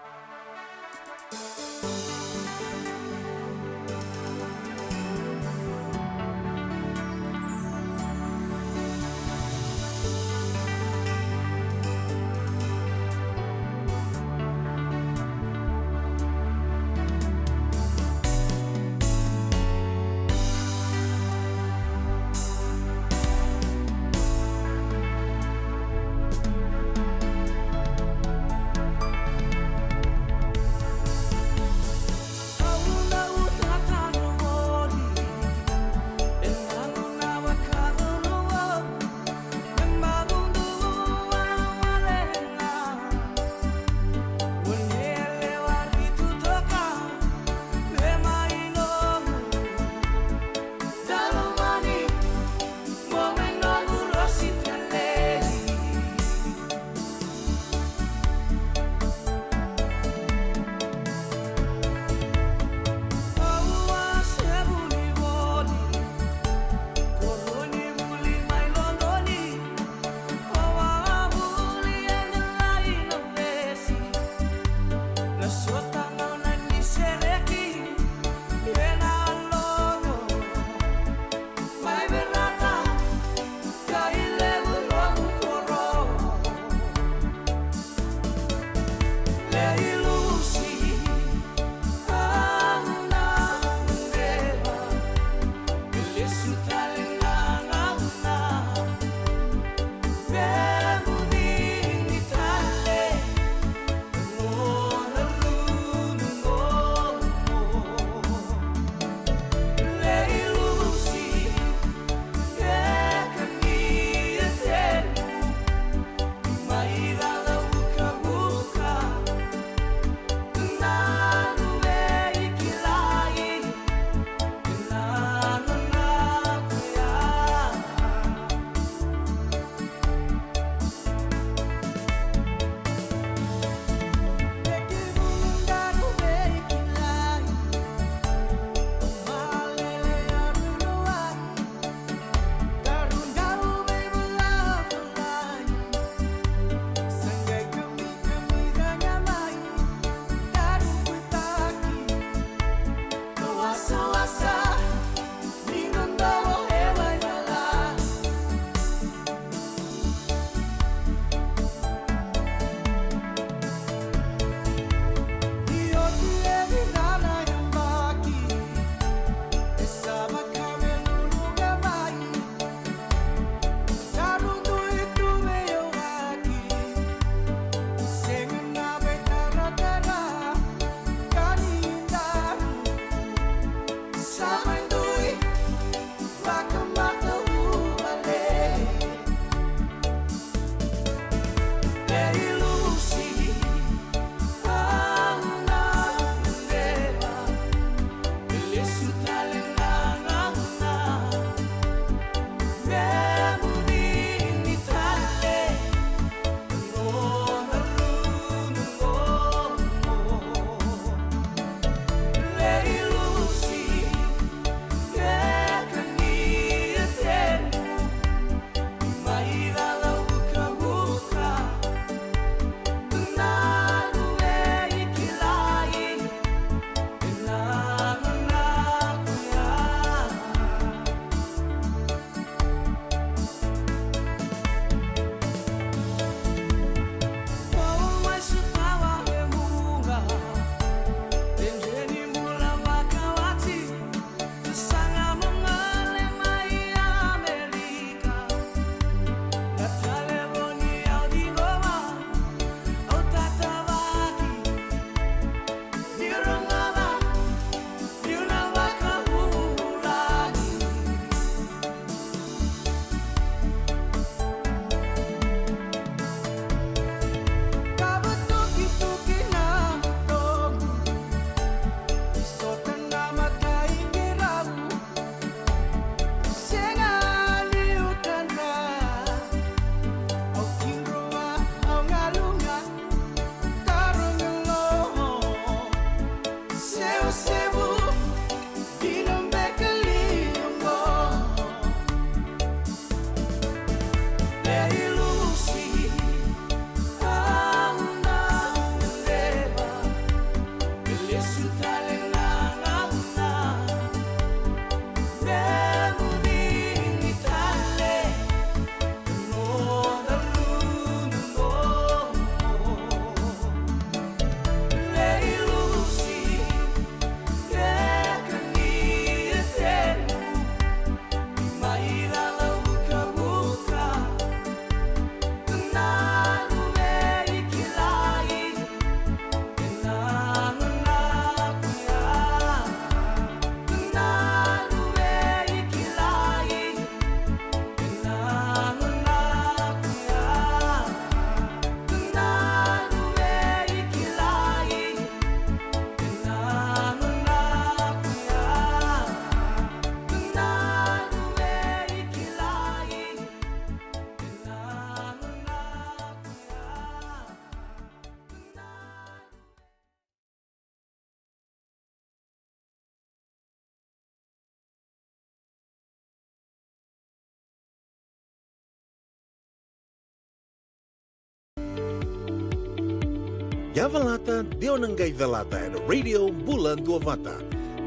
Yavalata, de o na qai calata ena Radio Bula Duavata.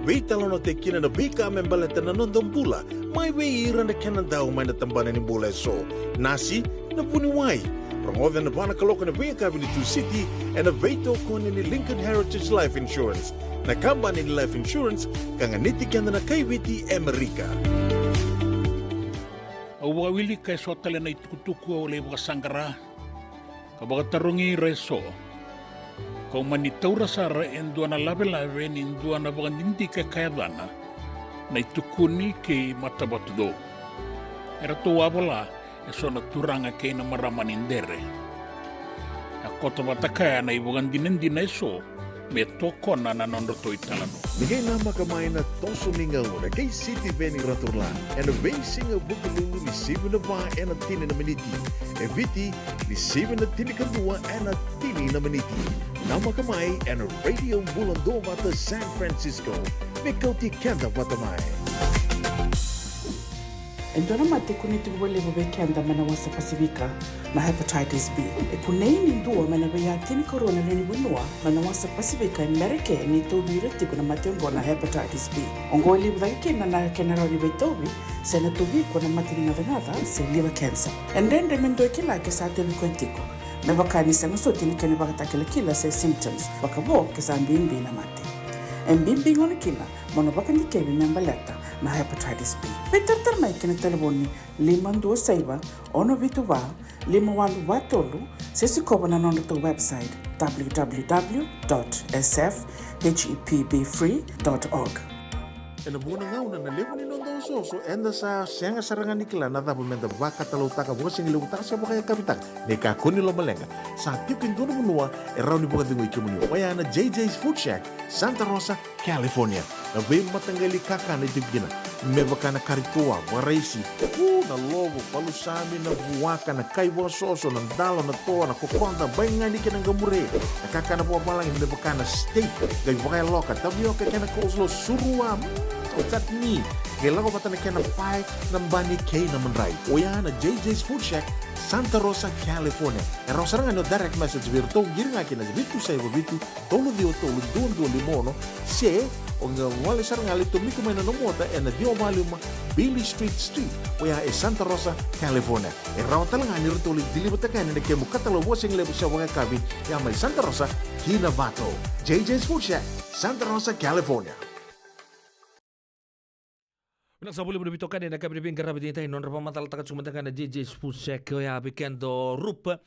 Veitalanoataki kina na veika me baleta na noda bula, mai vei ira na kena dau mai na tabana ni bula eso. Nasi, na vuniwai. Rogoca ena va na kaloko ena veiyakavi ni Tusiti, ena veitokoni ni Lincoln Heritage Life Insurance, na kabani ni life insurance ka ganiti keda na kai Viti e Amerika. Au vakawilika eso tale na itukutuku au lai vakasaqara ka vakatarogi ira eso. Kau mani taura sara e dua na lavelave ni dua na vakadidike ka yacana na iTukuni kei Matavatucou. Eratou a vola eso na turaga kei na marama ni Dere. A koto vata kaya na ivakadinadina eso me tokona na nodratou italanoa. Ni qai namaka mai na toso ni gauna kei Sitiveni Raturla ena veisiga Vukelulu ni sivi na va ena tini na miniti. E Viti ni sivi na tinikadua ena tini na miniti. Namaka mai ena Radio Bula Duavata San Francisco. Me kauti keda vata mai. E dua na mate e kunei tiko vakalevu vei keda mai na wasa Pasifika, na hepatitis B. E kunei ni dua mai na veiyatini karua na lewe ni vanua mai na wasa Pasifika e Merika ni tauvi ira tiko na mate oqo na hepatitis B. Oqo e levu cake kina na kena rawa ni veitauvi se na tauvi iko na mate ni gacagaca se liver cancer. E dredre me dua e kila ke sa tauvi koya tiko, me vaka ni sega soti na kena ivakatakilakila se symptoms vakavo ke sa bibi na mate. E bibi gona kina mo na vakadikevi me baleta na hepatitis B. Veitaratara mai ki na talevoni lima dua saiva, ono vitu va, lima walu va tolu, se sikova na nodratou website, w w w dot s f h e p b free dot org. Ena vuqa na gauna na levu ni noda osooso, eda sa sega sara ga ni kila na cava meda vakatalautaka, vakasigilevutaka se vakayakavitaka. Ni kakua ni lomaleqa, sa tiko e dua na vanua e rawa ni vakacegui kemuni. Oya na J J's Food Shack, Santa Rosa, California. Na veimataqali kakana e tiko kina, me vaka na kari toa, vakaraisi, u, na lovo, palusami, na vuaka, na kai vakasoso, na dalo, na toa, na kokoda, baigani kei na qamure. Na kakana vakavalagi me vaka na steak, qai vakayaloka, tavioka kei na coleslaw, surua, mm, o chutney. Qai lako vata na kena pae, na bani kei na madrai. Oya na J J's Food Shack, Santa Rosa, California. E rawa sara ga ni o direct message vei iratou, qiri ga kina vitu saiva vitu, tolu ciwa tolu, dua dua lima ono, se o qai gole sara ga lai tomika mai na nomu ota ena ciwa walu lima Beale Street Suite, oya e Santa Rosa, California. E rawa tale ga ni ratou lai deliver-taka yani na kemu katalau vakasigalevu se vakayakavi, ya mai Santa Rosa ki Novato. J J's Food Shack, Santa Rosa, California. Vinaka sara vakalevu na veitokani ena yakavi ni veiqaravi edaidai, nodra vakamacalataka tiko mada ga na J J's Food Shack, oya vei keda o Rupa.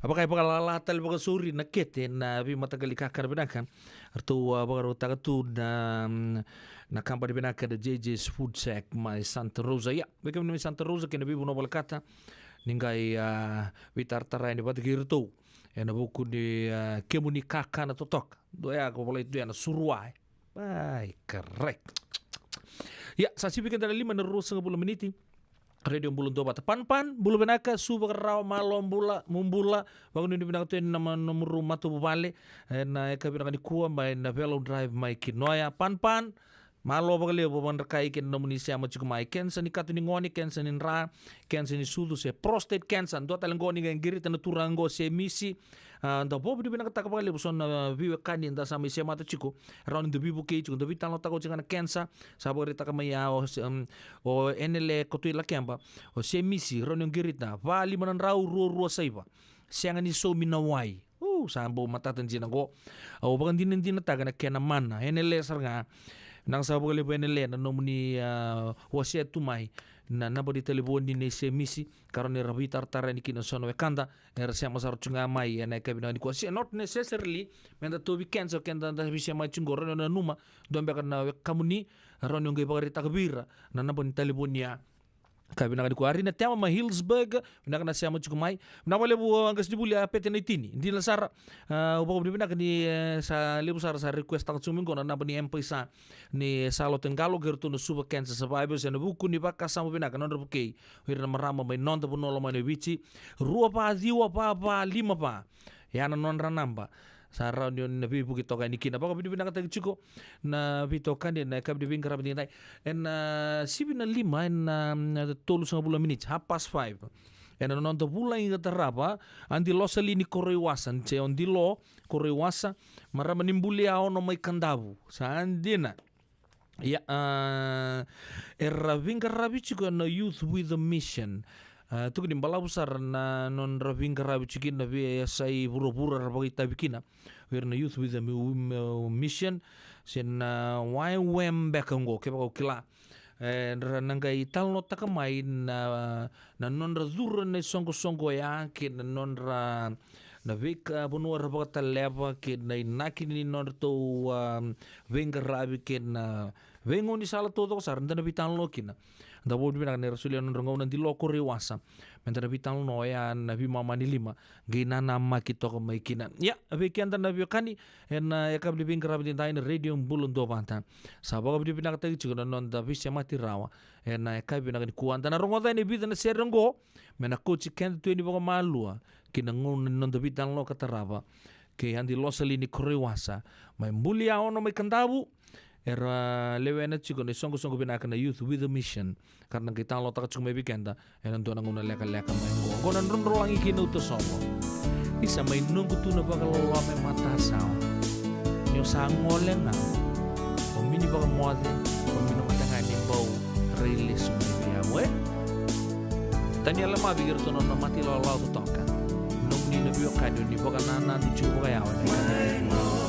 A vaka e vakalala tale vakasauri na kete na veimataqali kakana vinaka. Ratou a vakarautaka tu na, mm, na kabani vinaka na J J's Food Shack mai Santa Rosa. Ia, vei kemuni mai Santa Rosa kei na veivanua volekata, ni qai, a, veitaratara yani vata kei iratou ena vuku ni, a, kemuni kakana totoka. Dua ya ko volai tu ya na surua, e. Ai, correct. Ia, sa sivi keda na lima na ruasagavulu miniti. Radio Bula Duavata. Pan Pan, bula vinaka, Su Vakararawa, malo bula, mo bula. Vakanuinui vinaka tu ena nomu, nomu matavuvale ena yakavi vinaka nikua mai na Velo Drive mai Kinoya. Pan Pan, malo vakalevu, vakadrakai kei na nomuni sema tiko mai. Kensa ni kato ni gone, kensa ni dra, kensa ni sucu se prostate cancer. Dua tale qo ni qai qirita na turaga qo Semisi. A, da vakavinavinakataka vakalevu so na veiwekani da sa mai semata tiko. Rawa ni da veivukei tiko, da veitalanoataka oti ga na kensa. Sa vakaraitaka mai ya o, um, o Enele Kotoi Lakeba, o Semisi, rawa ni o qirita, va lima na drau rua rua saiva. Sega ni saumi na wai. U, sa bau matata dina qo. Au vakadinadinataka na kena mana. Enele sara ga. Vinaka sara vakalevu Enele na nomuni, a, wasea tu mai na naba ni talevoni nei Semisi, ka rawa ni ra veitaratara yani kina so na wekada era sema sara tu ga mai ena yakavi vinaka nikua. Se not necessarily me da tauvi kensa o keda da veisema mai tiko qo, rawa ni o nanuma dua beka na wekamuni, rawa ni o qai vakaraitaka vei ira na naba ni talevoni ya. Ka vinaka nikua. Ari na Tema mai Hillsburg, vinaka na sema tiko mai. Vinaka vakalevu, a, qasenivuli, a, Pete Naitini. Dina sara, a, au vakavinavinaka ni, e, sa levu sara sa request-taka tiko mai qo na naba ni M-PAiSA ni Salote Qalo kei iratou na Suva Cancer Survivors ena vuku ni vakasama vinaka, nodra vukei o ira na marama mai noda vanua lomani o Viti. Rua va ciwa va va lima va. Ya na nodra naba. Sa rawa ni o ni na veivuke toka yani kina. Vakavinavinakataki tiko na veitokani ena yakavi ni veiqaravi edaidai. Ena, a, sivi na lima ena, a, tolusagavulu na miniti, half past five. ena noda vulagi ka tarava, a Dilo Salini Koroiwasa, se o Dilo Koroiwasa, marama ni Bulia Ono mai Kadavu. Sa dina. Ia, a, era veiqaravi tiko ena Youth with a Mission. A, tukuni balavu sara na nodra veiqaravi tiko kina na veiyasai vuravura ra vakaitavi kina. O ira na Youth with a Mi-, Mi-, Mission, se na Y W A M beka oqo, kevaka o kila. E, ra na qai talanoataka mai na, na nodra curu ena isoqosoqo oya, kei na nodra, na veika vanua ra vakataleva, kei na inaki ni nodratou, a, veiqaravi, kei na veigaunisala taucoko sara, da na veitalanoa kina. Da vakavinavinaka ni ra solia na nodra gauna Dilo Koroiwasa. Meda na veitalanoa oya na veimama ni lima, qai nanamaki toka mai kina. Ia, vei keda na veiwekani, ena yakavi ni veiqaravi edaidai na Radio Bula Duavata. Sa vakavinavinakataki tiko na noda veisemati rawa ena yakavi vinaka nikua. Da na rogoca yani e vica na sere oqo, me na kauti keda tu yani vakamalua ki na gauna ni noda veitalanoa ka tarava kei Adi Losalini Koroiwasa mai Bulia Ono mai Kadavu. Era lewena tiko na isoqosoqo vinaka na Youth with a Mission, ka ra na qai talanoataka tiko mai vei keda ena dua na gauna lekaleka mai oqo. Oqo na Drodrolagi kei Nauta Sovo. Isa mai noqu tu na vakaloloma e matasawa. Ni o sa gole ga, o mini vakamoce, o mini mata ga ni bau rai lesu mai vei au, e? Taniela Mavi kei iratou na nona mata ilawalawa totoka. Nomuni na veiwekani, o ni vakanananu tiko vakayawa ena yakavi nikua.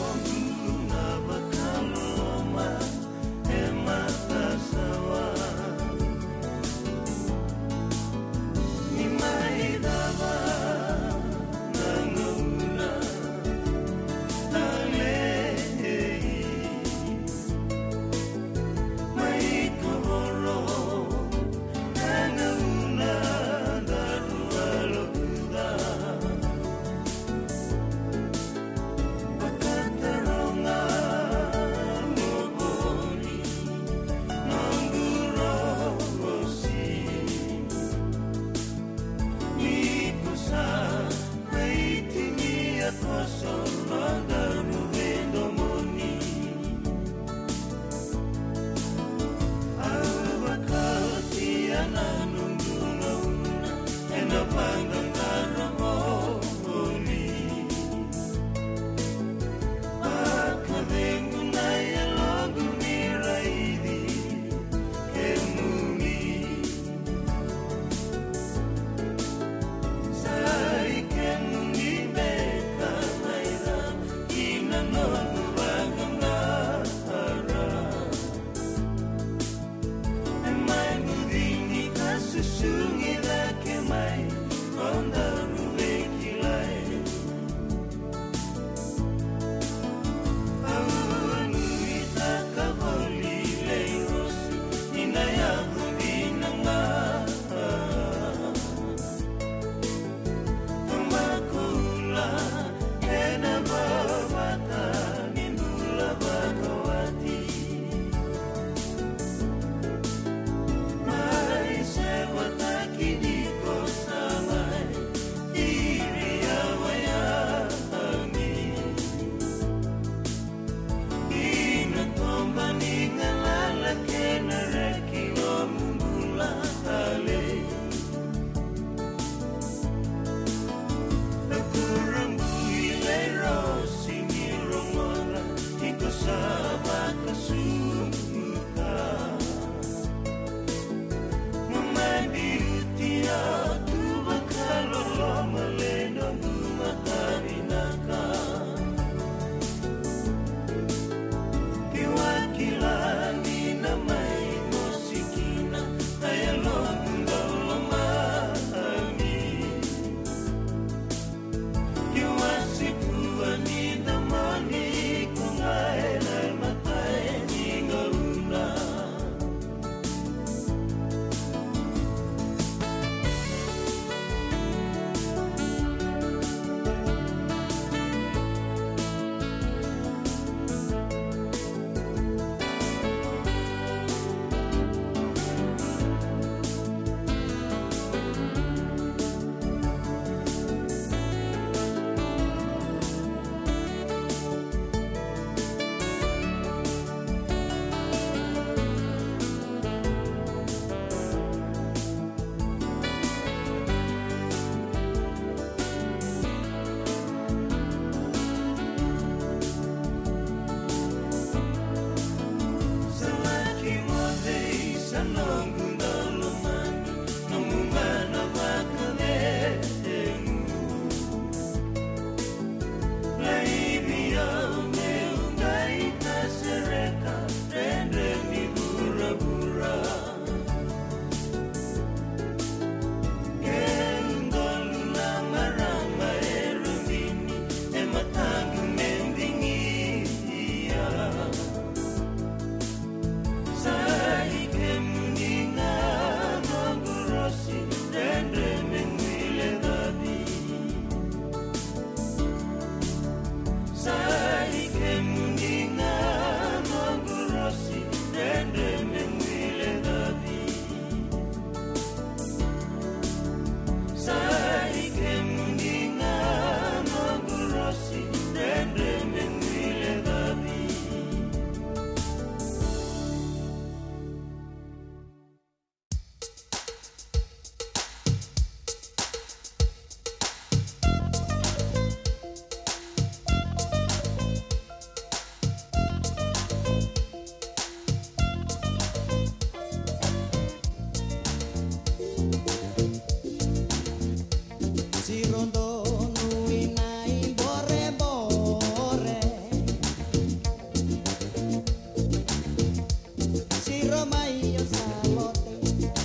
Salote,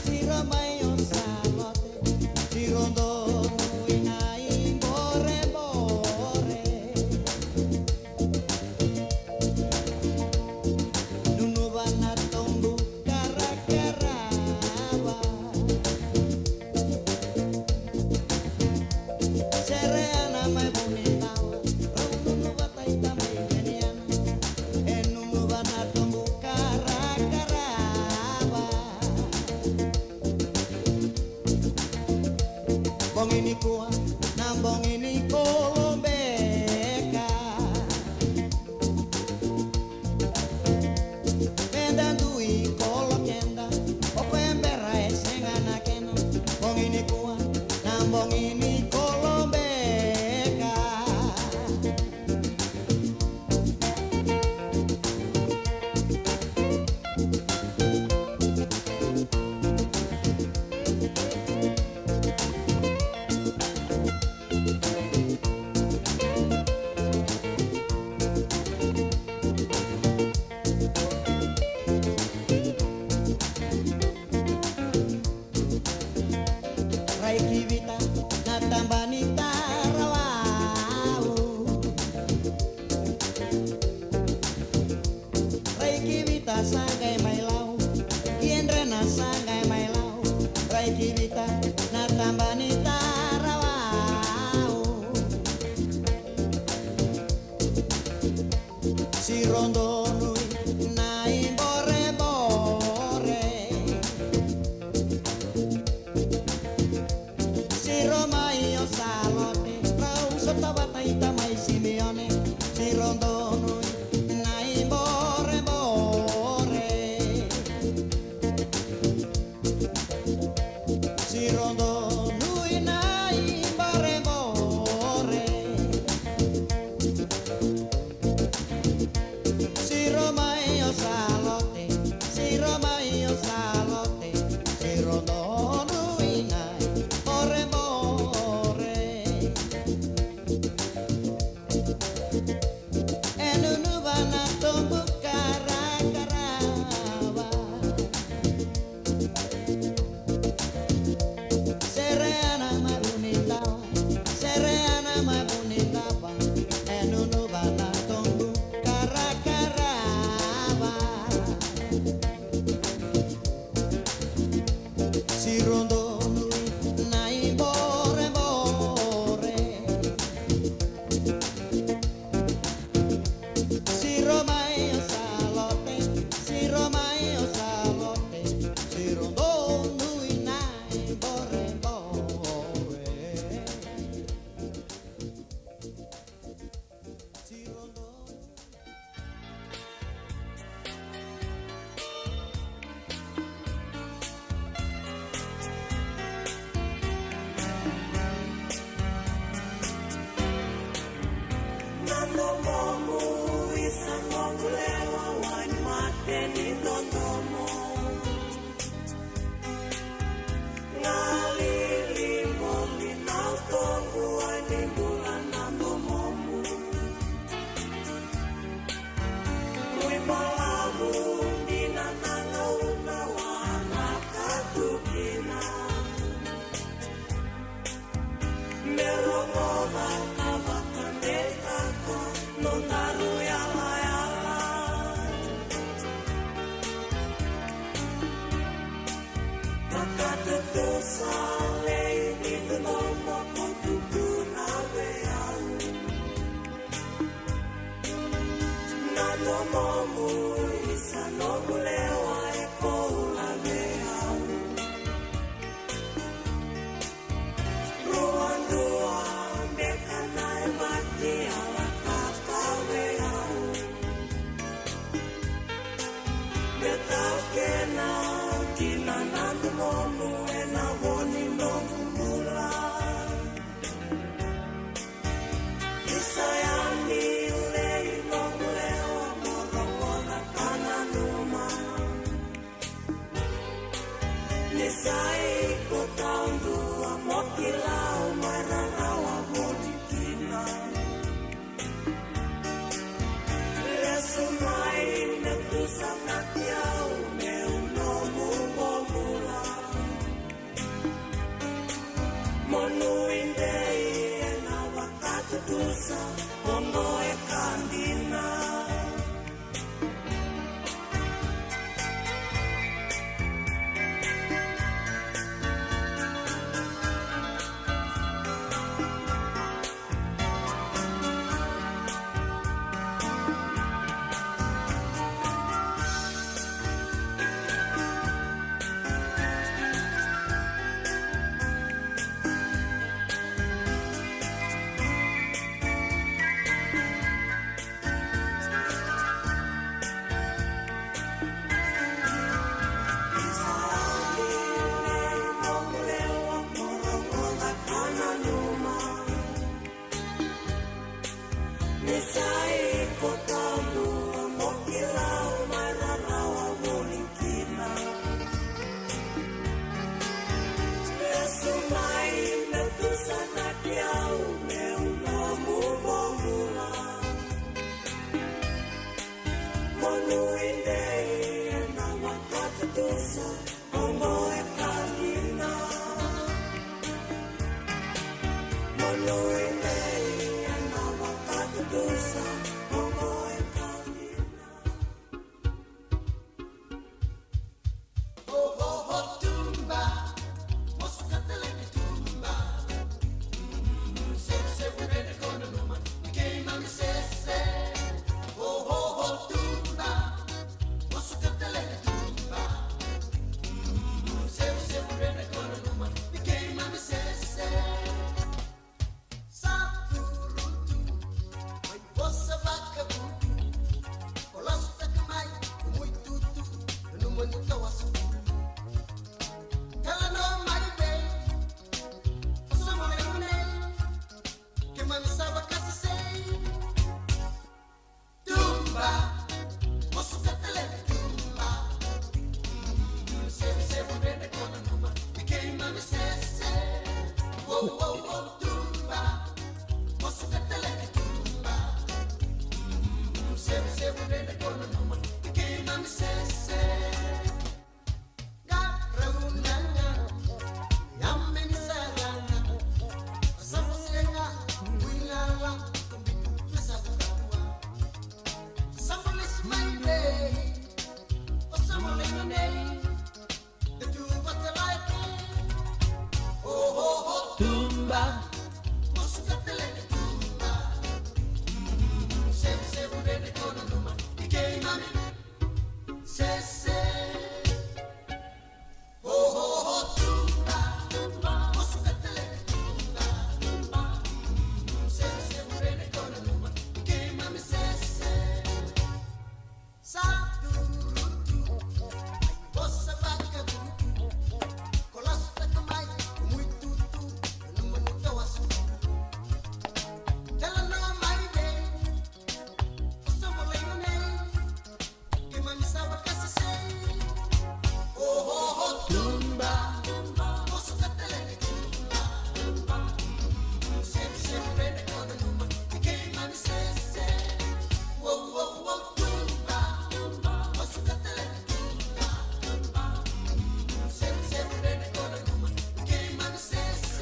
siro mai o Salote, siro donu i na i borebore. Nunuva na tobu karakarava. Sere yana mai Vunidawa, rau nunuva taita mai Veniana. E nunuva na tobu karakarava. Bogi nikua na bogi ni kolobeka. Meda dui kolo keda, o koya bera e sega na kena. Bogi nikua na bogi ni kolobeka. Rai ki vita na taba ni tarawau. Rai ki vita sa qai mai lau, ki edrena sa qai mai lau. Rai ki vita na taba ni tarawau. Siro donu i na i borebore. Siro mai o Salote, rau sota vata i tamai Simione. Siro donu i na i borebore. Siro donu i na i borebore. Siro mai o Salote, siro mai o Salote, siro donu i na i borebore. E nunuva na tobu karakarava. Sere yana mai Vunidawa, sere yana mai Vunidawa. E nunuva na tobu karakarava. Siro donu i na i borebore. Siro mai o Salote, siro mai o Salote, siro donu i na i borebore. Siro donu. Na domomu isa noqu lewa, wai ni mate ni dodomo. Galili moli na utoqu, wai ni bula na domomu. Mui balavu dina na gauna wa na katu kina. Me rogoca ka vakadeitaka nodaru yalayala. Vakatutusa lei ni dodomo ko tukuna vei au. Na domomu isa noqu lewa e koula vei au. Rua dua beka na yabaki a lataka vei au. Me taukena kina na domomu ena vo ni noqu bula. Isa yani ulei noqu lewa mo rogoca ka nanuma. Ni sa iko taudua mo kila au mai rarawa voli kina. Lesu mai me tusanaki au meu nomu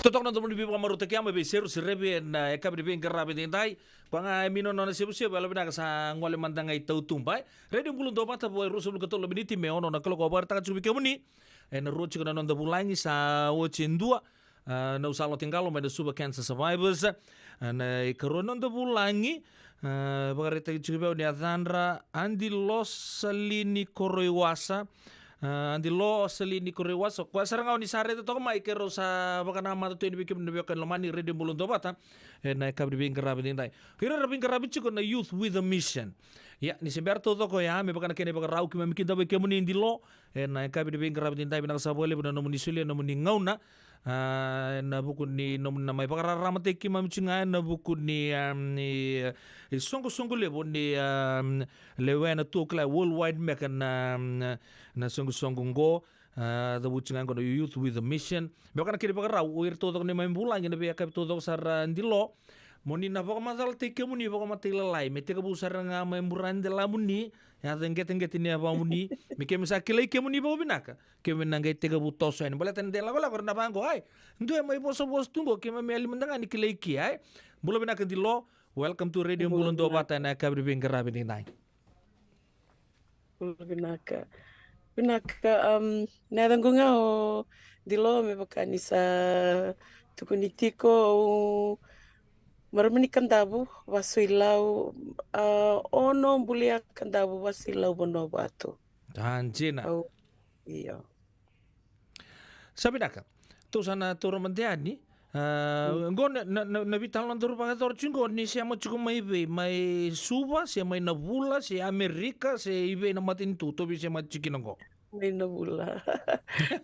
Totoka na domo ni veivakamarautaki, a mai veiseru serevi ena, e, yakavi ni veiqaravi edaidai. Koya ga e mai nona na sevusevu, yalovinaka sa gole mada ga i tautuba, e. Radio Bula Duavata, vo e ruasagavulu ka tolu na miniti me ono na kaloko. Au vakaraitaka tiko vei kemuni, e, na rua tiko na noda vulagi, sa oti e dua. A, na Usa Lote Qalo mai na Suva Cancer Survivors. A, na ikarua na noda vulagi, a, vakaraitaki tiko vei au ni yacadra Adilo Salini Koroiwasa. A, Adilo Salini Koroiwasa. Koya sara ga o ni sa raica toka mai, keirau sa vakanamata tu yani vei kemuni na veiwekani lomani, Radio Bula Duavata, ena yakavi ni veiqaravi edaidai. Ira era veiqaravi tiko na Youth with a Mission. Ia, ni se bera taucoko ya, me vaka na kena ivakarau, keimami kidavaki kemuni Adilo ena yakavi ni veiqaravi edaidai. Vinaka sara vakalevu na nomuni solia na nomuni gauna. A, ena vuku ni nomuni na mai vakararamataki keimami tiko ga ena vuku ni, a, ni, e, soqosoqo levu ni, a, lewena tu, au kila e World Wide Mecca na, na, na soqosoqo qo. A, cavuti ga qo na Youth with a Mission. Me vaka na kena ivakarau, o ira taucoko na neimami vulagi ena veiyakavi taucoko sara, Adilo, mo ni na vakamacalataki kemuni vakamatailalai, me tekivu sara ga mai buradelamuni, yaca qeteqete ni yavamuni. Me keimami sa kilai kemuni vakavinaka, keimami na qai tekivu toso yani. Baleta ni da lakolako era na vaqo, ai, dua e mai vosavosa tu qo, keimami yali mada ga ni kilai kina, ai. Bula vinaka Adilo, welcome to Radio Bula Duavata ena yakavi ni veiqaravi edaidai. Bula vinaka. Vinaka, um, na yacaqu ga o Adilo, me vaka ni sa tukuni tiko, au marama ni Kadavu, Vasoilau, a, ono, bulia Kadavu, Vasoilau, Vanuavatu. A, dina. Au, io. Sa vinaka. Tou sa na taura mada yani. A, qo na, na, na, na veitalanoa daru vakayacora tiko qo, ni sema tiko mai vei, mai Suva, se mai Navula, se Amerika, se i vei na matanitu tou veisema tiko kina qo? Mai Navula.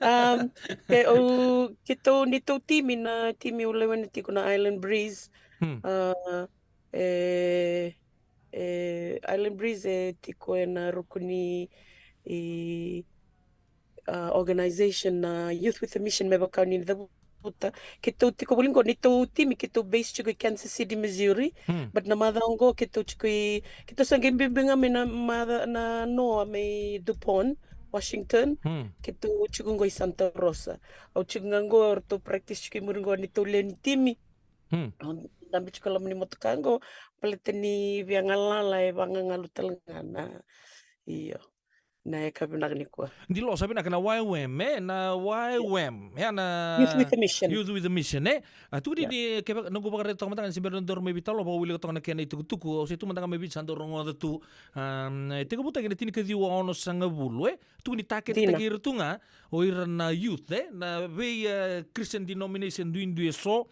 Um, ke, o, keitou, neitou timi, na timi au lewena tiko na Island Breeze. Hmm. A, e, e, Island Breeze e tiko ena ruku ni, i, a, organization na Youth with a Mission, me vaka ni cavuta. Keitou tiko voli qo, neitou timi, keitou base tiko i Kansas City, Missouri. Hmm. But na macawa qo keitou tiko i, keitou sa qai biubiu ga mai na maca-, na noa mai Dupont, Washington. Hmm. Keitou tiko qo i Santa Rosa. Au tiko ga qo, ratou practice tiko i muri qo neitou lewe ni timi. Hmm. Au dabe tiko loma ni motoka qo, baleta ni via galala e vagagalu tale ga na, io, na yakavi vinaka nikua. Adilo, sa vinaka, na Y W M, e, na Y W M, e, na Youth with a Mission. Youth with a Mission, e. A, tukuni ni, kevaka, noqu vakaraica toka mada ga ni se bera ni daru mai veitalanoa, vakawilika toka na kena itukutuku, au se tu mada ga mai Viti sa dau rogoca tu, um, e, tekivutaki ena tinikaciwa onosagavulu, e. Tukuni ni target-taki ira tu ga o ira na youth, e, na vei, e, Christian denomination duidui eso.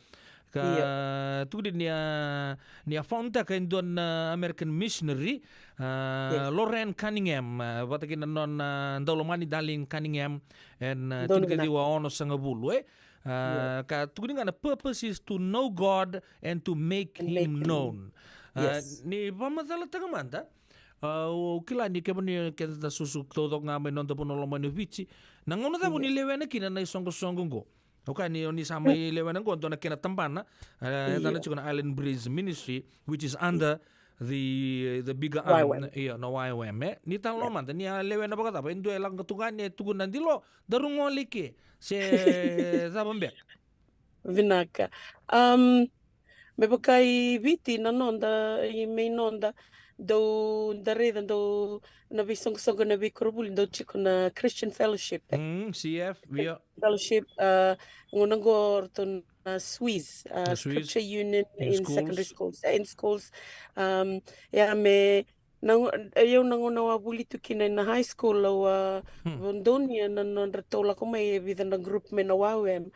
Ka, io, tukuni ni a, ni a found-taka e dua na American missionary, a, yes, Loren Cunningham, a, vata kei na nona daulomani Darlene Cunningham, ena, a, donu vinaka, tinikaciwa onosagavulu, e. A, io, ka tukuni ga na purpose is to know God and to make, and make him, him known. A, yes, ni vakamacalataka mada, a, au kila ni kemuni keda susu taucoko ga mai noda vanua lomani o Viti, na gauna cava, io, ni lewena kina na isoqosoqo qo? Au kaya ni o ni sa mai lewena qo, dua na kena tabana, e, e, io, yacana tiko na Island Breeze Ministry, which is under the, the bigger arm, Y W M, na, io, na Y W M, e. Ni talanoa, io, mada, ni a lewena vakacava, e dua e lako ga tu ga ni e tukuna, Adilo, daru gole i ke, se cava beka? Vinaka. Um, me vaka i Viti na noda, i mei noda, dau, da raica, dau, na veisoqosoqo, na veikoronivuli, dau tiko na Christian Fellowship, e. Mm, C F, io. Fellowship, a, gauna qo ratou na SWIS, a, na SWIS. Scripture Union in, in schools, secondary schools, e, in schools. Um, ia me, na, io, na gauna au a vuli tu kina ena high school, au a, hmm, donuya na nodratou lako mai e vica na group mai na Y W M.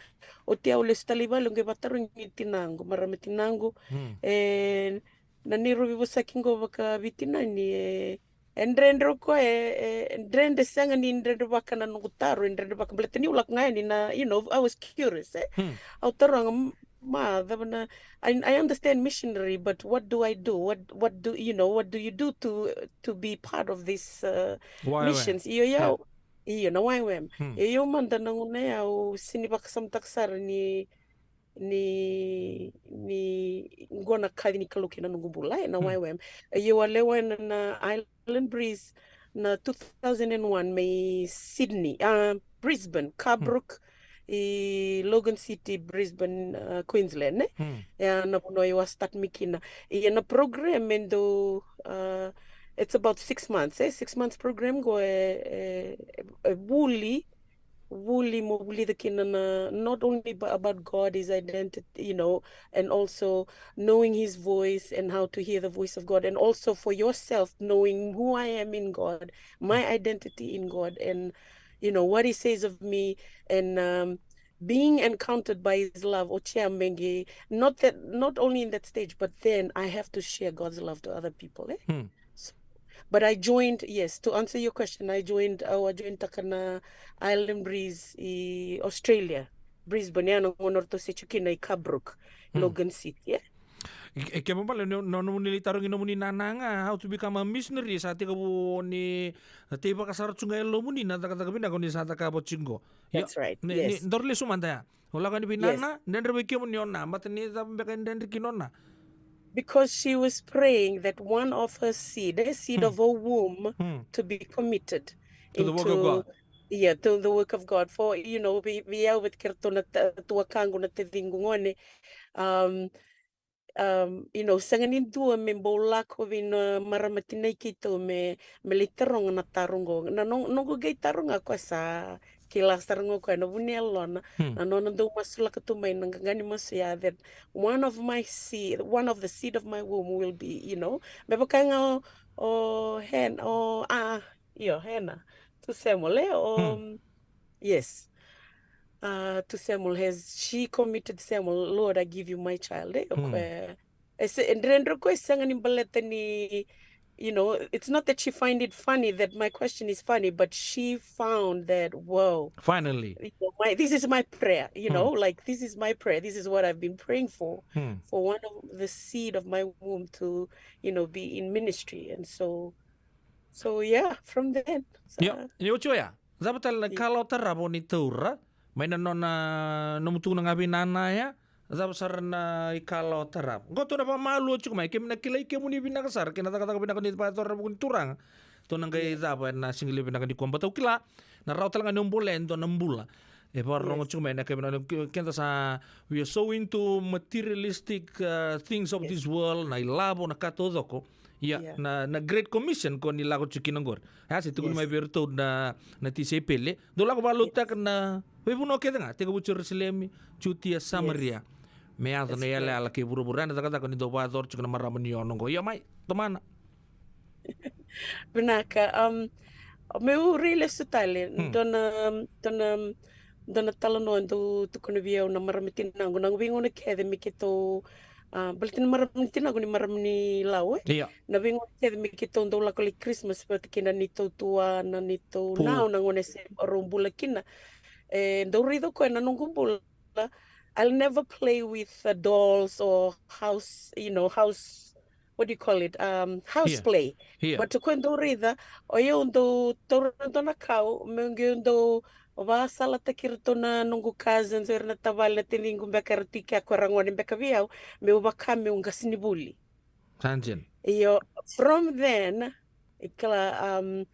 Oti au lesu tale i vale, au qai vakatarogi tinaqu, marama tinaqu. Hmm. E, na neirau veivosaki qo vakavitinani, e, e dredre o koya, e, e dredre, sega ni dredre vaka na noqu taro, e dredre vaka baleta niu lako ga yani na, you know, I was curious, e. Hmm. Au taroga, "M-, ma, cava na, I, I understand missionary, but what do I do? What, what do, you know, what do you do to, to be part of this, uh, Y W M, missions?" Io, io, yeah, io, na Y W M. Hmm. Io, io, mada na gauna ya au sega ni vakasamataka sara ni ni, ni qo na kaci ni Kalou kei na noqu bula, e, na, hmm, Y W M. Io, au a lewena na Island Breeze na two thousand and one mai Sydney, a, Brisbane, Carbrook, hmm, i Logan City, Brisbane, uh, Queensland, ne? Hmm. Ia na vanua au a start mai kina. Ia na program e dau, uh, it's about six months, eh? Six months program qo e, e, e vuli, vuli mo vulica kina na, not only ba-, about God, his identity, you know, and also knowing his voice and how to hear the voice of God, and also for yourself knowing who I am in God, my identity in God, and, you know, what he says of me, and, um, being encountered by his love, o cea megi, not that, not only in that stage, but then I have to share God's love to other people, eh? Hmm. So, but I joined, yes, to answer your question, I joined, au a join taka na Island Breeze i Australia, Brisbane, ya na gauna ratou se tu kina i Cabrook, hmm, Logan City, eh? E, e kena ibalebale ni, na nomuni lai tarogi nomuni nana ga, how to become a missionary, sa tekivu ni, na teivaka sara tu ga e lomuni na cakacaka vinaka ni sa cakava tiko qo. Io, that's right, ni, ni, yes. Daru lesu mada ya. O lako yani vei, yes, nana, dredre vei kemuni o na, baleta ni cava beka e dredre kina o na? Because she was praying that one of her seed, the seed, hmm, of her womb, hmm, to be committed to the work of, into, God. Yeah, to the work of God. For, you know, vei, vei au vata kei ratou na ta-, tuakaqu, na taciqu gone. Um, um, you know, sega ni dua me bau lako vei na marama tinai keitou me, me lai taroga na taro qo. Na no-, noqu qai taro ga, o koya sa kila sara ga o koya na vu ni yalona. Hmm. Na nona dau masulaka tu mai na qaqa ni masu ya, that one of my seed, one of the seed of my womb will be, you know, me vaka ga o, o Hen-, o, a, io, Hena, tu Samuel, eh, o, hmm, yes. Uh, tu Samuel, has she committed Samuel, "Lord, I give you my child," eh? O, hmm, koya, e se-, e dredre o koya, e sega ni baleta ni, you know, it's not that she find it funny that my question is funny, but she found that, "Whoa, finally, you know, my, this is my prayer, you know, hmm, like, this is my prayer. This is what I've been praying for, hmm, for one of the seed of my womb to, you know, be in ministry." And so, so yeah, from then, so, yeah, ni oti oya. Cava tale na, yeah, ikalawa tarava o ni taura mai na nona, nomu tukuna ga vei nana ya? Cava sara na ikalawa tarava? Qo tou na vakamalua tiko mai, kemuni na kilai kemuni vinaka sara kei na cakacaka vinaka ni vakayacora vei kemuni na Turaga. Tou na qai, yeah, cava ena siga levu vinaka nikua, baleta au kila na rawa tale ga ni o bolea e dua na bula. E vakarorogo, yes, tiko mai na kemuni na, keda sa, we are so into materialistic, uh, things of, yes, this world, na ilavo, na ka taucoko. Ia, yeah, na, na Great Commission ko ni lako tiko kina qori. A se tukuni, yes, mai vei iratou na, na tisaipeli. Dou lako vakaloutaka, yes, na veivanua kece ga, tekivu Jerusalemi, Jutia, Samaria. Yes. Me yaco na, that's right, iyalayala kei vuravura, na cakacaka ni dau vakayacora tiko na marama ni ono qo. Ia mai, tomana. Vinaka, um, meu railesu tale, hmm, dua na, dua na, dua na talanoa dau tukuna vei au na marama tinaqu, na veigauna kece me keitou, ah, baleta na marama tinaqu ni marama ni Lau, eh? Ia. Na veigauna kece me keitou dau lako lai Christmas vata kei na neitou tua, na neitou, pu, nau, na gone se rau bula kina. E dau raica o koya na noqu bula, I'll never play with the dolls or house, you know, house, what do you call it? Um, house, yeah, play. Yeah. But o koya dau raica, o yau dau taura na dua na kau, meu qai dau vakasalataki iratou na noqu cousins, o ira na tavale, na taciqu beka era tu i kea, ko era gone beka vei au, meu vaka meu qasenivuli. Sa dina. Io, from then, i kila, um,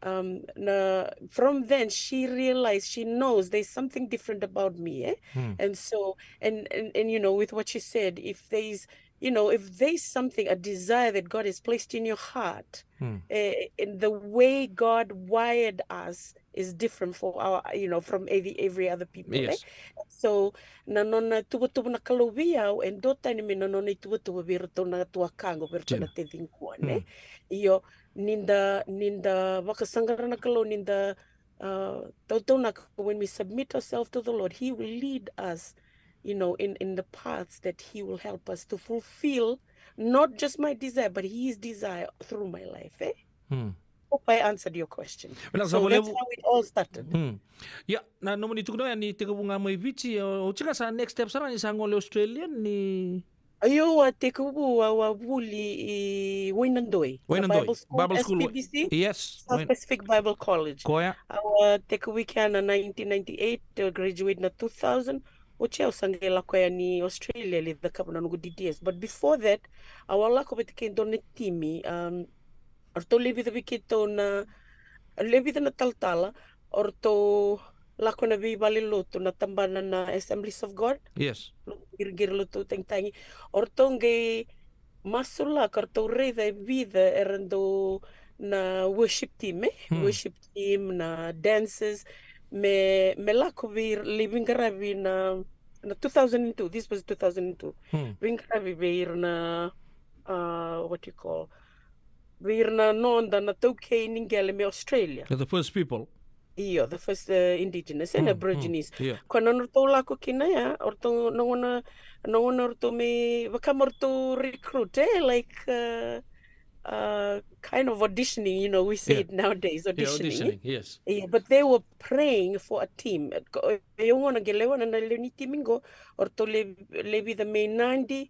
um, na, from then she realized, she knows there's something different about me, eh? Hmm. And so, and, and, and, you know, with what she said, if there's, you know, if there's something, a desire that God has placed in your heart, hmm, eh, in the way God wired us, is different for our, you know, from every, every other people, eh? Yes. So, na nona tuvatuva na Kalou vei au, e duatani me na nona ituvatuva vei iratou na tuakaqu, vei iratou na, sure, taciqu, ne? Mm. Io, ni da, ni da vakasaqara na Kalou, ni da, uh, tautaunaka, when we submit ourselves to the Lord, He will lead us, you know, in, in the paths that He will help us to fulfill not just my desire, but His desire through my life, eh? Mm. Hope I answered your question. Vinaka. So that's how it all started. Hmm. Ia, na nomuni tukuna ya ni tekivu ga mai Viti, o, oti ga sa next step sara ni sa gole Australia ni? Io, au a tekivu, au a vuli i Wainadoi. Wainadoi. Bible School, Bible School. S P B C, yes, South Pacific Bible College. Koya. Au a tekivu i kea na nineteen ninety-eight, au graduate na two thousand. Oti au sa qai lako yani Australia lai cakava na noqu D T S. But before that, au a lako vata kei dua na timi, um, o ratou lewe vica vei keitou na, lewe vica na talatala, o ratou, lako na veivale lotu, na tabana na Assemblies of God. Yes. Lotu qiriqiri, lotu tagitagi. O ratou qai masulaka, o ratou raica e vica era dau na worship team, eh? Hmm. Worship team, na dancers. Me, me lako vei ira, lai veiqaravi na, na two thousand and two, this was two thousand and two. Hmm. Veiqaravi vei ira na, uh, what you call, vei ira na noda na taukei ni qele mai Australia. They're the first people. Io, the first, uh, indigenous and Mm, Aborigines. Yeah. Koya na ratou lako kina ya, o ratou, na gauna, na gauna ratou mai, vaka me ratou recruit, eh, like, uh, uh, kind of auditioning, you know, we say Yeah. it nowadays, Yeah, auditioning, eh? Auditioning, yes. Yeah, but they were praying for a team. Ko-, e, o gauna qai lewa na, na lewe ni team qo, o ratou le, le vica mai Nadi,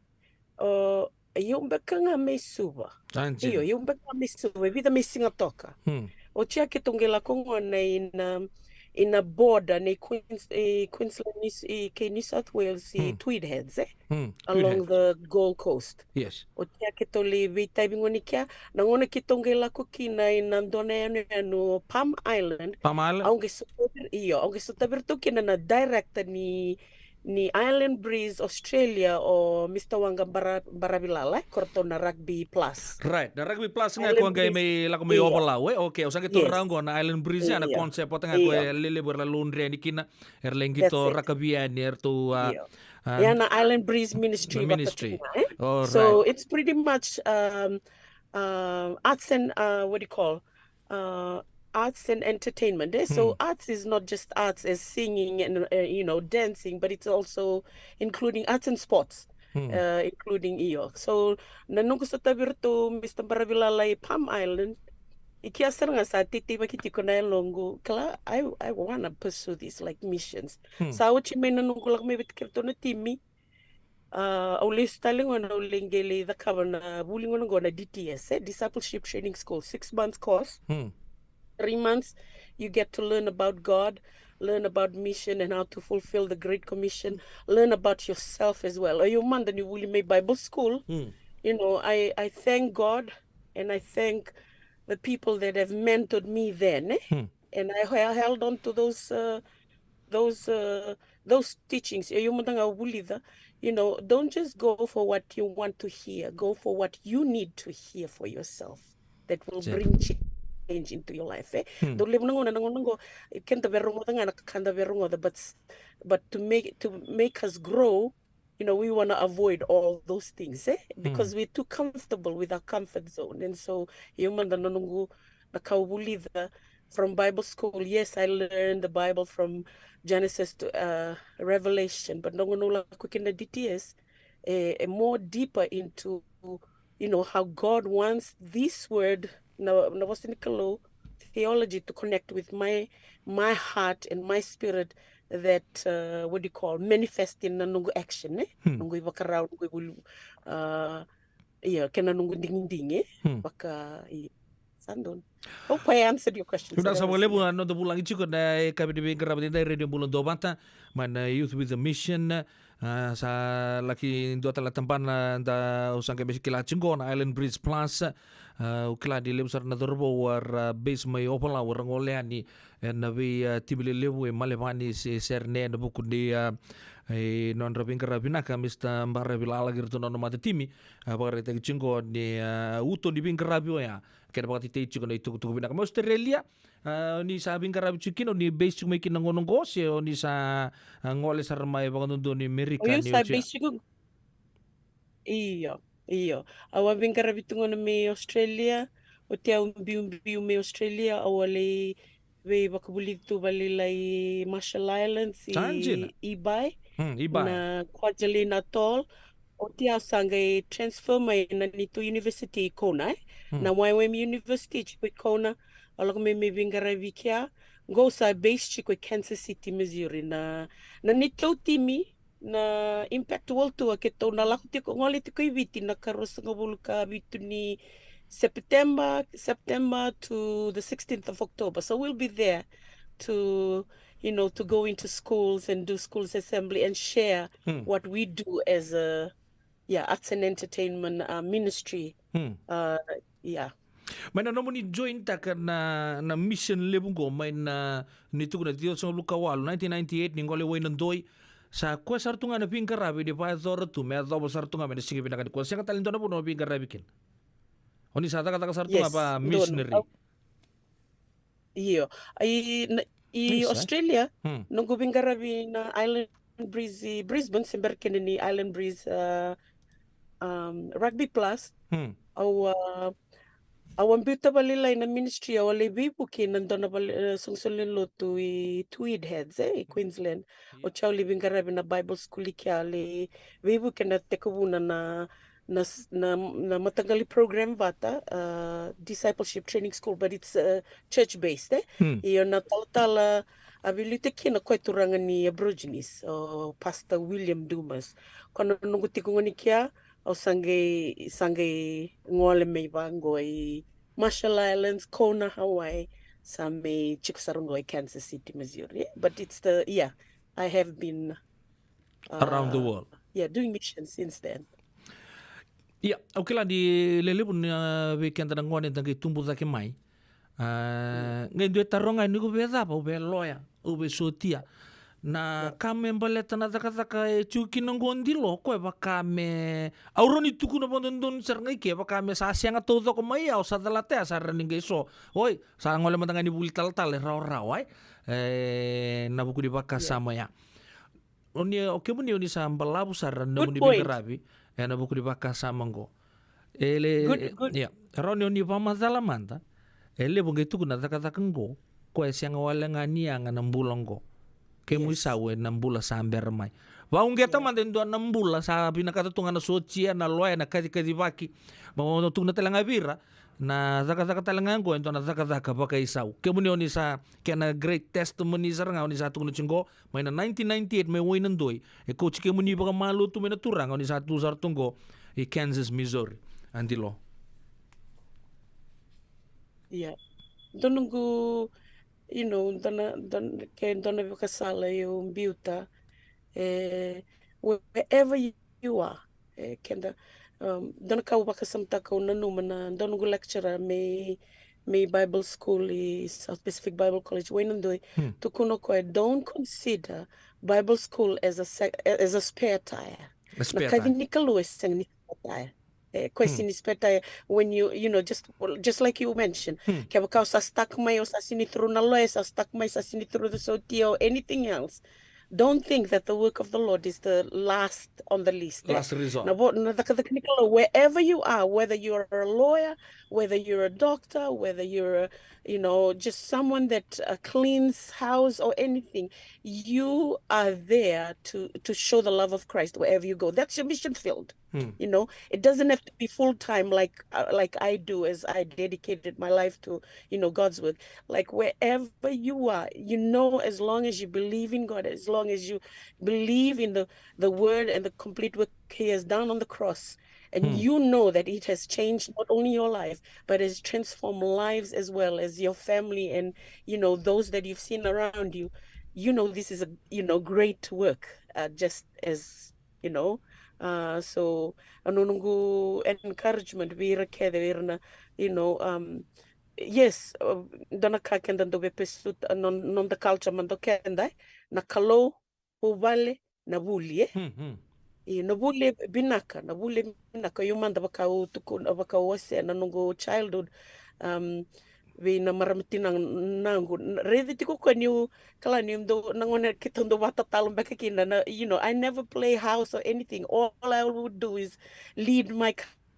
o, e, o beka ga mai Suva. Anjina. Io, o beka ga mai Suva, e vica mai Sigatoka. Hmm. Oti ya keitou qai lako gona ina, ina border nei Queens, e, Queensland, New S-, e, kei New South Wales, e, Hmm. Tweed Heads, eh? Hmm. Along Tweed Heads. The Gold Coast. Yes. Oti ya keitou lai veitaivi gona kea, na gauna keitou qai lako kina ina dua na yanuyanu, Palm Island. Palm Island. Au qai sotavi, io, au qai sotavi ratou kina na director ni, ni Island Breeze Australia, o Mister Waqa Bara-, Baravilala, eh, ko ratou na Rugby Plus. Right, na Rugby Plus ga Island ko qai Breeze. Mai lako mai Io. Ovalau, eh? Okay, au sa qai taura Yes. Qo na Island Breeze, ya na Io. Concept, vata ga ko Io. E lelevu era laudre yani kina, era lai qito That's it. Rakavi yani, eratou, ah, Io. ah, Ya na Island Breeze Ministry, Na vata ministry. kina, eh? All So right. It's pretty much, um, um, arts and, uh, what do you call? Uh, arts and entertainment, eh? So Hmm. Arts is not just arts as singing and, uh, you know, dancing, but it's also including arts and sports, Hmm. uh, including io. So na noqu sotavi ratou, Mister Baravilala, i Palm Island, i kea sara ga sa teitei vakitiko na yaloqu. Kila, I, I wanna pursue this, like, missions. Hmm. Sa oti mai na noqu lako mai vata kei ratou na timi. Uh, au lesu tale gona, au lai qai lai cakava na vuli gona qo na D T S, eh? Discipleship Training School, six months course. Hmm. Three months, you get to learn about God, learn about mission and how to fulfill the Great Commission, learn about yourself as well. O iko mada ni vuli mai Bible school, Hmm. you know, I, I thank God and I thank the people that have mentored me then, eh? Hmm. And I he-, held on to those, uh, those, uh, those teachings. O iko mada ga o vulica, you know, don't just go for what you want to hear. Go for what you need to hear for yourself that will Sure. bring change into your life, eh? Hmm. Dau levu na gauna, na gauna qo, keda via rogoca ga na ka da via rogoca, but s-, but to make, to make us grow, you know, we wanna avoid all those things, eh? Because we're too comfortable with our comfort zone. And so, o iko mada na noqu, na ka au vulica from Bible school, yes, I learned the Bible from Genesis to, uh, Revelation, but na gauna au lako kina D T S, eh, eh, more deeper into, you know, how God wants this word, na, na vosa ni Kalou, theology to connect with my, my heart and my spirit that, uh, what do you call, manifest in na noqu action, eh? Hmm. Noqu ivakarau, noqu ivuli, uh, ia, kei na noqu digidigi, eh? Hmm. Vaka, ia. Sa donu. Hope I answered your question. Vinaka So that sara was vakalevu na noda vulagi tiko na yakavi ni veiqaravi edaidai e Radio Bula Duavata mai na Youth with a Mission. Ah, sa laki dua tale na tabana da, au sa qai mai kila tiko qo na Island Breeze Plus. Ah, au kila ni levu sara na cauravou era base mai Ovalau era gole yani ena vei, ah, timi lelevu e Melevani se Sydney ena vuku ni, ah, e nodra veiqaravi vinaka, Mister Baravilala kei iratou na nona matatimi. Ah, vakaraitaki tiko qo ni, ah, uto ni veiqaravi oya kei na vakatetei tiko na itukutuku vinaka mai Australia. Ah, o ni sa veiqaravi tiko kina, o ni base tiko mai kina na gauna qo, se o ni sa, ah, gole sara mai vakadodonu i Merika? O iko Ni sa oti ya. Base tiko. Io, io. Au a veiqaravi tu gona mai Australia. Oti au biubiu mai Australia, au a lai veivakavulici tu vakalailai i Marshall Islands, i Ebeye. Hmm, Ebeye. Na Kwajalein Atoll. Oti au sa qai transfer mai na neitou university i Kona, eh? Hmm. Na Y W A M University tiko i Kona. Au lako mai me veiqaravi kea. Qo au sa base tiko i Kansas City, Missouri. Na, na neitou timi, na Impact World Tour, keitou na lako tiko, gole tiko i Viti na ka ruasagavulu ka vitu ni September, September to the sixteenth of October. So we'll be there to, you know, to go into schools and do schools assembly and share, hmm, what we do as a, yeah, arts and entertainment, uh, ministry. Hmm. Uh, yeah. Mai na nomuni jointaka na, na mission levu qo, mai na ni tukuna ciwasagavulu ka walu, nineteen ninety-eight, ni gole wai na doi. Sa koya sara tu ga na veiqaravi ni vakayacora tu me yacova sara tu ga mai na siga vinaka ni kua. Sega tale ni dua na vanua o veiqaravi kina. O ni sa cakacaka sara tu ga. Yes, va donu. Missionary. Io. I, na, i Isa. Australia, hmm, noqu veiqaravi na Island Breeze, i Brisbane, se bera kina ni Island Breeze, uh, um, Rugby Plus. Hmm. Au, uh, au a biuta vakalailai na ministry, au a lai veivuke na dua na vale, uh, soqosoqo lewe ni lotu i Tweed Heads, e, i Queensland. Io. Oti au lai veiqaravi na Bible school i kea, lai veivuke na tekivuna na, na, na, na mataqali program vata, uh, discipleship training school, but it's, uh, church based, e? Hmm. Io, na talatala a veiliutaki kina o koya turaga ni Aborigines, o Pastor William Dumas. Koya na noqu tiko gona i kea, au sa qai, sa qai gole mai vaqo i Marshall Islands, Kona, Hawaii, sa mai tiko sara qo i Kansas City, Missouri. But it's the, yeah, I have been, uh, around the world. Yeah, doing mission since then. Ia, au kila ni lelevu na vei keda na gone da qai tubu cake mai. Ah, qai dua e taroga ni ko vei cava, au vei loya, au vei sotia. Na ka me baleta na cakacaka e tiko kina qo Dilo, ko e vaka me, au rawa ni tukuna vakadodonu sara ga i ke, vaka me sa sega taucoko mai au, sa calata ya, sa rawa ni qai so. Oi, sa gole mada ga ni vuli talatala e rawarawa, e. E, na vuku ni vakasama ya. O ni, o kemuni, o ni sa balavu sara na nomuni veiqaravi ena vuku ni vakasama qo. E le, good, good. Ia, rawa ni o ni vakamacala mada. E levu qai tukuna na cakacaka qo, ko e sega wale ga ni yaga na bula qo. Kemu isau ena bula sa bera mai. Vauqeta mada e dua na bula sa vinakata tu ga na sotia, na loya, na kacikacivaki. Ma o tukuna tale ga vei ira, na cakacaka tale ga qo e dua na cakacaka vakaisau. Kemuni o ni sa, kena great testimony sara ga o ni sa tukuna tiko qo, mai na nineteen ninety-eight mai Wainadoi, e kauti kemuni vakamalua tu mai na Turaga, o ni sa tu sara tu qo i Kansas, Missouri, a Dilo. Ia. Dua noqu, you know, dua na, dua na, ke dua na vakasala au biuta, e, wherever you you are. E, keda, um, dua na ka au vakasamataka, au nanuma na dua noqu lecturer mai, mai Bible school i South Pacific Bible College, Wainadoi, hmm, tukuna o koya, don't consider Bible school as a sec-, as a spare tire. A spare tire. Na kaci ni Kalou e sega ni spare tire. E, koya, hmm, sega ni spare tire when you, you know, just, just like you mentioned. Hmm. Kevaka o sa stuck mai, o sa sega ni through na loya, sa stuck mai, sa sega ni through the sotia or anything else. Don't think that the work of the Lord is the last on the list, eh? Last resort. Na vo-, na cakacaka ni Kalou, wherever you are, whether you're a lawyer, whether you're a doctor, whether you're a, you know, just someone that, uh, cleans house or anything, you are there to, to show the love of Christ wherever you go. That's your mission field. Hmm. You know, it doesn't have to be full time like, uh, like I do, as I dedicated my life to, you know, God's work. Like, wherever you are, you know, as long as you believe in God, as long as you believe in the, the word and the complete work He has done on the cross, and, hmm, you know that it has changed not only your life, but has transformed lives as well as your family and, you know, those that you've seen around you. You know, this is a, you know, great work, uh, just as you know. Uh, so, a noqu encouragement vei ira kece, vei ira na, you know, um, yes, uh, dua na ka keda dau via pursue, uh, non-, noda culture mada o keda, eh, na Kalou, vuvale, na vuli, eh? Hmm, hmm. Io, na vuli e vinaka, na vuli e vinaka. Io mada, vaka au tukuna, vaka au wasea na noqu childhood, um, vei na marama tinaqu, na, raici tiko o koya niu, kila niu dau, na gauna keitou dau vakatatalo beka kina, na, you know, I never play house or anything. All I would do is lead my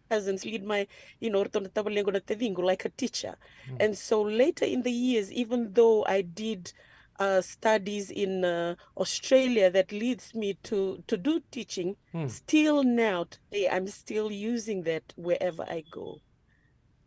cousins, lead my, you know, ratou na tavalequ, na taciqu, like a teacher. Mm. And so later in the years, even though I did, uh, studies in, uh, Australia that leads me to, to do teaching, mm, still now today, I'm still using that wherever I go.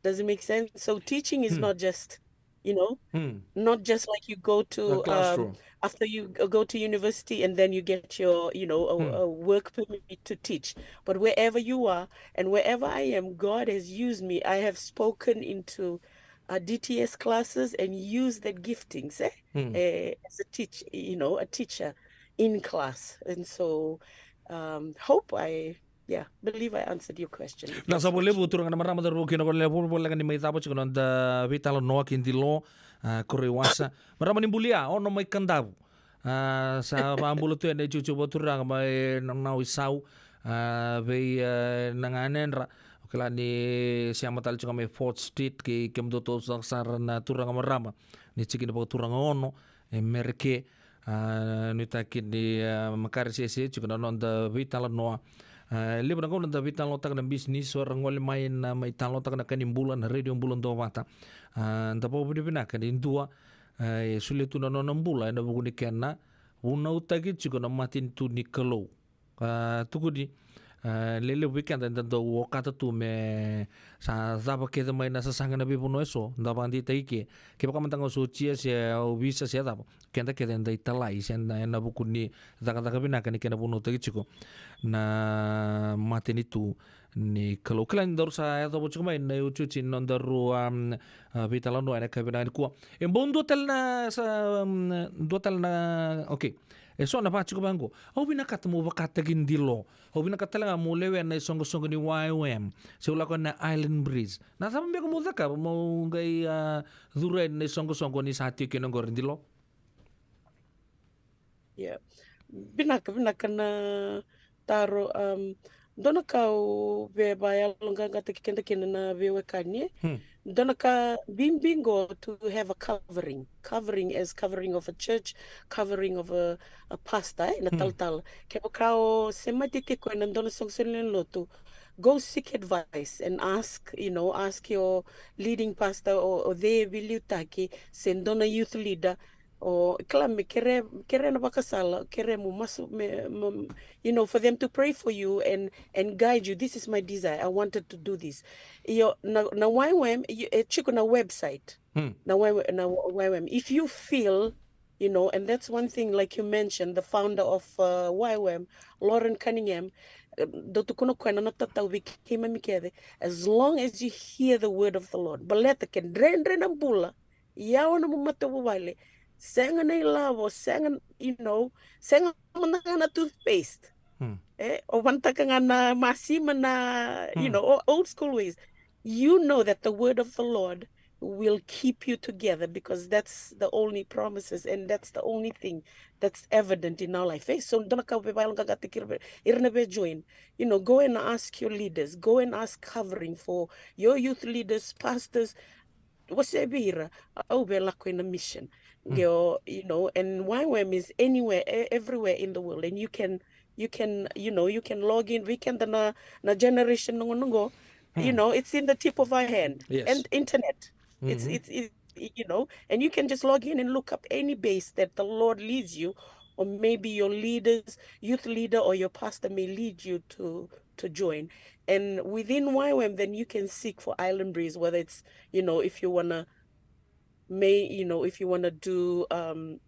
Does it make sense? So teaching is, hmm, not just, you know, hmm, not just like you go to, a classroom, um, after you g-, go to university and then you get your, you know, a, hmm, a work permit to teach. But wherever you are and wherever I am, God has used me. I have spoken into, uh, D T S classes and used that giftings, eh, hmm, eh, as a teach, you know, a teacher in class. And so, um, hope I Yeah, believe I answered your question. Vinaka sa vakalevu turaga na marama, cauravou kei na goneyalewa, voleka ni mai cava tiko na noda veitalanoa kei Dilo, a, Koreiwasa. Marama ni Bulia, Ono mai Kadavu. A, sa vakabula tu ena itikotiko vakaturaga mai Nanaisau, a, vei, e, na ganedra. O kila ni sema tale tiko mai Fort Street kei kemudou taucoko sara na turaga marama ni tikina vakaturaga Ono e Mereke. A, nuitaki ni, a, makare sese tiko na noda veitalanoa. A, levu na gauna da veitalanoataka na bisinisi, o ira gole mai na mai talanoataka na ka ni bula, na Radio Bula Duavata. A, da vakavinavinaka ni dua, a, e solia tu na nona bula ena vuku ni kena vunautaki tiko na matanitu ni Kalou. A, tukuni, a, lelevu vei keda eda dau okata tu me sa cava kece mai na sasaga ena veivanua eso, da vakadeitaki ke. Kevaka mada ga o sotia se ovisa se cava, keda kece eda italai se eda ena vuku ni cakacaka vinaka ni kena vunautaki tiko na matanitu ni Kalou. Kila ni daru sa yacova tiko mai na iotioti ni nodaru, um, a, veitalanoa ena yakavi vinaka nikua. E bau dua tale na sa, um, dua tale na, okay. E so na vaka tiko vaqo. Au vinakata mo vakataki Dilo. Au vinakata tale ga mo lewena na isoqosoqo ni Y W A M. Se u lako na Island Breeze. Na cava beka mo cakava mo qai, a, curu yani na isoqosoqo ni sa tiko kina oqori, Dilo? Yeah. Vinaka, vinaka na taro, um, dua na ka au via vakayaloqaqataki keda kina na veiwekani, e? Hmm. Dua na ka bibi qo to have a covering. Covering as covering of a church, covering of a, a pastor, e? Na, hmm, talatala. Kevaka o semati tiko ena dua na soqosoqo ni lotu, go seek advice and ask, you know, ask your leading pastor o, o cei e veiliutaki, se dua na youth leader, o kila me kere, kere na vakasala, kere mo masu, me, mo, you know, for them to pray for you and, and guide you. This is my desire. I wanted to do this. Io, na, na Y W A M, io, e tiko na website. Hmm. Na Y W A M, na Y W A M. If you feel, you know, and that's one thing, like you mentioned, the founder of, uh, Y W A M, Loren Cunningham, eh, dau tukuna o koya na nona tatau vei keimami kece, as long as you hear the word of the Lord. Baleta ke dredre na bula, yawa na nomu matavuvale, sega na ilavo, sega, you know, sega mada ga na toothpaste. Hmm. E, o vanataka ga na masima na, you, hmm, know, o-, old school ways. You know that the word of the Lord will keep you together because that's the only promises and that's the only thing that's evident in our life. E, so dua na ka au via vakayaloqaqataki ira, ira na via join. You know, go and ask your leaders. Go and ask covering for your youth leaders, pastors, wasea vei ira, au via lako ina mission. Mm. Qo, you know, and Y W A M is anywhere, e-, everywhere in the world, and you can, you can, you know, you can log in. Vei keda na, na generation noqo, noqo, you, mm, know, it's in the tip of our hand. Yes. And internet. It's, mm-hmm, it's, it's, you know, and you can just log in and look up any base that the Lord leads you, or maybe your leaders, youth leader, or your pastor may lead you to, to join. And within Y W A M, then you can seek for Island Breeze, whether it's, you know, if you wanna may, you know, if you wanna do, um,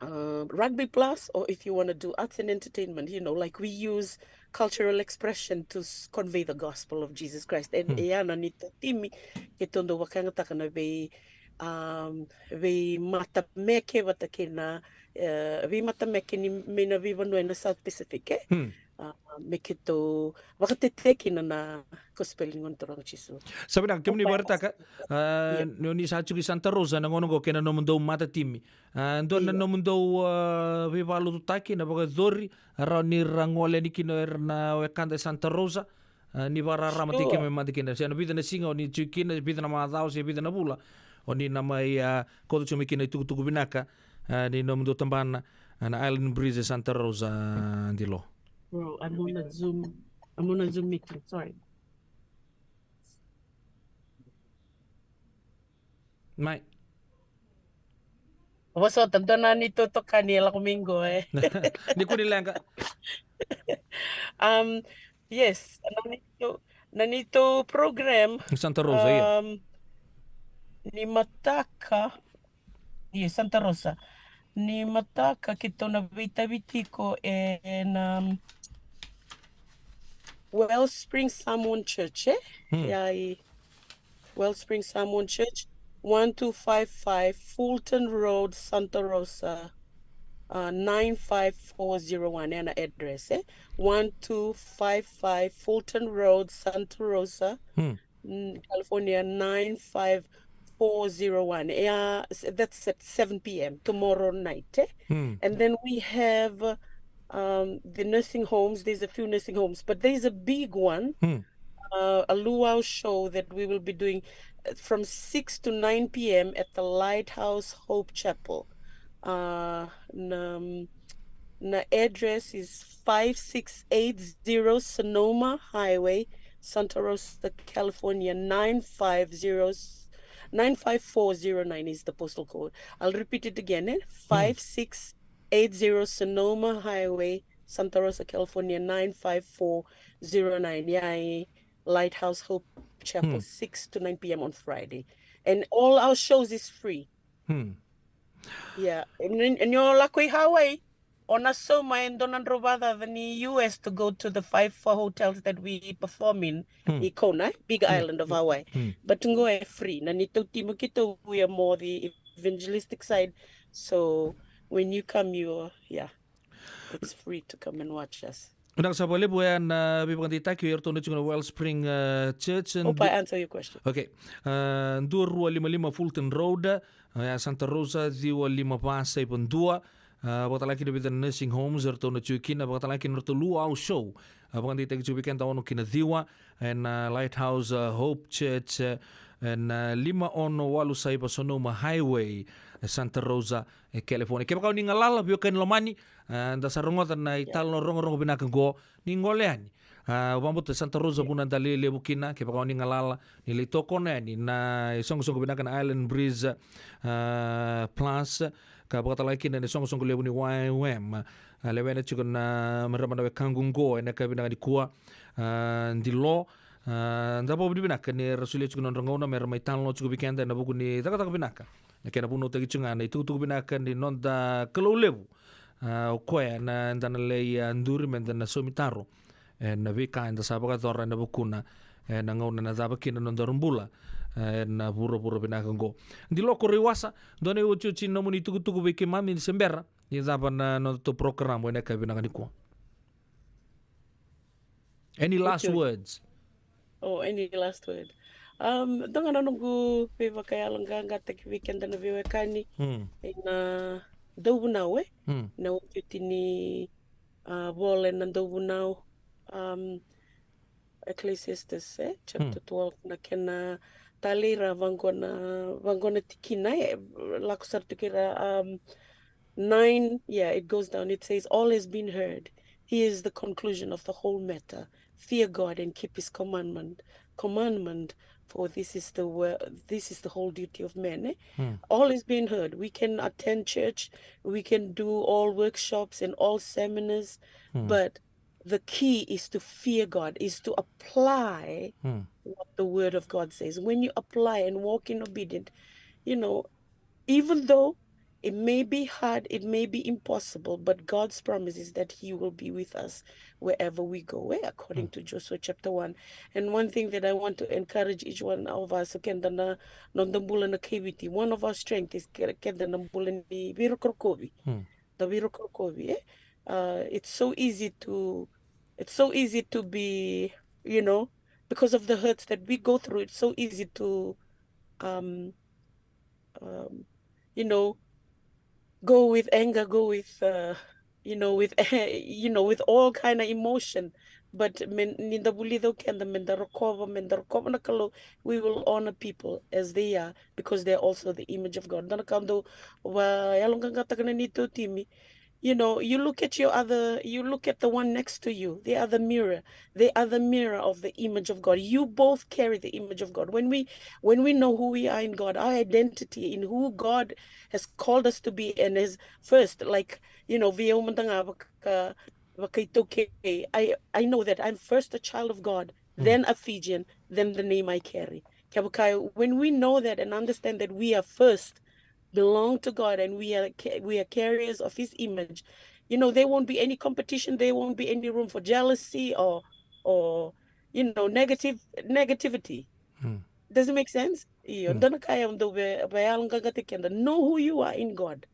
uh, Rugby Plus, or if you wanna do arts and entertainment, you know, like, we use cultural expression to s-, convey the gospel of Jesus Christ. And, hmm, e ya na neitou timi, keitou dau vakayagataka na vei, um, veimatameke vata kei na, e, veimatameke ni mai na veivanua ena South Pacific, e? Hmm. A, me keitou vakatetei kina na kosipeli ni Gone Turaga o Jisu. Sa vinaka, kemuni vakaraitaka, a, ia, ni o ni sa tiko i Santa Rosa na gauna oqo kei na nomudou matatimi. A, dua na, ia, nomudou, a, veivakalotutaki, na vakayacori, a, rawa ni ra gole yani kina o ira na wekada e Santa Rosa. A, ni vakararamataki, sure, keimami mada kina. Se na vica na siga o ni tiko kina, vica na macawa, se vica na vula o ni na mai, a, kauta tiko mai kina itukutuku vinaka, a, ni nomudou tabana, a, na Island Breeze e Santa Rosa, a, Dilo. Bro, I'm on a Zoom, I'm on a Zoom meeting, sorry. Mai. Vosota, dua na neitou itokani e lako mai qo, e. Ni kua ni leqa. Um, yes, na neitou, na neitou program. Santa Rosa, ia. Um, ni mataka, ia, Santa Rosa. Ni mataka keitou na veitavi tiko e, e na, um, Wellspring Samoan Church, e? Hmm. Ia, i Wellspring Samoan Church, one two five five Fulton Road, Santa Rosa. uh, nine five four zero one, e na address, e? One two five five Fulton Road, Santa Rosa, Hmm. mm, California, nine five four zero one. Yeah, s- that's at seven p m tomorrow night, eh? Hmm. And then we have, uh, um, the nursing homes. There's a few nursing homes, but there's a big one, Hmm. uh, a luau show that we will be doing, uh, from six to nine p m at the Lighthouse Hope Chapel. Uh, na, na address is five six eight zero Sonoma Highway, Santa Rosa, California, nine five zero, nine five four zero nine is the postal code. I'll repeat it again, eh? Five six eight zero Sonoma Highway, Santa Rosa, California, nine five four zero nine. Yeah, Lighthouse Hope Chapel, Hmm. six to nine p m on Friday. And all our shows is free. Hmm. Yeah. And, and you're lucky Hawaii. Ona sauma e dua na drau vakacaca ni U S to go to the five four hotels that we perform in, Hmm. i Kona, eh? Big Island of Hawaii. Hmm. But qo e free. Na neitou timi keitou, we are more the evangelistic side. So when you come, you, yeah, it's free to come and watch us. Vinaka sara vakalevu. E na veivakadeitaki o iratou na tiko na Wellspring, uh, Church. Hope I answer your question. Okay. Uh, dua rua lima lima Fulton Road, uh, ya Santa Rosa, ciwa lima va saiva dua. Uh, vakatalaki na vica na nursing homes eratou na tiko kina, vakatalaki na ratou luau show. Uh, vakadeitaki tiko vei keda ono ki na ciwa, e na Lighthouse, uh, Hope Church, uh, e na lima ono walu saiva Sonoma Highway, e Santa Rosa, e California. Kevaka o ni galala, veiwekani lomani, uh, da sa rogoca na italanoa rogorogo vinaka qo, ni gole yani. Uh, vakabauta Santa Rosa vuna da lelevu kina, kevaka o ni galala, ni lai tokona yani na isoqosoqo vinaka na Island Breeze, uh, Plus, ka vakatalaki kina na isoqosoqo levu ni Y W A M. Uh, lewena tiko na marama na wekaqu qo e na ka vinaka nikua, uh, Dilo. Uh, da vakavinavinaka ni ra solia tiko na nodra gauna me ra mai talanoa tiko vei keda e na vuku ni cakacaka vinaka. Na kena vunautaki tiko ga na itukutuku vinaka ni noda Kalou levu. Uh, o koya na da na lai, uh, duri me da na saumi taro e na veika eda sa vakayacora e na vukuna, e na gauna na cava kina na nodaru bula, e na vuravura vinaka qo. Dilo Koreiwasa, dua na iotioti ni nomuni itukutuku vei keimami ni se bera ni cava na nodatou program e na ka vinaka nikua. Any last Okay. words? Oh, any last word? Um, dua ga na noqu veivakayaloqaqataki vei keda na veiwekani, Hmm. e na Dauvunau, eh? Hmm. Na iotioti ni, uh, vola e na Dauvunau, um, Ecclesiastes, eh? Chapter twelve, na kena talei ra vaqo na, vaqo na tikina, eh? Lako sara tu kei ra, um, nine, yeah, it goes down. It says, "All has been heard. Here is the conclusion of the whole matter. Fear God and keep his commandment, commandment, for this is the wo-, this is the whole duty of man." Eh? Hmm. All has been heard. We can attend church, we can do all workshops and all seminars, Hmm. but the key is to fear God, is to apply Hmm. what the word of God says. When you apply and walk in obedience, you know, even though it may be hard, it may be impossible, but God's promise is that he will be with us wherever we go, eh, according to Joshua chapter one. And one thing that I want to encourage each one of us, keda na noda bula na kaiviti, one of our strength is ke-, keda na bula ni veirokorokovi. Hmm. Da veirokorokovi, eh? Uh, it's so easy to, it's so easy to be, you know, because of the hurts that we go through, it's so easy to, um, um, you know, go with anger, go with, uh, you know, with, you know, with all kind of emotion. But me, ni da vulica o keda, me da rokova, me da rokova na Kalou, we will honor people as they are, because they're also the image of God. Dua na ka au dau vakayaloqaqataka na neitou timi. You know, you look at your other, you look at the one next to you. They are the mirror. They are the mirror of the image of God. You both carry the image of God. When we, when we know who we are in God, our identity in who God has called us to be and is first, like, you know, vei au mada ga vaka, vakaitaukei, I, I know that I'm first a child of God, then a Fijian, then the name I carry. Kevaka, when we know that and understand that we are first, belong to God, and we are ca-, we are carriers of his image, you know, there won't be any competition, there won't be any room for jealousy or, or, you know, negative, negativity. Hmm. Does it make sense? Io, dua na ka au dau vakayaloqaqataki keda. Know who you are in God.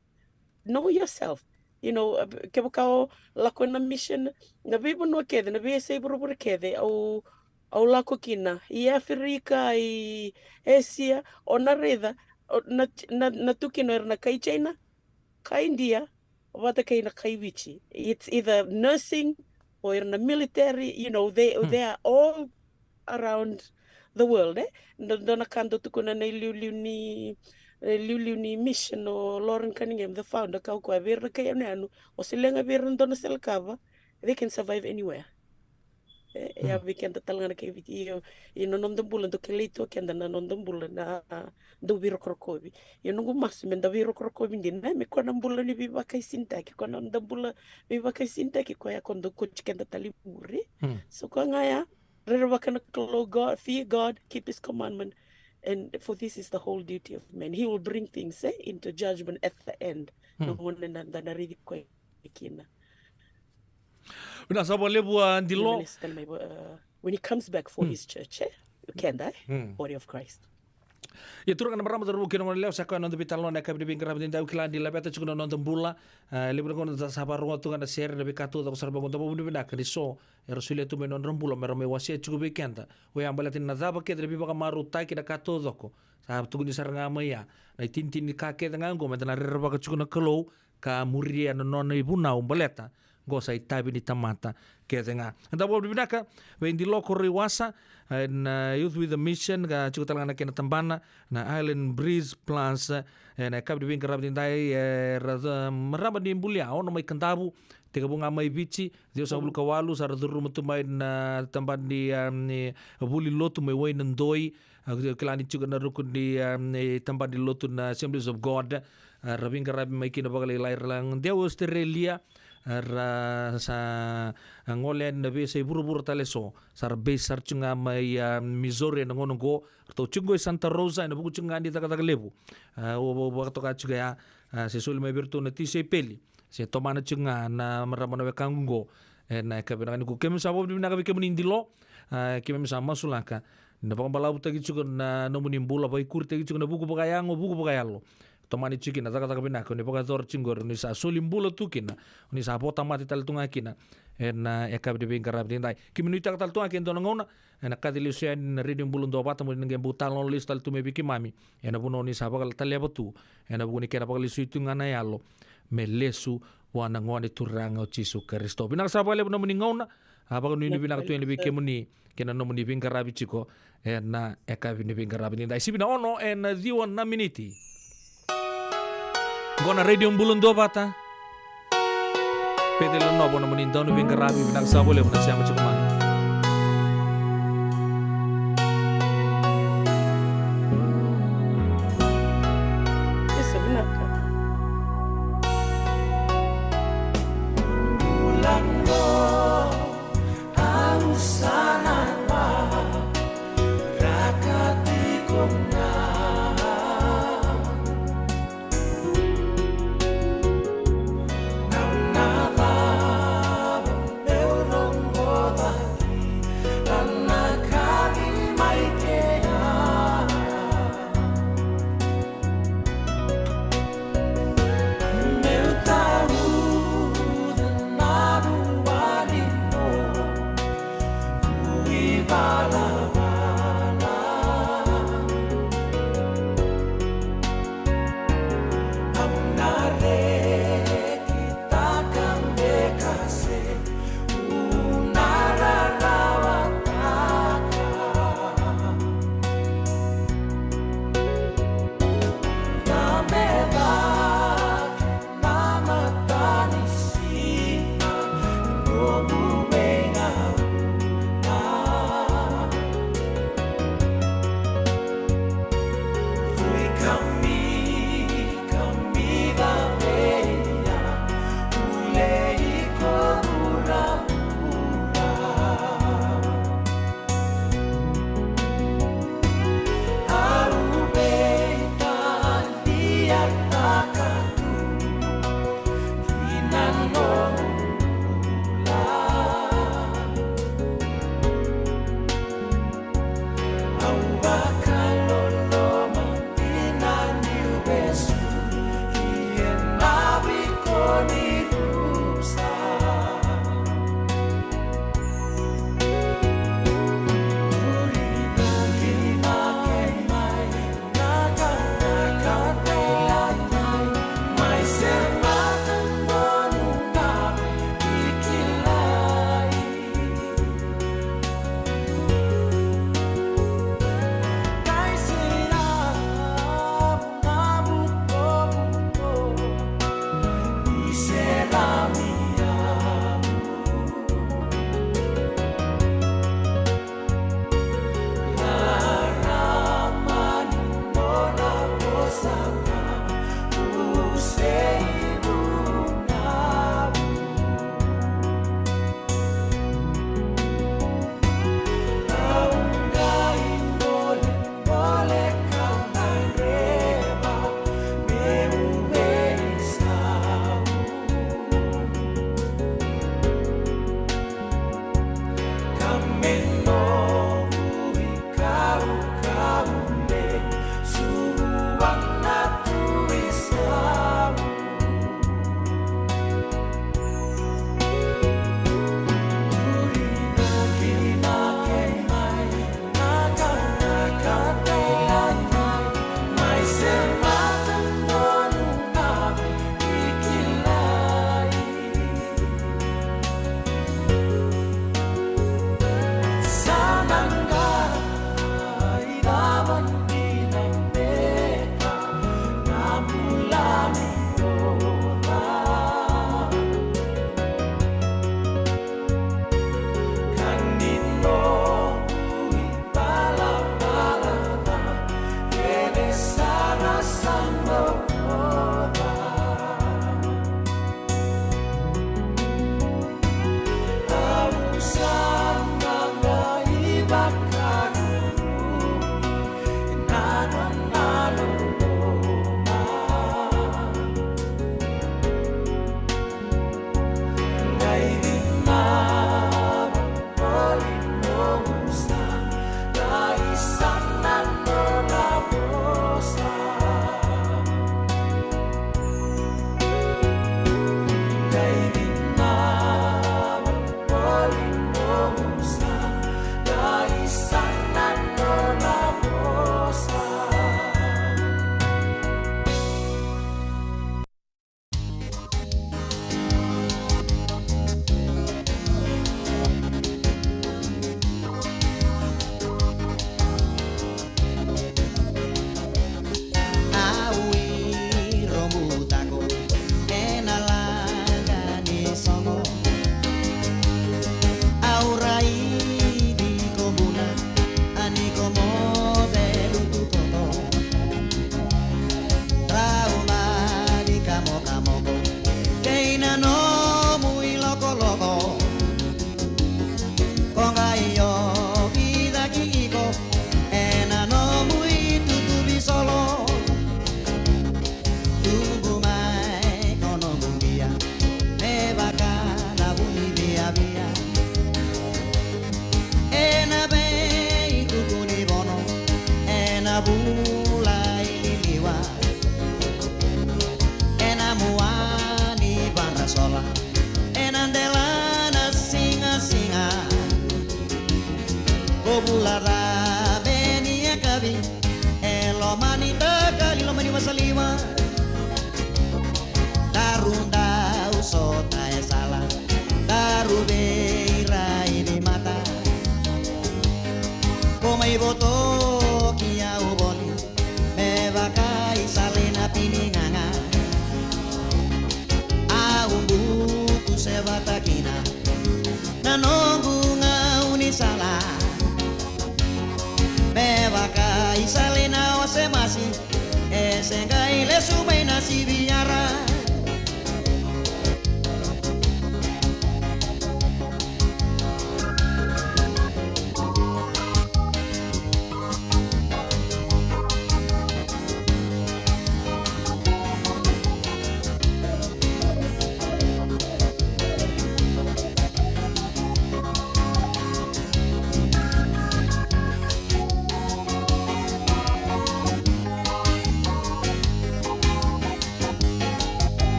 Know yourself. You know, kevaka o lako na mission, na veivanua kece, na veiyasai vuravura kece au, au lako kina, i Africa, i Asia, o na raica, o na, na, na tu kina o ira na kai China, kai India, vata kei na kai Viti. It's either nursing or ira na military, you know, they, they are all around the world, eh? Dua, dua na ka dau tukuna na iliuliu ni, iliuliu ni mission o Loren Cunningham, the founder, kaya o koya vei ira na kai yanuyanu, o solia ga vei ira na dua na sele kava, they can survive anywhere. E, e a vei keda tale ga na kai Viti, io, io na noda bula, dau kilai tu o keda na noda bula na dau veirokorokovi. Io noqu masu me da veirokorokovi dina, me koya na bula ni veivakaisinitaki, koya na noda bula veivakaisinitaki, koya ko dau kauti keda tale i muri. So koya ga ya, rerevaka na Kalou, God, fear God, keep his commandment. And for this is the whole duty of man. He will bring things, eh, into judgment at the end. Na gauna da na raici koya kina. Vinaka sara vakalevu a Dilo. Minister mai, uh, when he comes back for his church, eh? Keda, eh? Body of Christ. Ia turaga na marama, cauravou kei na goneyalewa, sa koya na noda veitalanoa ena yakavi ni veiqaravi edaidai. Au kila ni laveta tiko na noda bula. E levu na gauna da sa vakarogoca tu ga na sere, na veika taucoko sara, vakadabau vinaka ni so era solia tu mai na nodra bula me ra mai wasea tiko vei keda. Oya baleta ni na cava kece na veivakamarautaki, na ka taucoko, sa tukuni sara ga mai ya. Na itinitini ni ka kece ga oqo me da na rerevaka tiko na Kalou ka muria na nona ivunau, baleta oqo sa itavi ni tamata kece ga. Eda vakavinavinaka vei Dilo Koroiwasa, e, na Youth with a Mission, ka tiko tale ga na kena tabana na Island Breeze Plus, e, ena yakavi ni veiqaravi edaidai, e, ra, marama ni bulia, ono mai Kadavu, tekivu ga mai Viti, ciwasagavulu ka walu, sa ra curuma tu mai na tabana ni, a, ni vuli lotu mai Wainadoi, a, kila ni tiko na ruku ni, a, ni tabana ni lotu na Assemblies of God, a, ra veiqaravi mai kina vakalailai, ra la dewa i Australia, a, ra sa gole yani na veiyasai vuravura tale eso, sa ra base sara tiko ga mai, a, Missouri ena gauna oqo, ratou tiko qo i Santa Rosa, ena vuku tiko ga ni cakacaka levu, a, au, au vakatoka tiko ya, a, se soli mai vei iratou na tisaipeli, se tomana tiko ga na marama na wekaqu oqo. Ena yakavi vinaka nikua, keimami sa vakavinavinaka vei kemuni Dilo, a, keimami sa masulaka ni na vakabalavutaki tiko na nomuni bula, vakaikuritaki tiko na vuku vakayago, vuku vakayalo. Tomani tiko kina na cakacaka vinaka oni vakayacora tiko qori, oni sa soli bula tu kina, oni sa votamata tale tu ga kina. Ena yakavi ni veiqaravi edaidai, keimami nuitaka tale tu ga ke dua na gauna ena kaci lesu yani na Radio Bula Duavata, mo ni na qai bau talanoa lesu tale tu mai vei keimami ena vanua oni sa vakataleva tu, ena vuku ni kena vakalesui tu ga na yalo me lesu vua na Gone Turaga o Jisu Karisito. Vinaka sara vakalevu na nomuni gauna, a, vakanuinui vinaka tu yani vei kemuni kei na nomuni veiqaravi tiko ena yakavi ni veiqaravi edaidai. Sivi na ono ena ciwa na miniti. Oqo na Radio Bula Duavata. Peceli Novo na nomuni dau ni veiqaravi, vinaka sara vakalevu na sema tiko mai. Isa, vinaka. Bula no, au sa na waraka tiko ga. Na, na cava meu rogoca.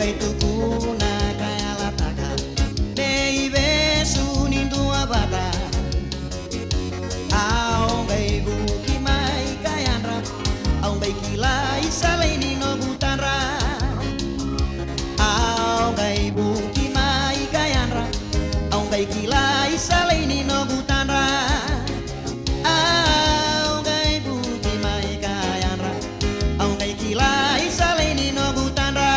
E tukuna ka yalataka me ivesu ni dua vata. Au qai vuki mai ka yadra, au qai kilai sa lai ni noqu tadra. Au qai vuki mai ka yadra, au qai kilai sa lai ni noqu tadra. Au qai vuki mai ka yadra, au qai kilai sa lai ni noqu tadra.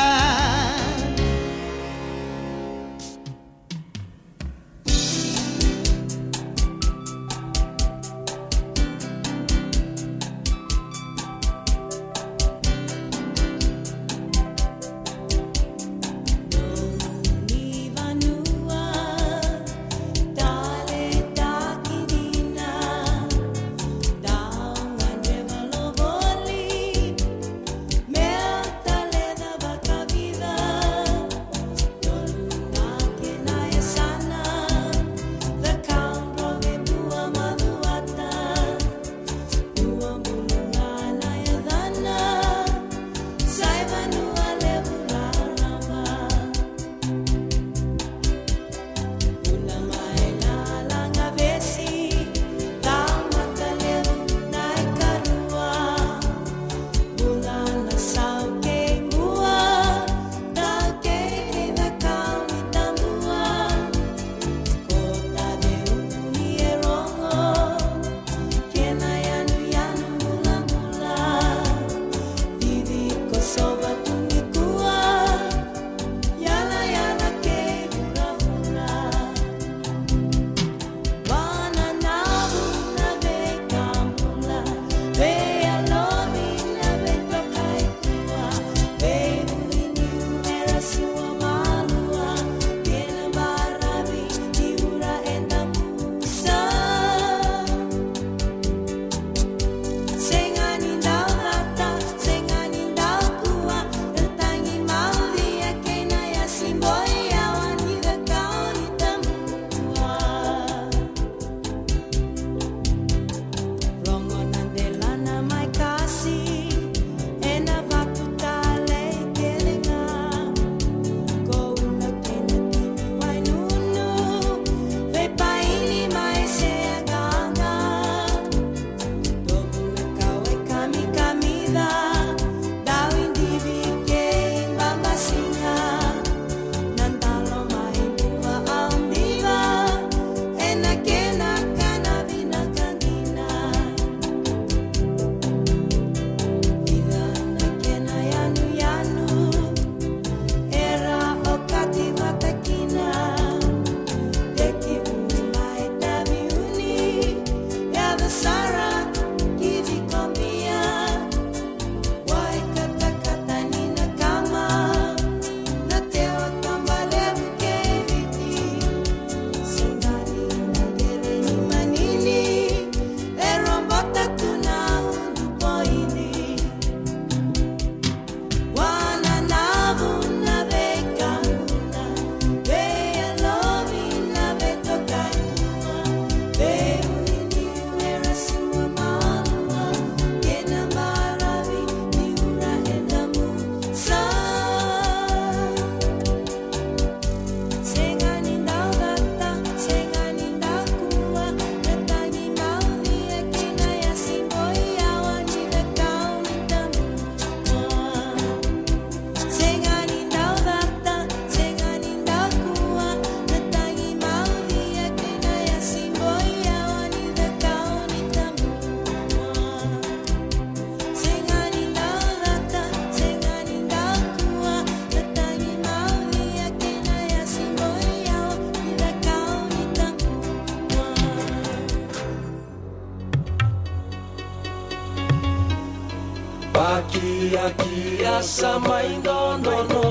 Pakiakia sa mai dodonu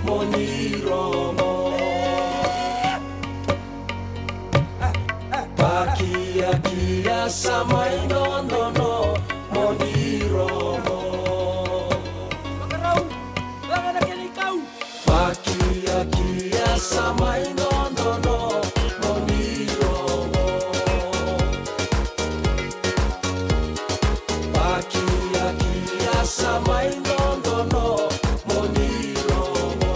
mo ni rogo. Pakiakia sa mai dodonu mo ni rogo. Pakiakia sa mai dodonu mo ni rogo. Pakiakia sa mai dodonu mo ni rogo.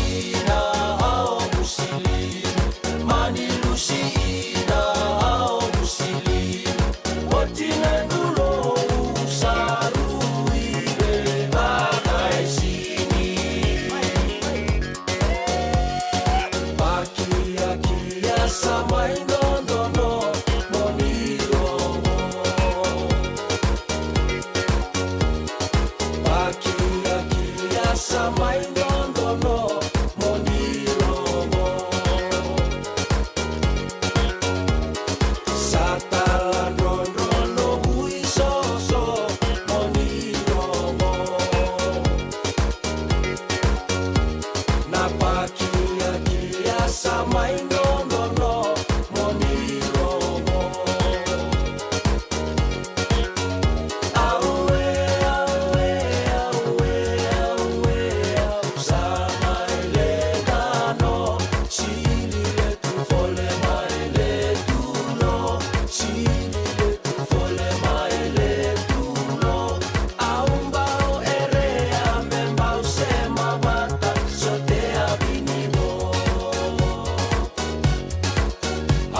Ina au musilima, mani lusi ina au musilima. Oti na dulou sa rui me vakaisini. Pakiakia sa mai dodonu moni rogo. Pakiakia sa mai dodonu moni rogo. Sa taladrodro noqu isoso moni rogo. Na pakiakia sa mai dodonu moni rogo. Auē, auē, auē, auē, au sa mai leqa no. Sili letu fole mai letu no. Sili letu fole mai letu no. Au bau erea me bau sema vata sotea vini vo.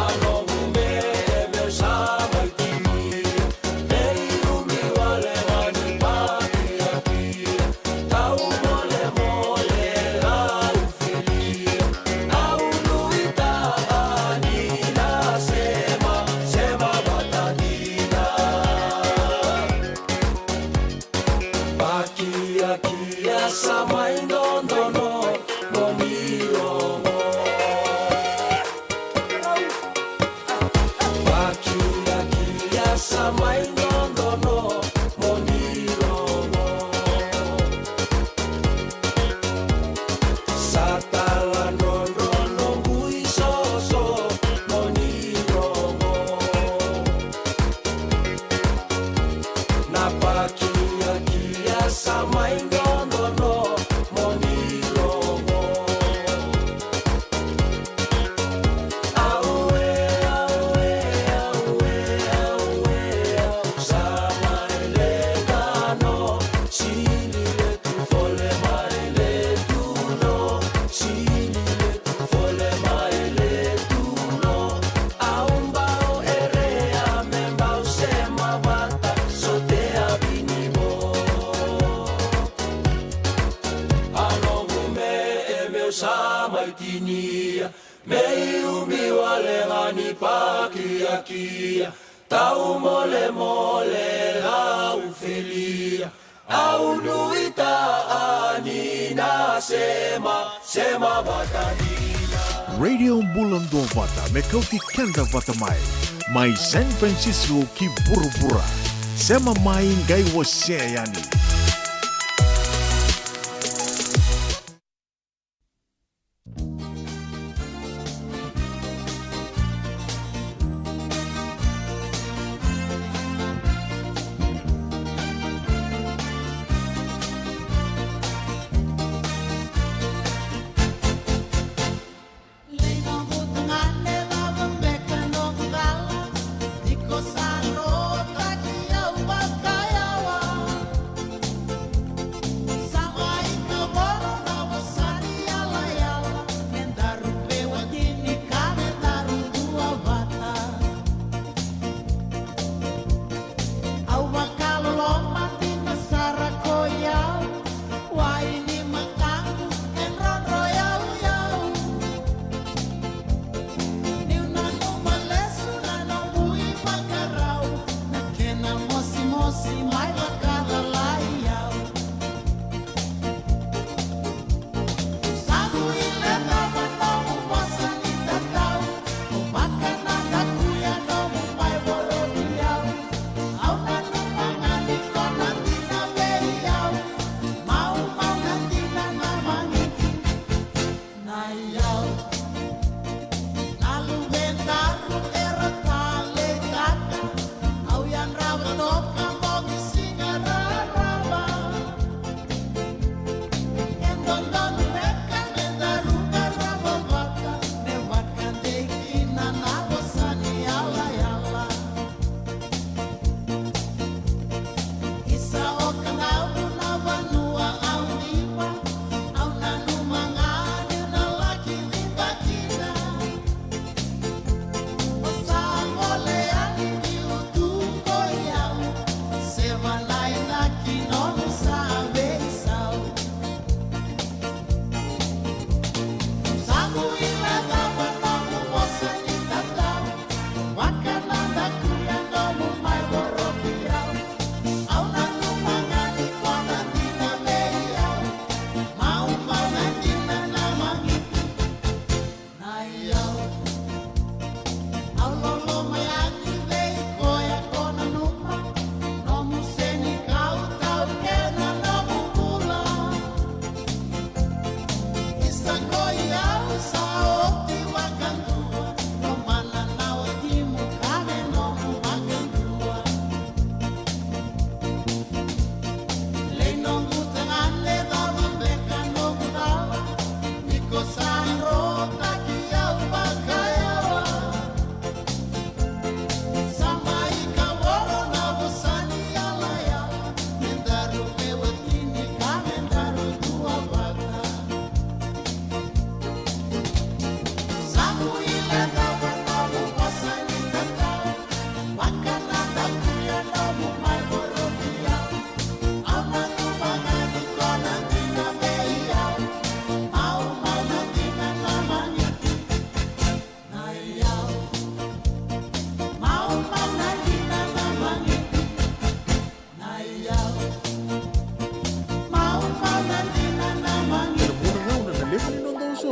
A noqu me, e meu sa mai tinia. Me iumi wale ga ni pakiakia. Tau molemole au filia. Au nuitaka ni na sema, sema vata dina. Pakiakia sa mai dodonu moni rogo. Pakiakia sa mai dodonu moni rogo. Sa taladrodro noqu isoso moni rogo. Na pakiakia sa mai dodonu moni rogo. Auē, auē, auē, auē, au sa mai leqa no. Sili letu fole mai letu no. Sili letu fole mai letu no. Au bau erea me bau sema vata sotea vini vo. A noqu me, e meu sa mai tinia. Me iumi wale ga ni pakiakia. Tau molemole au filia. Au nuitaka ni na sema, sema vata dina. Radio Bula Duavata, me kauti keda vata mai. Mai San Francisco ki vuravura. Sema mai, qai wasea yani.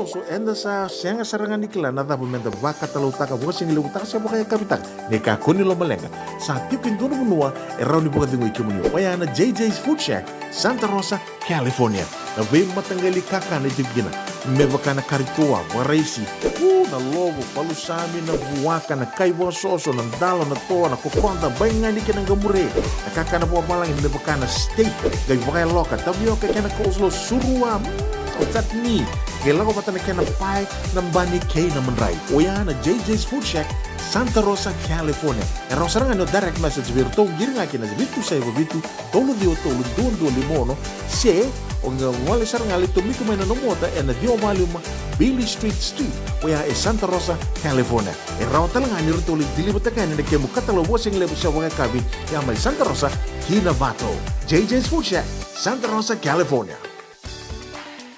So eda sa sega sara ga ni kila na cava meda vakatalautaka, vakasigilevutaka se vakayakavitaka. Ni kakua ni lomaleqa, sa tiko e dua na vanua e rawa ni vakacegui kemuni, oya na J J's Food Shack, Santa Rosa, California. Na veimataqali kakana e tiko kina, me vaka na kari toa, vakaraisi, u, na lovo, palusami, na vuaka, na kai vakasoso, na dalo, na toa, na kokoda, baigani kei na qamure. Na kakana vakavalagi me vaka na steak, qai vakayaloka, tavioka kei na coleslaw, surua, mm, o chutney, qai lako vata na kena pae, na bani kei na madrai. Oya na J J's Food Shack, Santa Rosa, California. E rawa sara ga ni o direct message vei iratou, qiri ga kina vitu saiva vitu, tolu ciwa tolu, dua dua lima ono, se o qai gole sara ga, lai tomika mai na nomu ota ena ciwa walu lima Bailey Street Suite, oya e Santa Rosa, California. E rawa tale ga ni ratou lai deliver-taka yani na kemu katalau vakasigalevu se vakayakavi, ya mai Santa Rosa ki Novato. J J's Food Shack, Santa Rosa, California.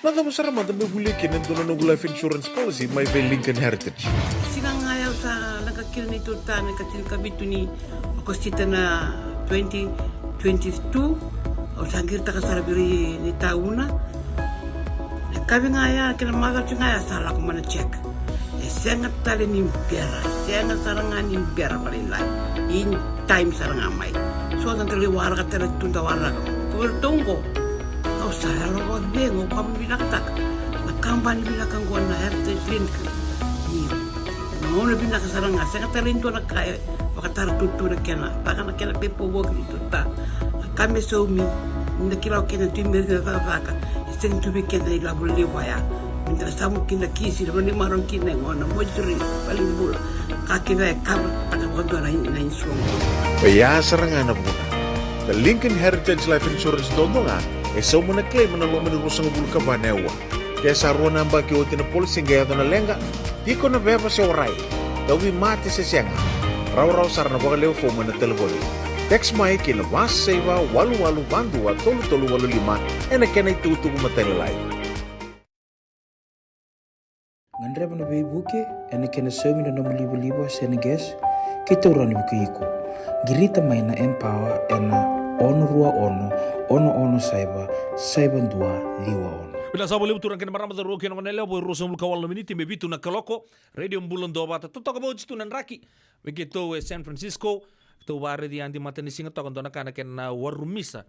Na cava sara mada me volia kina e dua na noqu life insurance policy mai vei Lincoln Heritage? Siga ga ya au sa leqa kina neitou ta na ikatinikavitu ni Okosita na twenty twenty-two, au sa qiritaka sara vei ira ni tauna. Na yakavi ga ya kei na macawa ga ya sa lako mai na check. E sega tale ni bera, sega sara ga ni bera vakalailai. In time sara ga mai. So da qai waraka tale tu, da waraka. Ko vei iratou oqo, au sa yalo vakacegu, au vakavinavinakataka na kabani vinaka oqo na Heritage Link. Ni na gauna vinaka sara ga, sega tale ni dua na ka e vakatara tutu na kena, vaka na kena paperwork ni tuta. Na ka me saumi, ni da kila o keda tu i bera ni da cakacaka, e sega ni tu vei keda na ilavo levu vaya. Me da na samu kina na kisi, na vanua ni marau kina, na gone, na moituri, valenibula. Ka kece e cover-taka vakadua na, na insurance. Oya sara ga na vuna. Na Lincoln Heritage Life Insurance duadua ga e sauma na claim ena loma ni ruasagavulu ka va na aua. Ke sa rua na yabaki oti na policy qai yaco na leqa, tiko na veva se warai, tauvimate se sega, rawarawa sara na vakalewe fomu ena talevoni. Text mai ki na va saiva walu walu va dua tolu tolu walu lima ena kena itukutuku matailalai. Gadreva na veivuke ena kena saumi na nomu livaliva se na gas, keitou rawa ni vukei iko. Qirita mai na Empower ena ono rua ono, ono ono saiva, saiva dua ciwa ono. Vinaka sara vakalevu turaga kei na marama, cauravou kei na goneyalewa, vo e ruasagavulu ka walu na miniti me vitu na kaloko. Radio Bula Duavata, totoka vakaoti tu na draki. Vei keitou e San Francisco, keitou vakaraici Adi Matanisiga toka, dua na ka na kena warumisa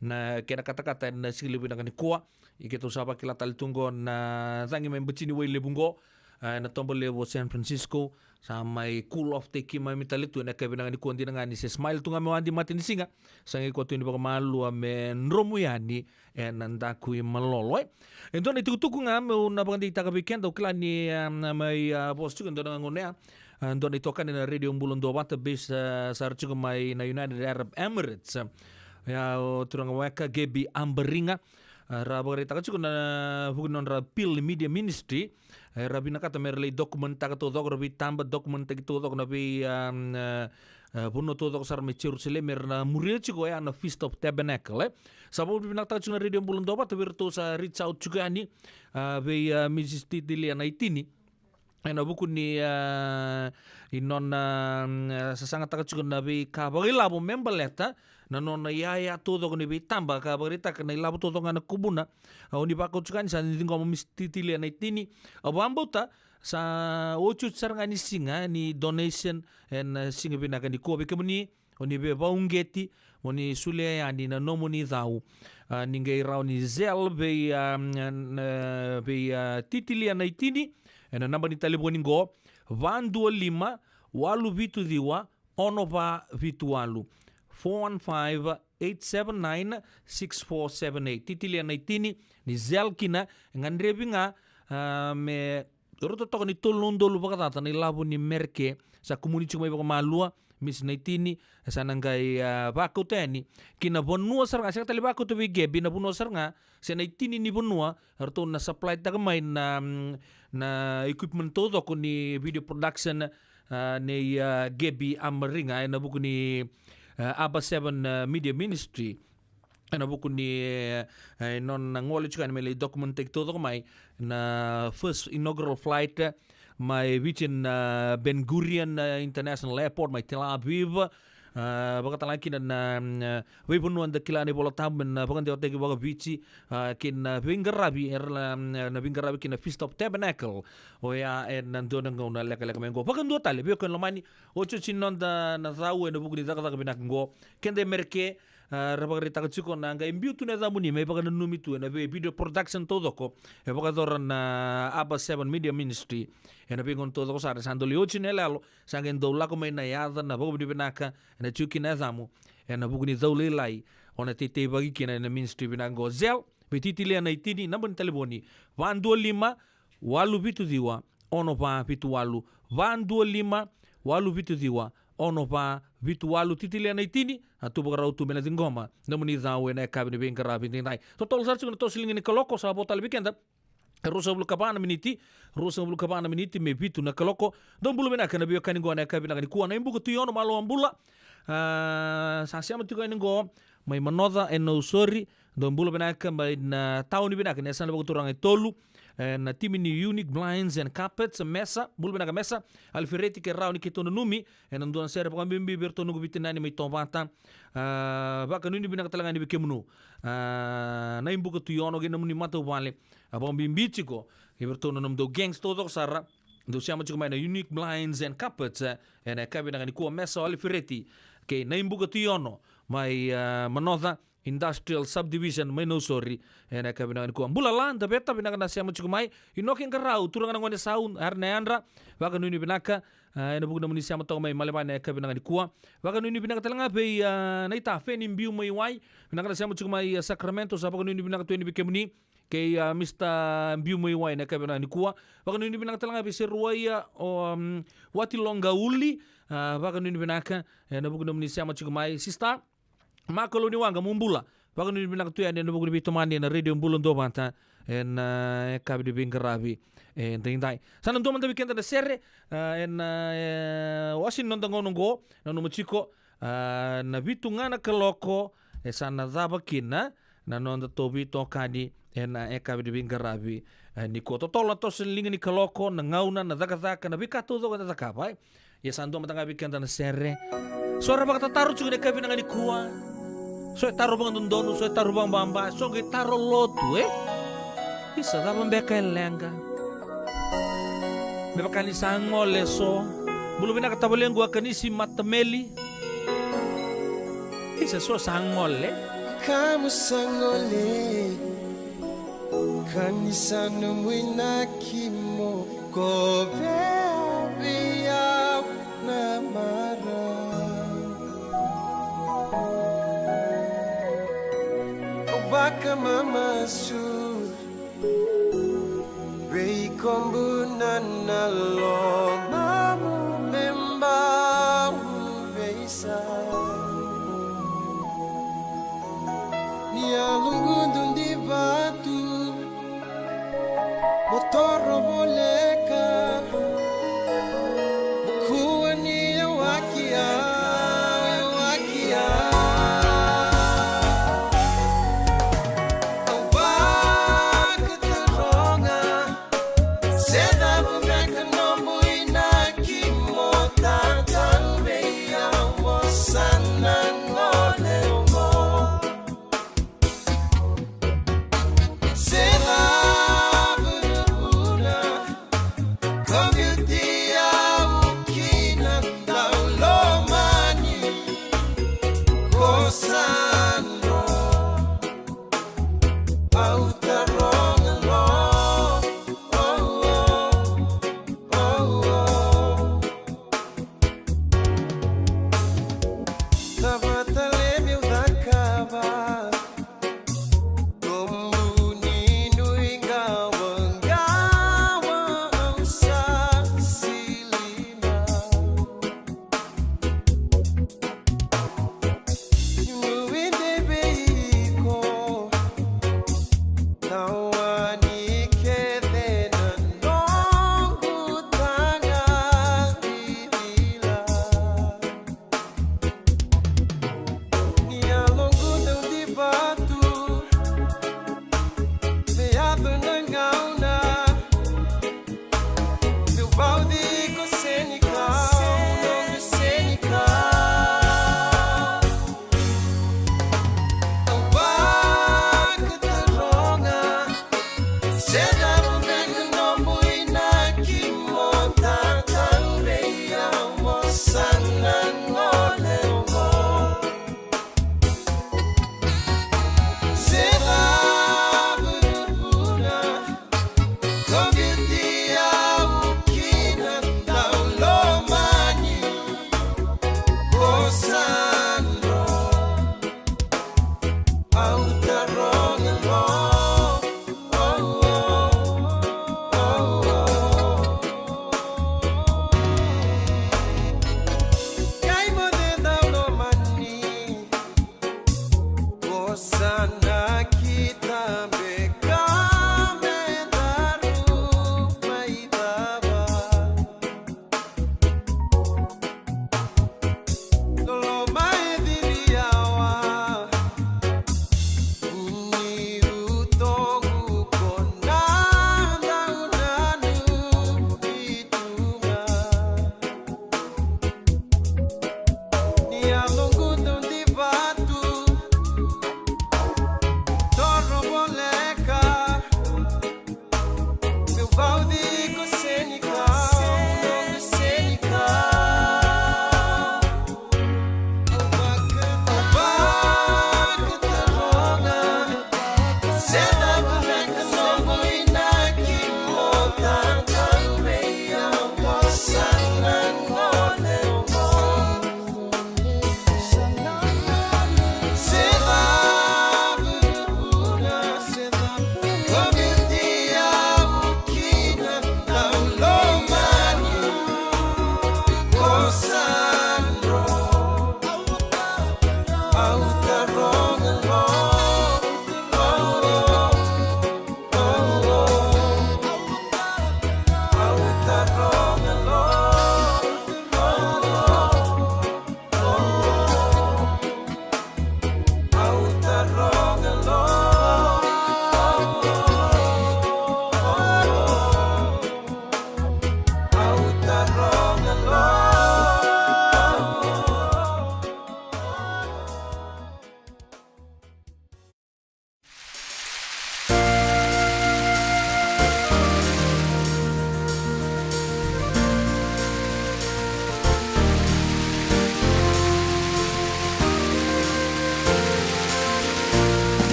na kena katakata ena siga levu vinaka nikua. Ia keitou sa vakila tale tu qo na cagi mai Batini Wai Levu qo, e, na toba levu o San Francisco, sa mai cool off taki keimami tale tu ena yakavi vinaka nikua. Dina ga ni se smile tu ga mai o Adi Matanisiga, sa qai koya tu ni vakamalua me dromu yani ena daku i malolo, e. E dua na itukutuku ga meu na vakadeitaka vei keda, au kila ni, a, mai, a, vosa tiko e dua na gauna ya, a, dua na itokani na Radio Bula Duavata, base, a, sara tiko mai na United Arab Emirates. Ia o turaga weka Gaby Ambariga, a, ra vakaraitaka tiko ena vuku ni nodra appeal ni media ministry. Era vinakata mera lai document-taka taucoko na veitaba, document-taki taucoko na vei, a, a, a, vanua taucoko sara mai Jerusalemi, era na muria tiko ya na Feast of Tabernacle, e. Sa vakavinavinakataka tiko na Radio Bula Duavata vei iratou sa reach out tiko yani, a, vei, a, Mrs Titilia Naitini. Ena vuku ni, a, i nona, mm, a, sasagataka tiko na veika vakailavo me baleta na nona iyaya taucoko ni veitaba ka vakaraitaka na ilavo taucoko ga ena kubuna. A, o ni vakau tiko yani sa ni ciqoma Mrs Titilia Naitini. Au vakabauta sa otioti sara ga ni siga ni donation ena, a, siga vinaka nikua. Vei kemuni o ni veivakauqeti, mo ni solia yani na nomuni cau. A, ni qai rawa ni Zelle vei, a, na, vei, a, Titilia Naitini ena naba ni talevoni qo, va dua lima, walu vitu ciwa, ono va vitu walu, four one five, eight seven nine, six four seven eight. Titilia Naitini, ni Zelle kina, e gadrevi ga, a, me ratou toka ni tolu na udolu vakacaca na ilavo ni Mereke, sa kumuni tiko mai vakamalua, Mrs Naitini, e sa na qai, a, vakauta yani ki na vanua sara ga, sega tale vakauta vei Gaby, na vanua sara ga, se na itini ni vanua, ratou na supply-taka mai na, mm, na equipment taucoko ni video production, a, nei, a, Gaby Ambariga, ena vuku ni, a, Aba Seven, a, Media Ministry. Ena vuku ni, e, e, nona gole tiko yani me lai document-taki taucoko mai na first inaugural flight, e, mai Vici na, e, Ben Gurion, e, International Airport mai Tel Aviv, A, vakatalega kina na, na veivanua eda kila na iVola Tabu, na vakadewataki vakaviti, a, kei na veiqaravi, era na, na veiqaravi kina Feast of Tabernacle. Oya ena dua na gauna lekaleka mai qo. Vakadua tale, vei kemuni lomani, otioti ni noda na cau ena vuku ni cakacaka vinaka qo. Keda e Mereke, a, ra vakaraitaka tiko na qai biu tu na yacamuni me vakananumi tu ena vei video production taucoko e vakayacora na Aba Seven Media Ministry. Ena veigauna taucoko sara, sa dau lai oti na yaloyalo, sa qai dau lako mai na yaca, na vakavinavinaka ena tiko kina na yacamu ena vuku ni cau lailai o na teiteivaki kina ena ministry vinaka qo. Zelle, veititilia na itini, naba ni talevoni, va dua lima, walu vitu ciwa, ono va vitu walu, va dua lima, walu vitu ciwa, ono va vitu walu. Titilia na itini, a tu vakarau tu me na ciqoma nomuni cau ena yakavi ni veiqaravi edaidai. Totolo sara tiko na toso liga ni kaloko, sa vo tale vei keda e ruasagavulu ka va na miniti, ruasagavulu ka va na miniti me vitu na kaloko. Dou bula vinaka na veiwekani qo ena yakavi vinaka nikua. Naibuka Tuiono, malo bula. A, sa sema tiko yani qo mai Manoca e Nausori. Dou bula vinaka mai na tauni vinaka ni yasana vakaturaga e tolu, e, na timi ni Unique Blinds and Carpets, Mesa, bula vinaka Mesa Alifereti, ke rawa ni keitou nanumi ena dua na sere, vakabibi vei iratou noqu veitinani mai Tovata. A, vakanuinui vinaka tale ga yani vei kemunu, a, Naibuka Tuiono kei na nomuni matavuvale, a, vakabibi tiko vei iratou na nomudou gangs taucoko sara dou sema tiko mai na Unique Blinds and Carpets, e, ena yakavi vinaka nikua, Mesa Alifereti kei Naibuka Tuiono mai, a, Manoca Industrial Subdivision mai Nausori, ena yakavi vinaka nikua. Bula La Daveta, vinaka na sema tiko mai. Inoke Qarau, turaga na gone sau, era na yadra, vakanuinui vinaka, a, ena vuku nomuni sema toka mai Malevani ena yakavi vinaka nikua. Vakanuinui vinaka tale ga vei, a, Naita Feni Biu mai Wai, vinaka na sema tiko mai, a, Sacramento, sa vakanuinui vinaka tu yani vei kemuni. Kei, a, Mister Biu mai Wai ena yakavi vinaka nikua. Vakanuinui vinaka tale ga vei Seruaia o, um, Watiloqa Uli, a, vakanuinui vinaka ena vuku nomuni sema tiko mai. Sister Makalou ni Waqa, mo bula. Vakanuinui vinaka tu yani ena vuku ni veitomani ena Radio Bula Duavata ena, e, yakavi ni veiqaravi edaidai. Sa na dua mada vei keda na sere, a, ena, e, wase ni noda gauna oqo, nanuma tiko, a, na vitu ga na kaloko e sa na cava kina na noda tou veitokani ena yakavi ni veiqaravi, e, nikua. Totolo na toso ni liga ni kaloko, na gauna, na cakacaka, na veika taucoko eda cakava, e. Ia sa dua mada ga vei keda na sere. So era vakatataro tiko ena yakavi vinaka nikua. So e taro vakadodonu, so e taro vakababa, so qai taro lotu, e? Isa, cava beka e leqa? Me vaka ni sa gole so. Bula vinaka tavalequ a Kanisi Matameli. Isa, so sa gole. Kamu sa gole. Kanisa nomu inaki mo kovea vei au na mara. Au vakamamasu, veikobuna na lomamu me bau veisa. Ni yalugudu di vatu, mo toro voleka. Mo kua ni yawaki au, yawaki au. Au vakataroga, se cava beka nomu inaki mo tataru vei au, mo sa na gole oqo. Se cava na vuna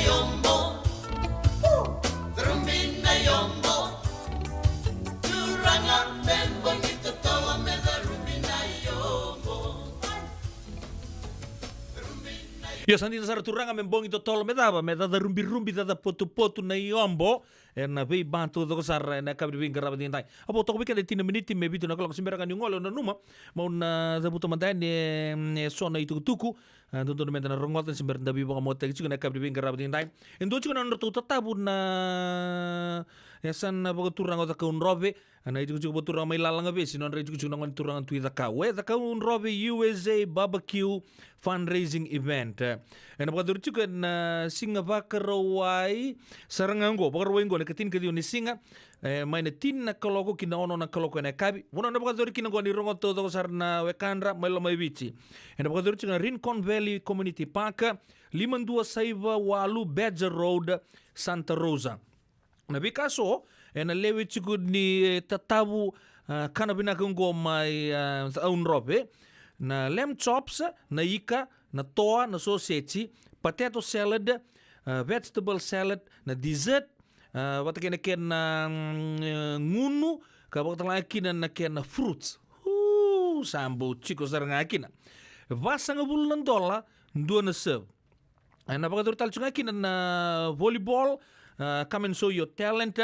Yombo. Rubi na yombo. Turaga me bogi totolo me da rubi na yombo. Io, sa dina sara, turaga me bogi totolo me cava, me caca rubirubi, caca potupotu na yombo. Ena veiba taucoko sara ena yakavi ni veiqaravi edaidai. A vo toka vei keda e tini na miniti me vitu na kaloko, se bera ga niu gole, au nanuma meu na cavuta mada yani e, e so na itukutuku. A, dodonu meda na rogoca, se bera da veivakamotetaki tiko ena yakavi ni veiqaravi edaidai. E dua tiko na nodratou tatavu na yasana vakaturaga o Cakaudrove, na itikotiko vakaturaga mai Lalagavesi, nodra itikotiko na gone turaga Tui Cakau. E, Cakaudrove U S A Barbecue Fundraising Event. Ena vakayacori tiko ena Siga Vakarauwai sara ga oqo, Vakarauwai oqo, na ikatinikaciwa ni siga, e, mai na tini na kaloko ki na ono na kaloko ena yakavi. Vanua ena vakayacori kina oqo, ni rogoca taucoko sara na wekadra mai Lomaiviti. Ena vakayacori tiko na Rincon Valley Community Park, lima dua saiva walu Badger Road, Santa Rosa. Na veika eso ena lewe tiko ni, e, tatavu, a, kana vinaka oqo mai, a, Cakaudrove, na lamb chops, na ika, na toa, na soseji, potato salad, a, vegetable salad, na dessert, a, vata kei na kena, mm, e, gunu, ka vakatalega kina na kena fruits. Uu, sa bau tiko sara ga kina. Vasagavulu na dola dua na serve. Ena vakayacori tale tiko ga kina na volleyball, a, come and show your talent.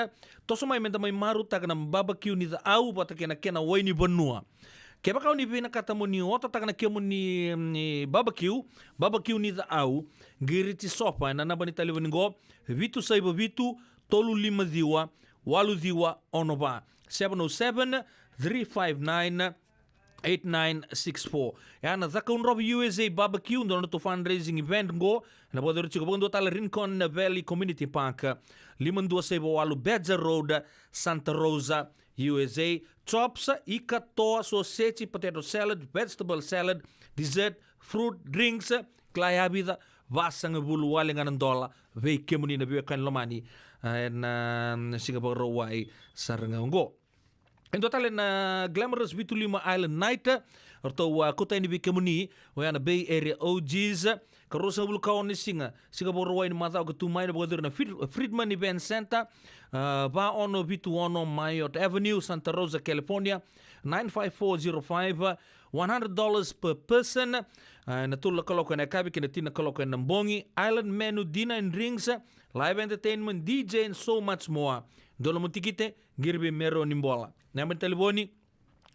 Toso mai meda mai marautaka na barbecue ni Cakau vata kei na kena wai ni vanua. Kevaka o ni vinakata mo ni otataka na kemuni, mm, barbecue, barbecue ni Cakau, qiriti sofa ena naba ni talevoni qo, vitu saiva vitu, tolu lima ciwa, walu ciwa ono va, seven oh seven, three five nine, eight nine six four. Ya na Cakaudrove U S A Barbecue, dua na nodratou fundraising event qo. Ena vakayacori tiko vakadua tale Rincon Valley Community Park, lima dua saiva walu Badger Road, Santa Rosa, U S A. Chops, ika, toa, soseji, potato salad, vegetable salad, dessert, fruit, drinks, kila e vica, vasagavulu wale ga na dola vei kemuni na veiwekani lomani, a, ena, mm, Siga Vakarauwai sara ga oqo. E dua tale na Glamorous Vitu Lima Island Night, ratou a kauta yani vei kemuni, oya na Bay Area O Gs, ka ruasagavulu ka ono ni siga, Siga Vakarauwai ni macawa ka tu mai, na vakayacori na Frid-, Friedman Event Center, a, va ono vitu ono Mayotte Avenue, Santa Rosa, California, nine five four zero five, one hundred dollars per person, a, ena tolu na kaloko ena yakavi kei na tini na kaloko ena bogi, island menu, dinner and drinks, live entertainment, D J and so much more. Dua na nomu tikite, qiri vei Mero ni Bola. Na yabaki ni talevoni,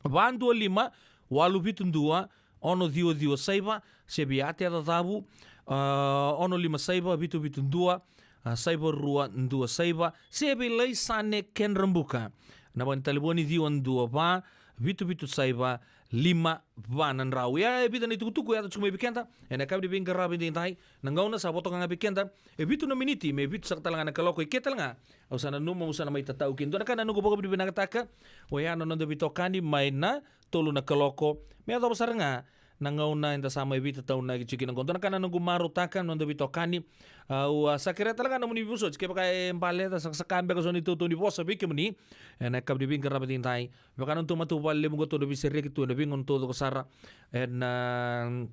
va dua lima, walu vitu dua, ono ciwa ciwa saiva, se via Ate Cacavu, a, ono lima saiva, vitu vitu dua, a, saiva rua dua saiva, se vei Laisane Kedrabuka. Na yabaki ni talevoni ciwa dua va, vitu vitu saiva, lima va na drau. Ia e vica na itukutuku e yaco tiko mai vei keda ena yakavi ni veiqaravi edaidai. Na gauna sa vo toka ga vei keda e vitu na miniti me vitu saka tale ga na kaloko, i ke tale ga au sa nanuma au sa na mai tatau kina. Dua na ka na noqu vakavinavinakataka, oya na noda veitokani mai na tolu na kaloko me yacova sara ga na gauna eda sa mai veitataunaki tiko kina oqo. Dua na ka na noqu marautaka na noda veitokani, au a sa kerea tale ga na nomuni veivosoti, kevaka e baleca, sakasaka beka so na itautau ni vosa vei kemuni ena yakavi ni veiqaravi edaidai. Vaka na nodatou matavuvale levu oqo, tou na veisereki tu ena veigauna taucoko sara ena,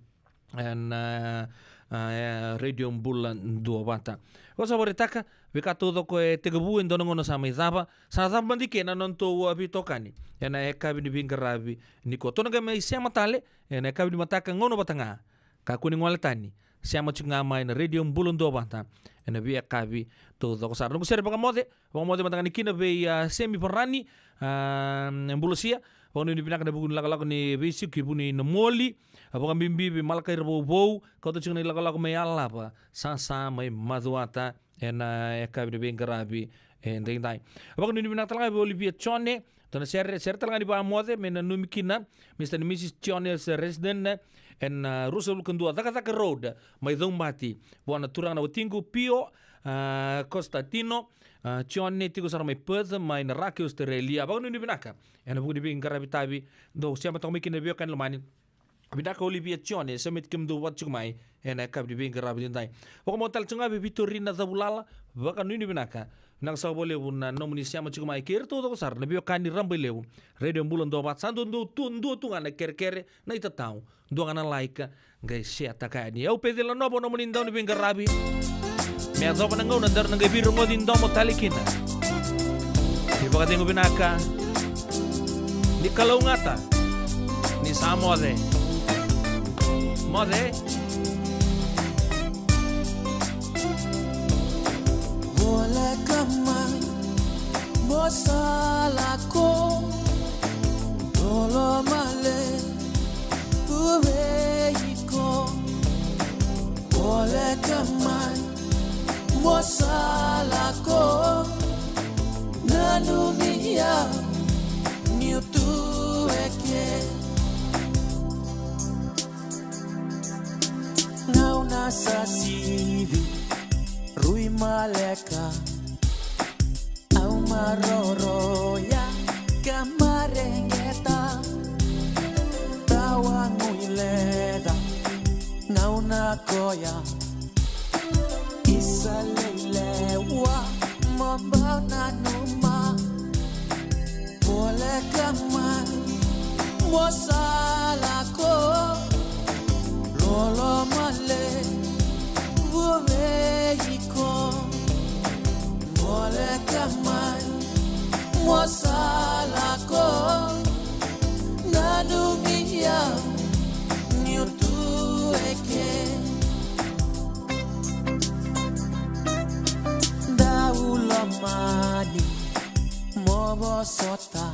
ena, a, e, Radio Bula Duavata. Au sa vakaraitaka, veika taucoko e tekivu, e dua na gauna sa mai cava, sa cava mada i ke na nodatou, a, veitokani ena yakavi ni veiqaravi nikua. Tou na qai mai sema tale ena yakavi ni mataka, gauna vata ga. Kakua ni gole tani, sema tiko ga mai na Radio Bula Duavata ena veiyakavi taucoko sara. Noqu sere vakamoce, vakamoce mada ga ni kina vei, a, Semi Varani, a, Bulasia. Vakanuinui vinaka ena vuku ni lakolako ni veisiko ki Vuninomoli. A, vakabibi vei Malakai Ravouvou, kauta tiko na ilakolako mai Alava, sasa mai Macuata ena yakavi ni veiqaravi edaidai. Vakanuinui vinaka tale ga vei Olivia Jone, dua na sere, sere tale ga ni vakamoce me nanumi kina Mister and Missus Jones, resident ena, a, ruasagavulu ka dua Cakacaka Road, mai Caubati. Vua na turaga na watiqu Pio, a, Constantino, a, Jone, tiko sara mai Perth, mai Naraki, Australia. Vakanuinui vinaka ena vuku ni veiqaravi tavi dou sema toka mai kina, veiwekani lomani. Vinaka Olivia Jone, semeti kemudou vata tiko mai ena yakavi ni veiqaravi edaidai. Vakamoce tale tiko ga vei Vitorina Cavulala, vakanuinui vinaka. Vinaka saka vakalevu na nomuni sema tiko mai kei iratou taucoko sara na veiwekani rabailevu. Radio Bula Duavata, sa dua, dua tu, dua tu ga na kerekere, na itatau, dua ga na like, qai share-taka yani. Au Peceli Nova, nomuni dau ni veiqaravi. Me yacova na gauna daru na qai veirogoci domo tale kina. Ni vakacegu vinaka. Ni kalougata. Ni sa moce. Moce. Voleka mai, mo sa lako. Lolo male, vuvei iko. Voleka mai, mo sa lako. Nanumi au, niu tu eke. Gauna sa sivi, rui maleka. Au maroroya ka mareqeta. Tawa guileca, gauna koya. Isa leilewa, mo bau nanuma. Voleka mai, mo sa lako. Lolo male, vuvei iko. Voleka mai, mo sa lako. Nanumi au, niu tu eke. Dau lomani, mo vosota.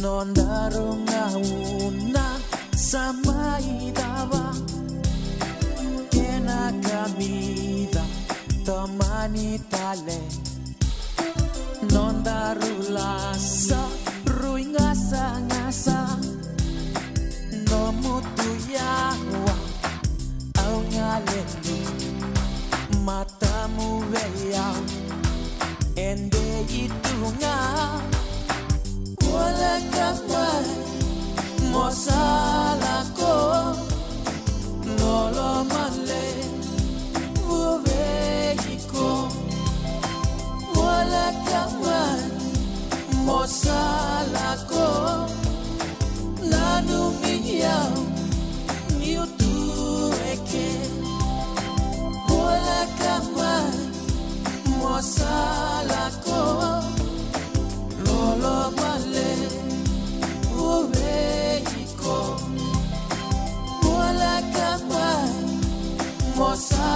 Nodaru gauna sa mai cava. Kena kamica, tomani tale. Nodaru lasa, rui gasagasa. Nomu tu yawa, au galeli. Matamu vei au, e dei tu ga. Voleka mai, mo sa lako. Lolo male, vuvei iko. Voleka mai, mo sa lako. Nanumi au, niu tu eke. Voleka mai, mo sa lako. Lolo male, vuvei iko. Voleka mai, mo sa